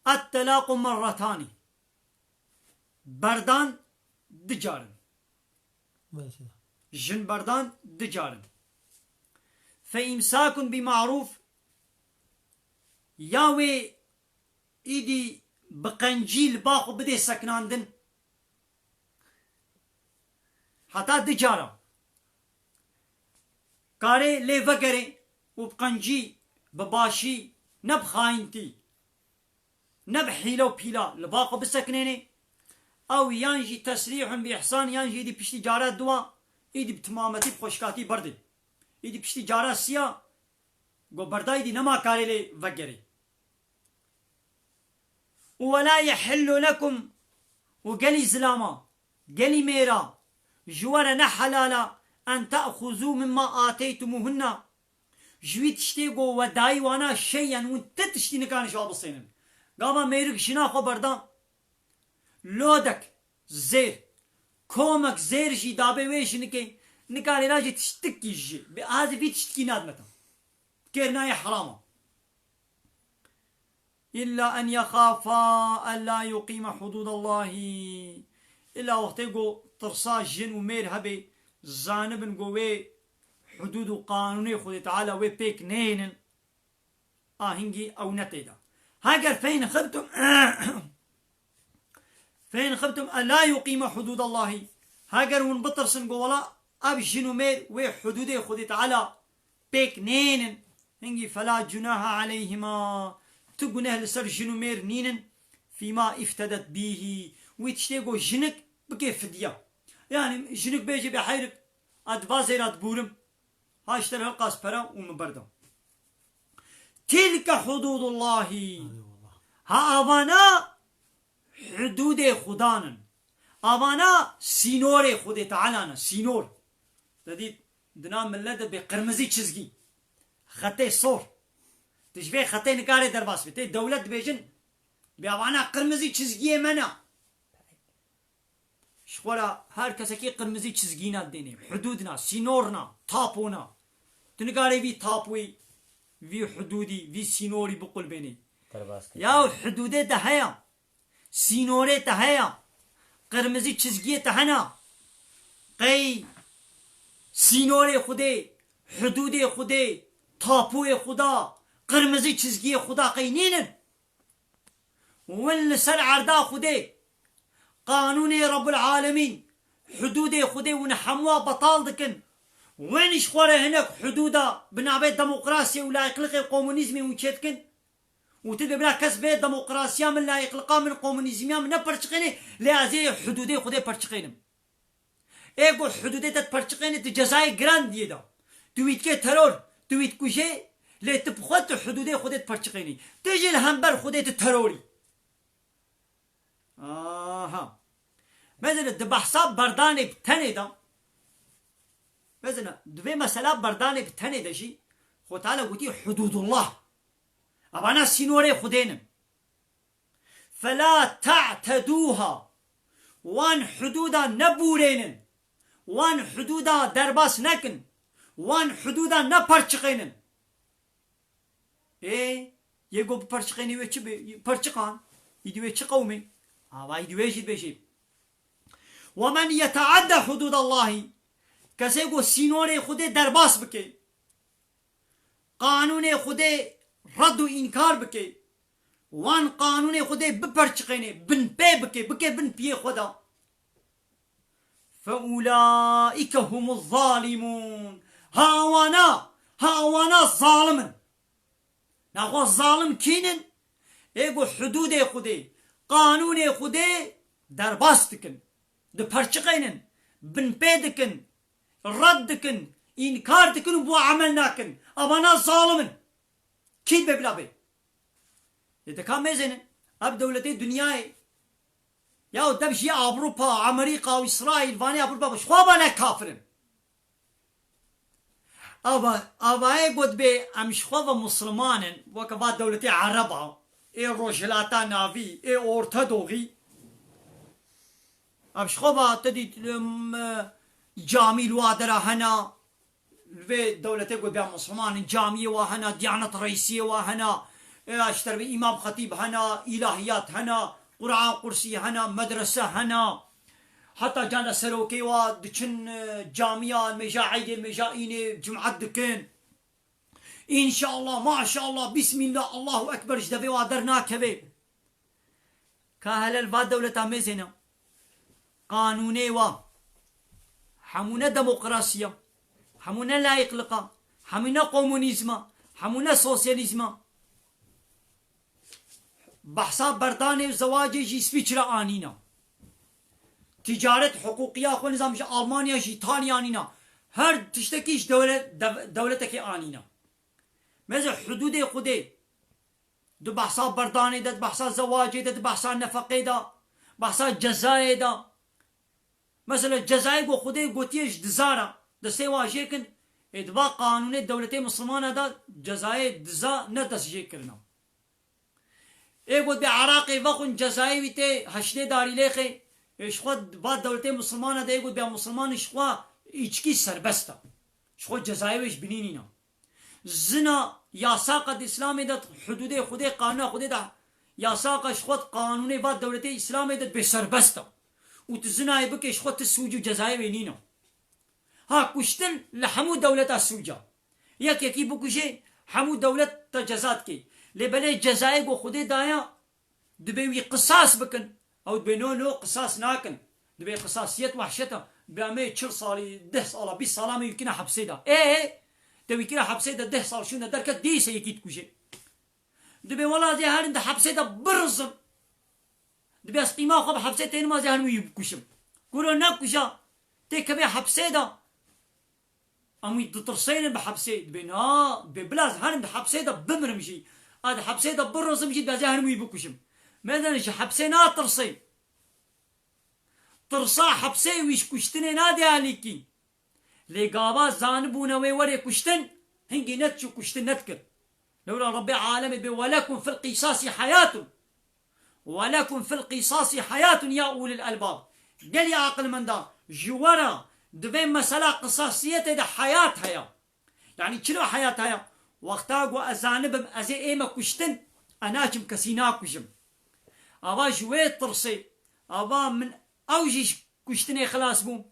Et-telaqu merretani. Berdan du car in. Mesela. Jin berdan du car in. Fe imsakun bi ma'ruf, ya wê îdî bi qencî li ba xwe bidê seknandin. Heta du cara. Karê lê vegerê û bi qencî, bi başî, ne bi xayintî, ne bi hîle û pîla li ba xwe bisekinênê. Ew yan jî tesrîhun bi îhsan, yan jî îdî piştî cara dua, îdî bi timametî, bi xweşkatî berdê. Îdî piştî cara siya, go berda îdî nema karê lê vegerê. Û we la yehillu lekum, û gelî zilama, gelî mêra, ji we re ne helal e, en te'xuzû mimma ateytumuhunna, ji wî tiştê ku we dayî wana şeyen, hûn ti tiştî nikarin ji wa bisênin. Gava mêrik jina xwe berda, lodek zêr, komek zêr jî dabê wê jinikê, nikarê ra jî tiştikî jî, bi azî vî tiştikî nadmeta. Kêrnayê heram e. Îlla en yexafa en la yuqîme hudûdallahî. Îlla wextê ku tirsa jin û mêr hebe, zanibin ku wê hudûd û qanûnê Xwedê Teala wê pêk neyênin, a hingî ew ne tê de. Heger feyn xiftum, feyn xiftum en la yuqîme hudûdallahî. Heger hûn bitirsin ku wela ev jin û mêr wê hudûdê Xwedê Teala pêk nênin. Hingî fela cunaha aleyhima. Tu guneh li ser jin û mêr nînin. Fîma îftedet bîhî. Wî tiştê ku jinik bike fidya. Yani jinik bêje bê heyrik, ez di va zêra dibûrim. Ha ji te re hilqas pera û min berda. Tilke hudûdullahî. Ha avana hudûdê Xudan in. Avana sînorê Xwedê Teala ne, sînor. Te dît, di nav millet de bê qirmizî çizgî. Xetê sor. Tu ji vê xetê nikarê derbas bî. Tê dewlet dibêjin, bê avana qirmizî çizgiyê me ne. Ji xwe re her kesekî qirmizî çizgîna dênê. Hudûdna, sînorna, tapona. Tu nikarê vî tapoyî, vî hudûdî, vî sînorî biqulbênê. Derbas kir. Ya hudûdê te heye. Sînorê te heye, qirmizî çizgiyê te hene. Qey sînorê Xwedê, hudûdê Xwedê, tapoyê Xweda, qirmizî çizgiyê Xweda qey nînin? Win li ser erda Xwedê, qanûnê Rebbul Alemîn, hudûdê Xwedê win hemûa betal dikin. Win ji xwe re hinek hudûda bi navê demokrasiyê û layîqliqê komunîzmê win çêdikin. Û tu dê bila kes vê demokrasiya min, layîqliqa min, komunîzmiya min neperçiqênê, lê ez ê hudûdê Xwedê perçiqênim. Ê ku hudûdê te diperçiqênê, tu cezayê giran diyê da. Tu wî dikê teror, tu wî dikujê, lê tu bi xwe tu hudûdê Xwedê diperçiqênî. Tu jî li hember Xwedê tu terorî. Aha. Mesela di behsa berdanê bi tenê de, mesela di vê mesela berdanê bi tenê de jî Xwe Teala gotî hudûdullah. Evana sînorê Xwedê ne. Fela te'tedûha. Wan hudûda nebûrênin. Wan hudûda derbas nekin. Wan hudûda neperçiqênin. Ê, yê go biperçiqênî wê çi bê? Perçiqan. Îdî wê çi qewmê? Ava îdî wê jî dibêjê. "Ve men yeteadde hudûdallahî." Kesê go sînorê Xwedê derbas bike. Qanûnê Xwedê red û înkar bike. Wan qanûnê Xwedê biperçiqêne, binpê bike, bike bin piyê xwe de. "Fe ulaîke humuz zalimûn." Ha wana, ha wana zalim in. Naxwe zalim kîn in? Ê ku hudûdê Xwedê, qanûnê Xwedê derbas dikin, diperçiqênin, binpê dikin, red dikin, înkar dikin û bi wan emel nakin. Avana zalim in. Kî dibe bila bê? Lê dika mêzênin. Ev dewletê dinyayê. Ya dev jî Ewropa, Amerîka û Îsraîl, vanê Ewropa, bi xwe ve ne kafir in. Ava, avayê got bê, em ji xwe ve Musliman in, weke va dewletê Ereba, ê Rojhilata Navî, ê Orta Doğî. Em ji xwe ve te dît, em, camî li wa dera hena, li vê dewletê ku bêya Musliman in, camiyê wa hena, Diyanet Reîsiyê wa hena, e, ji tervê Îmam Xetîb hena, îlahiyat hena, Quran Qursî hena, medrese hena. Heta canda serokê wa diçin, e, camiya, mêja eydê, mêja înê, cumet dikin. Înşallah, maşallah, bismillah, Allahu Ekber, ji devê wa dernakeve. Ka hele li va dewleta mêzêne. Qanûnê wa. Hemû ne demokrasiya. Hemû ne layîqlika. Hemû ne komunîzma. Hemû ne sosyalîzma. Behsa berdanê û zewacê jî Îsvîçre anîna. Ticaret hiqûqiya xwe nizam ji Almanya, ji Îtalya anîna. Her tiştekî ji dewlet, dev-, dewletekê anîna. Meze hudûdê Xwedê. Di behsa berdanê de, di behsa zewacê de, di behsa nefeqê de, behsa cezayê de. Mesela cezayê ku Xwedê gotiye ji diza re, destê wa jê kin, ê di va qanûnê dewletê Mislimana de cezayê diza ne dest jê kirina. Ê got bê Iraqê vexwin cezayê wî tê heştê darîlêxê, ê ji xwe va dewletê Mislimana de ê got bê Misliman ji xwe îçkî serbest e. Ji xwe cezayê wê ji binî nîna. Zina yasaqa di Îslamê de, hudûdê Xwedê, qanûna Xwedê de yasaqa ji xwe di qanûnê va dewletê Îslamê de bê serbest e. Û tu zinayê bikê ji xwe tu sûc û cezayê wê nîne. Ha, kuştin li hemû dewleta sûc e. Yek yekî bikujê hemû dewlet te ceza dikê. Lê belê cezayê ku Xwedê daye, dibê wî qisas bikin. Ew dibê no, no, qisas nakin. Dibê qisasiyet wehşet e. Dibê em ê çil salî, deh sala, bîst sala me wî kine hepsê de. Ê, te wî kine hepsê de deh sal şûnde derket, dîse yekî dikuje. Dibê wela ez ê herin di hepsê de birizim. Dibê ez qîma xwe bi hepsê tênim, ez ê herim wî bikuşim. Kuro nekuja, tê kevê hepsê de. Em wî ditirsênin bi hepsê. Dibê na, dibê bila ez herim di hepsê de bimirim jî. Ez di hepsê de birizim jî, dibê ez ê herim wî bikuşim. Mezin ji hepsê natirsê. Tirsa hepsê wî ji kuştinê nade alîkî. Lê gava zanibûne wê werê kuştin, hingî nediçû kuştin nedikir. Lewla Rebbê alemê bê, "Welekum fil qîsasî heyatun. Welekum fil qîsasî heyatun ya ulil elbab." Gelî aqilmenda, ji we re di vê mesela qisasiyetê de heyat heye. Yanî çilo heyat heye? Wexta ku ez zanibim ez ê ême kuştin, ez naçim kesî nakujim. Ava ji wê tirsê, ava min ew jî ji kuştinê xilas bû.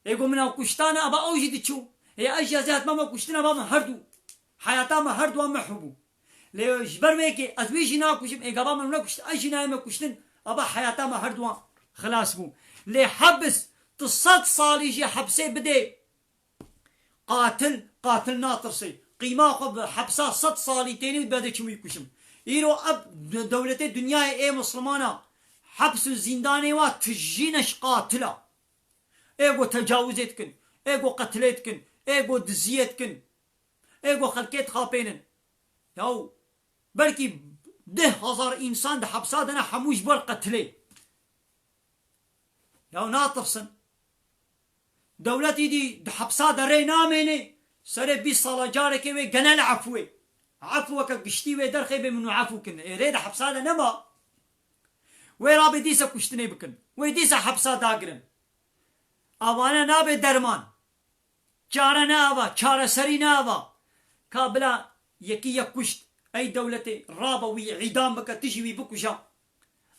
Ê ku min ew kuştane, ava ew jî diçû. Ê ez jî ez ê hatime me kuştin, ava min herdu. Heyata me herduwan mehw bû. Lê ji ber wê yekê ez wî jî nakujim, ê gava min nekuşt, ez jî nayême kuştin, ava heyata me herduwan xilas bû. Lê hebs, tu sed salî jî hepsê bidê. Qatil, qatil natirsê. Qîma xwe bi hepsa sed salî tênî û dibê ez ê çim wî kuşim. Îro ev dewletê dinyayê ê Mislimana, heps û zîndanê wa tijî ne ji qatila. Ê ku tecawizê dikin, ê ku qetilê dikin, ê ku diziyê dikin, ê ku xelkê dixapênin. Yaw, belkî deh hezar însan di hepsa de ne, hemû ji ber qetilê. Ya natirsin. Dewletî dî di hepsa de rê namênê, serê bîst sala carekê wê gene li efû wê. Efû weke giştî wê derxê bê min û efû kin. Ê rê di hepsa de nema. Wê rabê dîse kuştinê bikin. Wê dîse hepsa dagirin. Avane nabe derman. Çare ne ava, çareserî ne ava. Ka bila yekî yek kuşt, ey dewletê, rabe wî îdam bike, tu jî wî bikuja.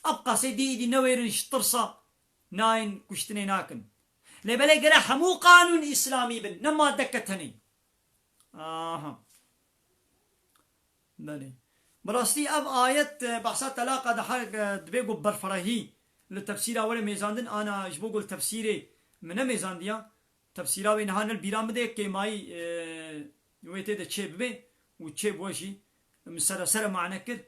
Ev qasê dî îdî newêrin ji tirsa nayên kuştinê nakin. Lê belê gere hemû qanûn îslamî bin, ne madeke tenê. Aha. Belê. Bi rastî ev ayet, e, behsa telaqa diha, e, dibê ku berfirehî li tefsîra were mêzandin, ana ji bo ku li tefsîrê min nemêzandiya, tefsîra wê niha ne li bîra min de, kêmayî, e, wê tê de çê bibe û çê bû jî min sere sere mane kir.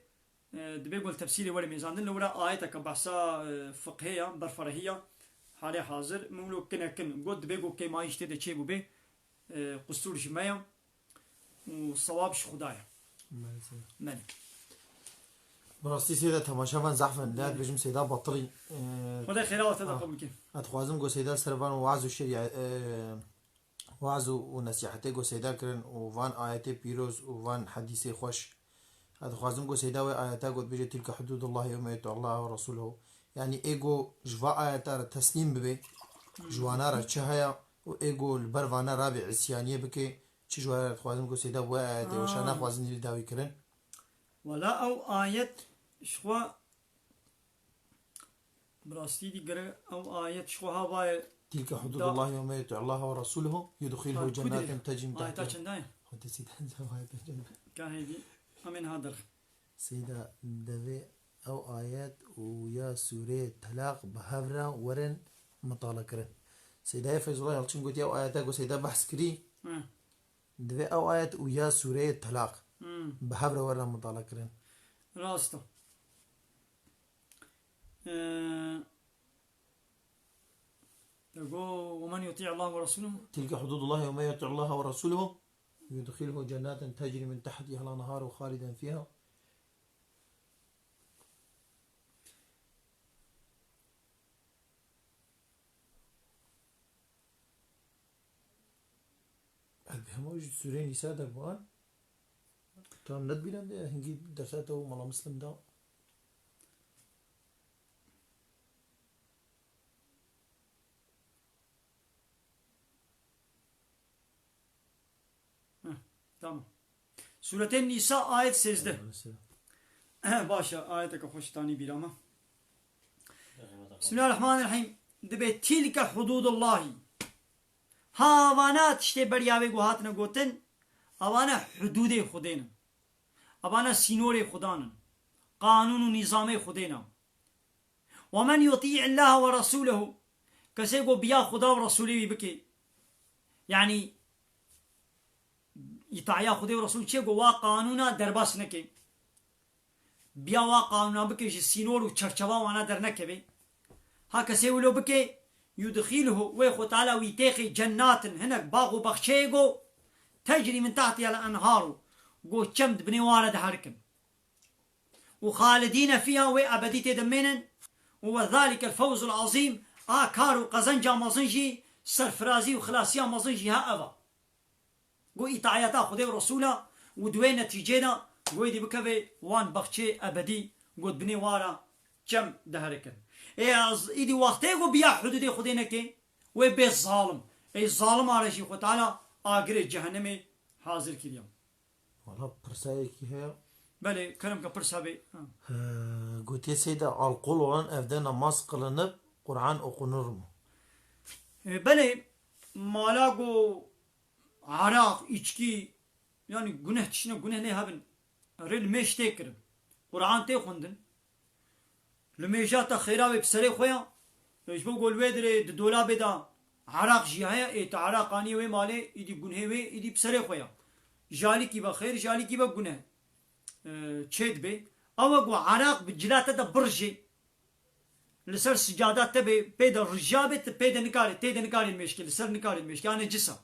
E, dibê ku li tefsîrê were mêzandin, li were ayeteke behsa, e, fiqhê ya, berfirehî ya, halê hazir, min wilo kine kin got, dibê ku kêmayî ji tê de çê bûbe, e, qusûr ji me ya û sewab ji Xuda ye. Belê seyda. Belê. Bi rastî seyda temaşevan zehf in. Lê ez dibêjim seyda batilî. E, Xwedê xêra we te de ah, qebûl ke. Ez dixwazim ku seyda ser van waz û şerî-, e, waz û, û nesîhetê ku seyda kirin û van ayetê pîroz û van hedîsê xweş. Ez dixwazim ku seyda wê ayeta ku dibêje, "Tilke hududullahi ve men yuti'ullaha ve rasûlehu." Yanî ê ku ji va ayeta re teslîm bibe, ji wana re çi heye û ê ku li ber vana rabê îsyaniyê bike, çi ji were dixwazim ku seyda bi wê ayetê weşa, ah, naxwazin lê dawî kirin. Wela ew ayet ji xwe, bi rastî dî gere ew ayet ji xwe ha vaye. Tilke hududullahi ve men yuti'ullaha ve rasûlehu yudkhilhu cennetin tecrî min tahtiha. Ayeta çenda ye? Xwedê seyda cevayet çenda. Ka hêdî, em ê niha derxin. Seyda, devê ew ayet û ya sûreyê Telaq bi hev re werin mitala kirin. Seydayê Feyzullah Yalçin gotiye ew ayeta ku seyda behs kirî, Hı. divê ew ayet û ya sûreyê Telaq Hmm. bi hev re werin mitala kirin. Rast e. Ee, te got, "Ve men yuti'ullaha ve rasûlehu." Tilke hududullahi ve men yuti'ullaha ve rasûlehu yudkhilhu cennetin tecrî min tahtihal enharu haliden fiha. Ez bi hema ji sûreyê Nîsa de bûan. Tam nedibînim de hingî dersa te û Mala Muslim da. Heh, tamam. Sûretên Nîsa ayet sêzdeh. Mesela. Baş e, ayeteke xweş tanî bîra me. Bismillahirrahmanirrahîm. Dibê tilke hududullahî. Ha, avana tiştê beriya wê ku hatine gotin, avana hududê Xwedê ne. Avana sînorê Xudan in. Qanûn û nîzamê Xwedê ne. "Ve men yuti'ullaha ve rasûlehu." Kesê ku biya Xuda û Resûlê wî bike. Yanî, îtaya Xwedê û Resûl çi ye ku wa qanûna derbas neke. Biya wa qanûna bike, ji sînor û çerçeva wana dernekeve. Ha kesê wilo bike, yudxîlhu, wê Xwe Teala wî têxê cennatin, hinek bax û baxçeyê go, tecrî min tahtihal enharu, go çem di binê wan re diherikin. Û xalidîne fîha, wê ebedî tê de mênin. Û ve zalikel fewzul azîm, a kar û qezenca mezin jî, serfirazî û xilasiya mezin jî ha ev a. Go îtaeta Xwedê û Resûla û di wê netîcê de go êdî bikeve wan baxçê ebedî, go di binê wa re çem diherikin. Ê ez îdî wextê go biya hududê Xwedê neke, wê bê zalim. Ê zalima re jî Xwe Teala agirê cehennemê hazir kiriye. Wala pirsayekî heye. Belê, kerem ke pirsa bê. Ha. He, gotiye Seyda, alkol olan evde namaz kılınıp Kur'an okunur mu? E, belê, mala go araq, içkî, yani guneh tiştine guneh lê hebin. Rê li mêj tê kirin. Kur'an tê xwendin. Li mêja te xêra wê bi serê xwe ya. Ji bo ku li wê dirê di dolabê de eraq jî heye, ê tu eraq anî wê malê, îdî gunhê wê, îdî bi serê xwe ya. Jalîkî be xêr, jalîkî be guneh. Ee, çê dibe. Ew e ku eraq bi cila te de birjê. Li ser sicada te bê, pê de rijiya bê, tu pê de nikarê, tê de nikarê mêşkê, li ser nikarê mêşkê, a necisa.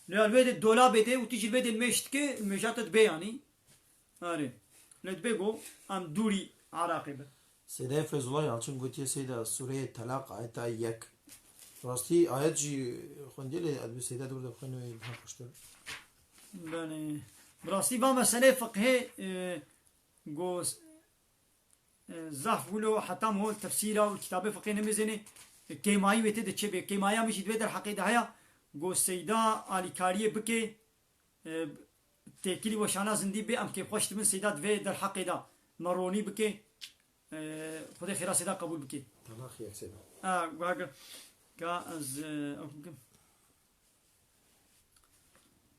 Lê ya li wê de dolabê de û tu jî li wê de mêş dikê, mêja te dibê yanî. Erê. Lê dibê ku em dûrî Iraqê bin. Seydayê Feyzullah Yalçin gotiye, Seyda, sureyê Telaq ayeta yek. Rastî ayet jî xwendiye, lê ez bi Seyda dûr de bixwînim, wê daha xweştir. Belê. Bi rastî va meseleyê fiqhê, e, go, e, zaf wilo heta min hol tefsîra û kitabê fiqhê nemêzênê, e, kêmayî wê tê de çê bê. Kêmaya min jî di wê derheqê de heye. Go Seyda alîkariyê bike, e, têkilî weşana zindî bê, em kêfxweş dibin, Seyda di vê derheqê de me ronî bike. E, Xwedê xêra Seyda qebûl bike. Tala xêr Seyda. A, gwa-, gwa-, ka ez, e, ew bikim.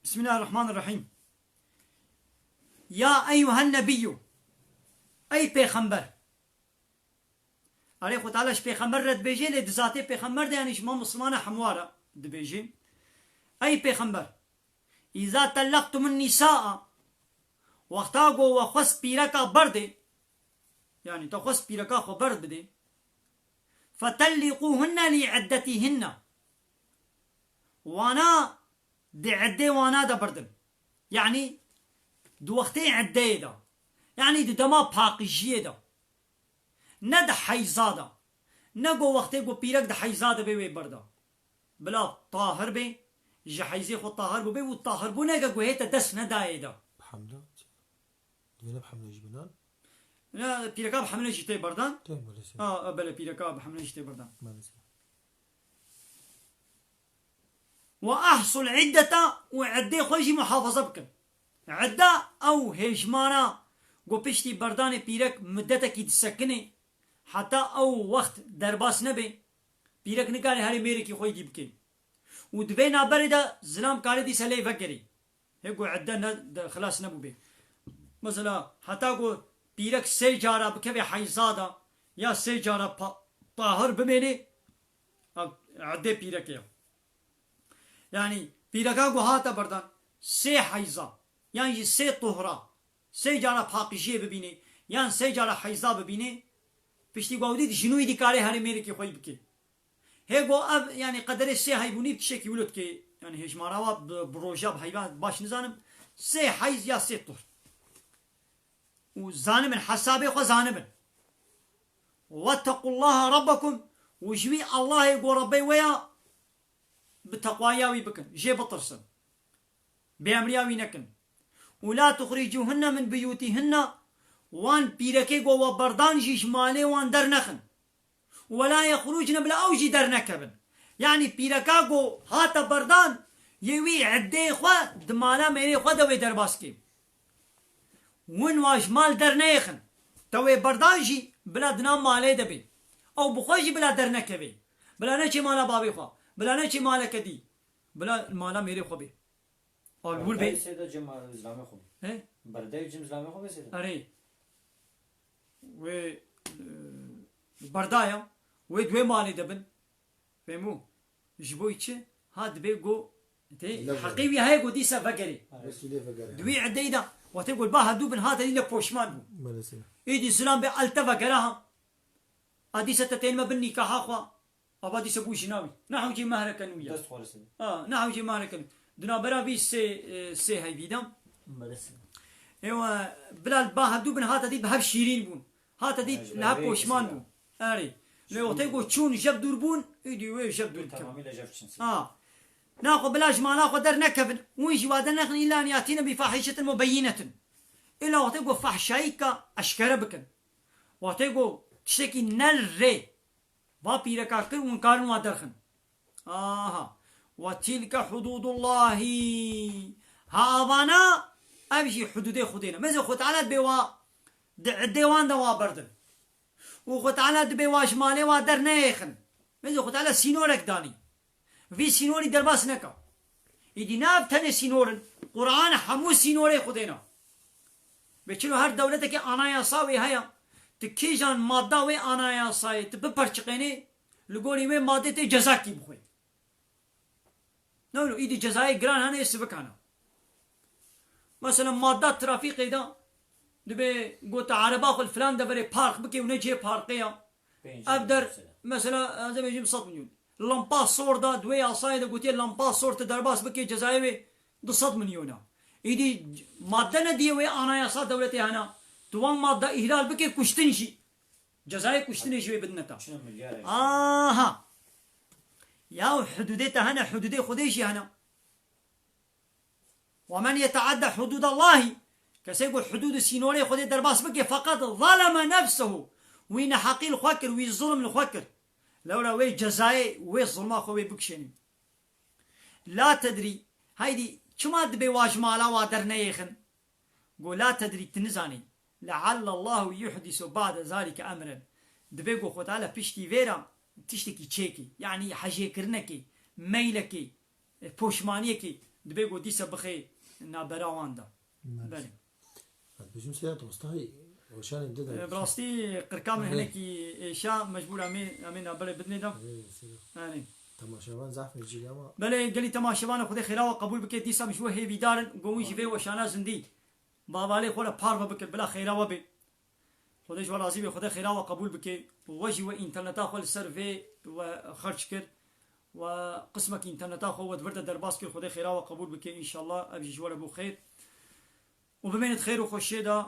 Bismillahirrahmanirrahîm. Ya eyyuhen nebiyyû. Ey pêxember. Erê, Xwe Teala ji pêxember re dibêje, lê di zatê pêxember de, yanî ji me misilmana hemû re dibêje. Ey pêxember, îza tellaqtumun nîsaa, wexta ku we xwest pîreka berdê, yanî te xwest pîreka xwe berd bidê, fetelliqûhunne lî iddetîhinne, wana di iddê wana de berdin. Yanî di wextê iddeyê de. Yanî di dema paqijiyê de. Ne di heyza de. Ne go wextê ku pîrek di heyza de bê wê berda. Bila tahir bê, ji heyzê xwe tahir bûbê û tahirbûneke ku hê te dest nedayê de. Bi hemle? Divê ne bi hemle jî binan? Ne, pîreka bi hemle jî tê berdan. Tê maalesef. Ha, e, belê, pîreka bi hemle jî tê berdan. Maalesef. Ve ahsul iddeta, û iddê xwe jî muhafaza bikin. Idda ew hêjmana ku piştî berdanê pîrek muddetekî disekine, heta ew wext derbas nebe, pîrek nikare herê mêrekî xwe dî bike. Û di vê navberê de zilam kare dîsa lê vegerê. Hê ku idde ne, de, xilas nebûbê. Mesela, heta ku pîrek sê cara bikeve heyza de, ya sê cara pa-, tahir bimêne, ev iddê pîrekê ye. Yanî, pîreka ku hate berdan, sê heyza, yan jî sê tuhra, sê cara paqijiyê bibîne, yan sê cara heyza bibîne, piştî ku ew dît, ji nû dî karê herê mêrekî xwe bike. Hê go ev, yanî qederê sê heybûnî tiştekî wilo dike, yanî hêjmara wa bi, bi roja, bi heyvan baş nizanim, sê heyz ya sê tuhr. Û zanibin, hesabê xwe zanibin. Vettequllaha rabbekum, û ji wî Allahê go Rebbê we ya, bi teqwaya wî bikin, jê bitirsin. Bêemriya wî nekin. Û la tuxricûhunne min buyûtîhinne, wan pîrekê go we berdan jî ji malê wan dernexin. Û we la yexrûcne, bila ew jî dernekevin. Yanî pîreka go hate berdan, yê wî iddeyê xwe di mala mêrê xwe de wê derbas kê. Win wa ji mal derneyêxin. Te wê berdan jî bila di nav malê de bê. Ew bi xwe jî bila dernekevê. Bila neçê mala bavê xwe. Bila neçê maleke dî. Bila mala mêrê xwe bê. Al wir bê. Berdayê sê de cem zilamê xwe bê. He? Berdayê cem zilamê xwe bê sê de. Erê. Wê, e, berdaya. Wê di wê malê de bin. Fehmû? Ji bo çi? Ha dibê go, tê, heqê wî heye go dîsa vegerê. Wekî lê vegere. Di wî edeyî de, wextê go ba hevdû bin hate dî le poşman bû. Maalesef. Êdî zilam bê el te vegere ha. A dîsa te tên me bin nîkaha xwe. Ava dîsa bû jina wî. Ne hewcê mehreke nû ya. Dest xwe resen. Ha, ne hewcê mehreke nû. Di navbera vî sê, e, sê heyvî de. Maalesef. Ewa, bila ba hevdû bin hate dî bi hev şîrîn bûn. Hate dî li hev poşman bûn. Erê. Lê wextê ku çûn jev dûr bûn, êdî wê jev dûr bikin. Tamamî le jev çin. Ha. Naxwe bila ji mala xwe dernekevin. Win jî wa dernexin îla an yatîne bi fahîşetin mubeyînetin. Îla wextê ku fahşayîka eşkere bikin. Wextê ku tiştekî ne rê va pîreka kir, win karin wa derxin. Aha. Ve tilke hududullahi. Ha avana, ev jî hududê Xwedê ne. Mezê Xwe Teala dibê wa di idê wan de wa berdin. Û Xwe Teala dibê wa ji malê wa derneyêxin. Mezê Xwe Teala sînorek danî. Vî sînorî derbas neka. Îdî ne ev tenê sînor in. Quran hemû sînorê Xwedê ne. Vê çilo her dewletekê anayasa wê heye. Tu kîjan madda wê anayasayê tu biperçiqênê, li gorî wê madê tê cezakî bixwê. Ne wilo, îdî cezayê giran hene, yê sivik hene. Mesela madda trafîkê de dibê got, ereba xwe li filan deverê park bikê û ne cihê parkê ya. Ev der, mesela, ez ê bêjim sed milyon. Lampa sor da, di wê yasayê de gotiye lampa sor tu derbas bikê, cezayê wê du sed milyon a. Îdî madde ne diye wê anayasa dewletê hene. Tu wan madde îhlal bikê, kuştin jî. Cezayê kuştinê jî wê bidine te. Çi milyar eşya. Aha. Ya hududê te hene, hududê Xwedê jî hene. "Ve men yeteadde hududallahî", kesê ku hudûd û sînorê Xwedê derbas bike, "feqad zaleme nefsehu", wî neheqî li xwe kir, wî zulm li xwe kir. Lewra wê cezayê wê zulma xwe wê bikişênî. La tedrî, haydî çima dibê wa ji mala wa derneyêxin? Go la tedrî, tu nizanî. Leallallahu yuhdisu ba'de zalike emren. Dibê go Xwedê Teala piştî vê re tiştekî çêkê. Yanî hejêkirinekê, meylekê, e, poşmaniyekê dibê go dîsa bixê nabera wan de. Belê. Ez bêjim Sedat Mustafî, weşanê bide de. E, bi rastî qirka min hinekî êşa, mecbûr em ê, em ê nabelê bidinê de. Erê, Sedat. Erê. Temaşevan zehf mecî ama. Belê, gelî temaşevan, Xwedê xêra we qebûl bike, dîsa em ji we hêvîdar in, go hûn jî vê weşana zindî. Bavalê xwe re parve bikin, bila xêra we bê. Xwedê ji we razî be, Xwedê xêra we qebûl bike. We jî we înterneta xwe li ser vê we xerc kir. We qismekî înterneta xwe we di vir de derbas kir, Xwedê xêra we qebûl bike, înşallah ev jî ji we re bû xêr. Û bimênit xêr û xweşiyê de.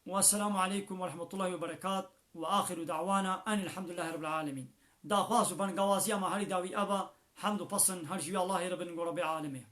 Wesselamu aleykum ve rahmetullahi ve berekat. Ve axiru da'wana enil hamdulillahi rabbil alemin. Daxwaz û bengawaziya me herî dawî ev e, hemd û pesn her ji wî Allahê re bin, go Rebbê alemê.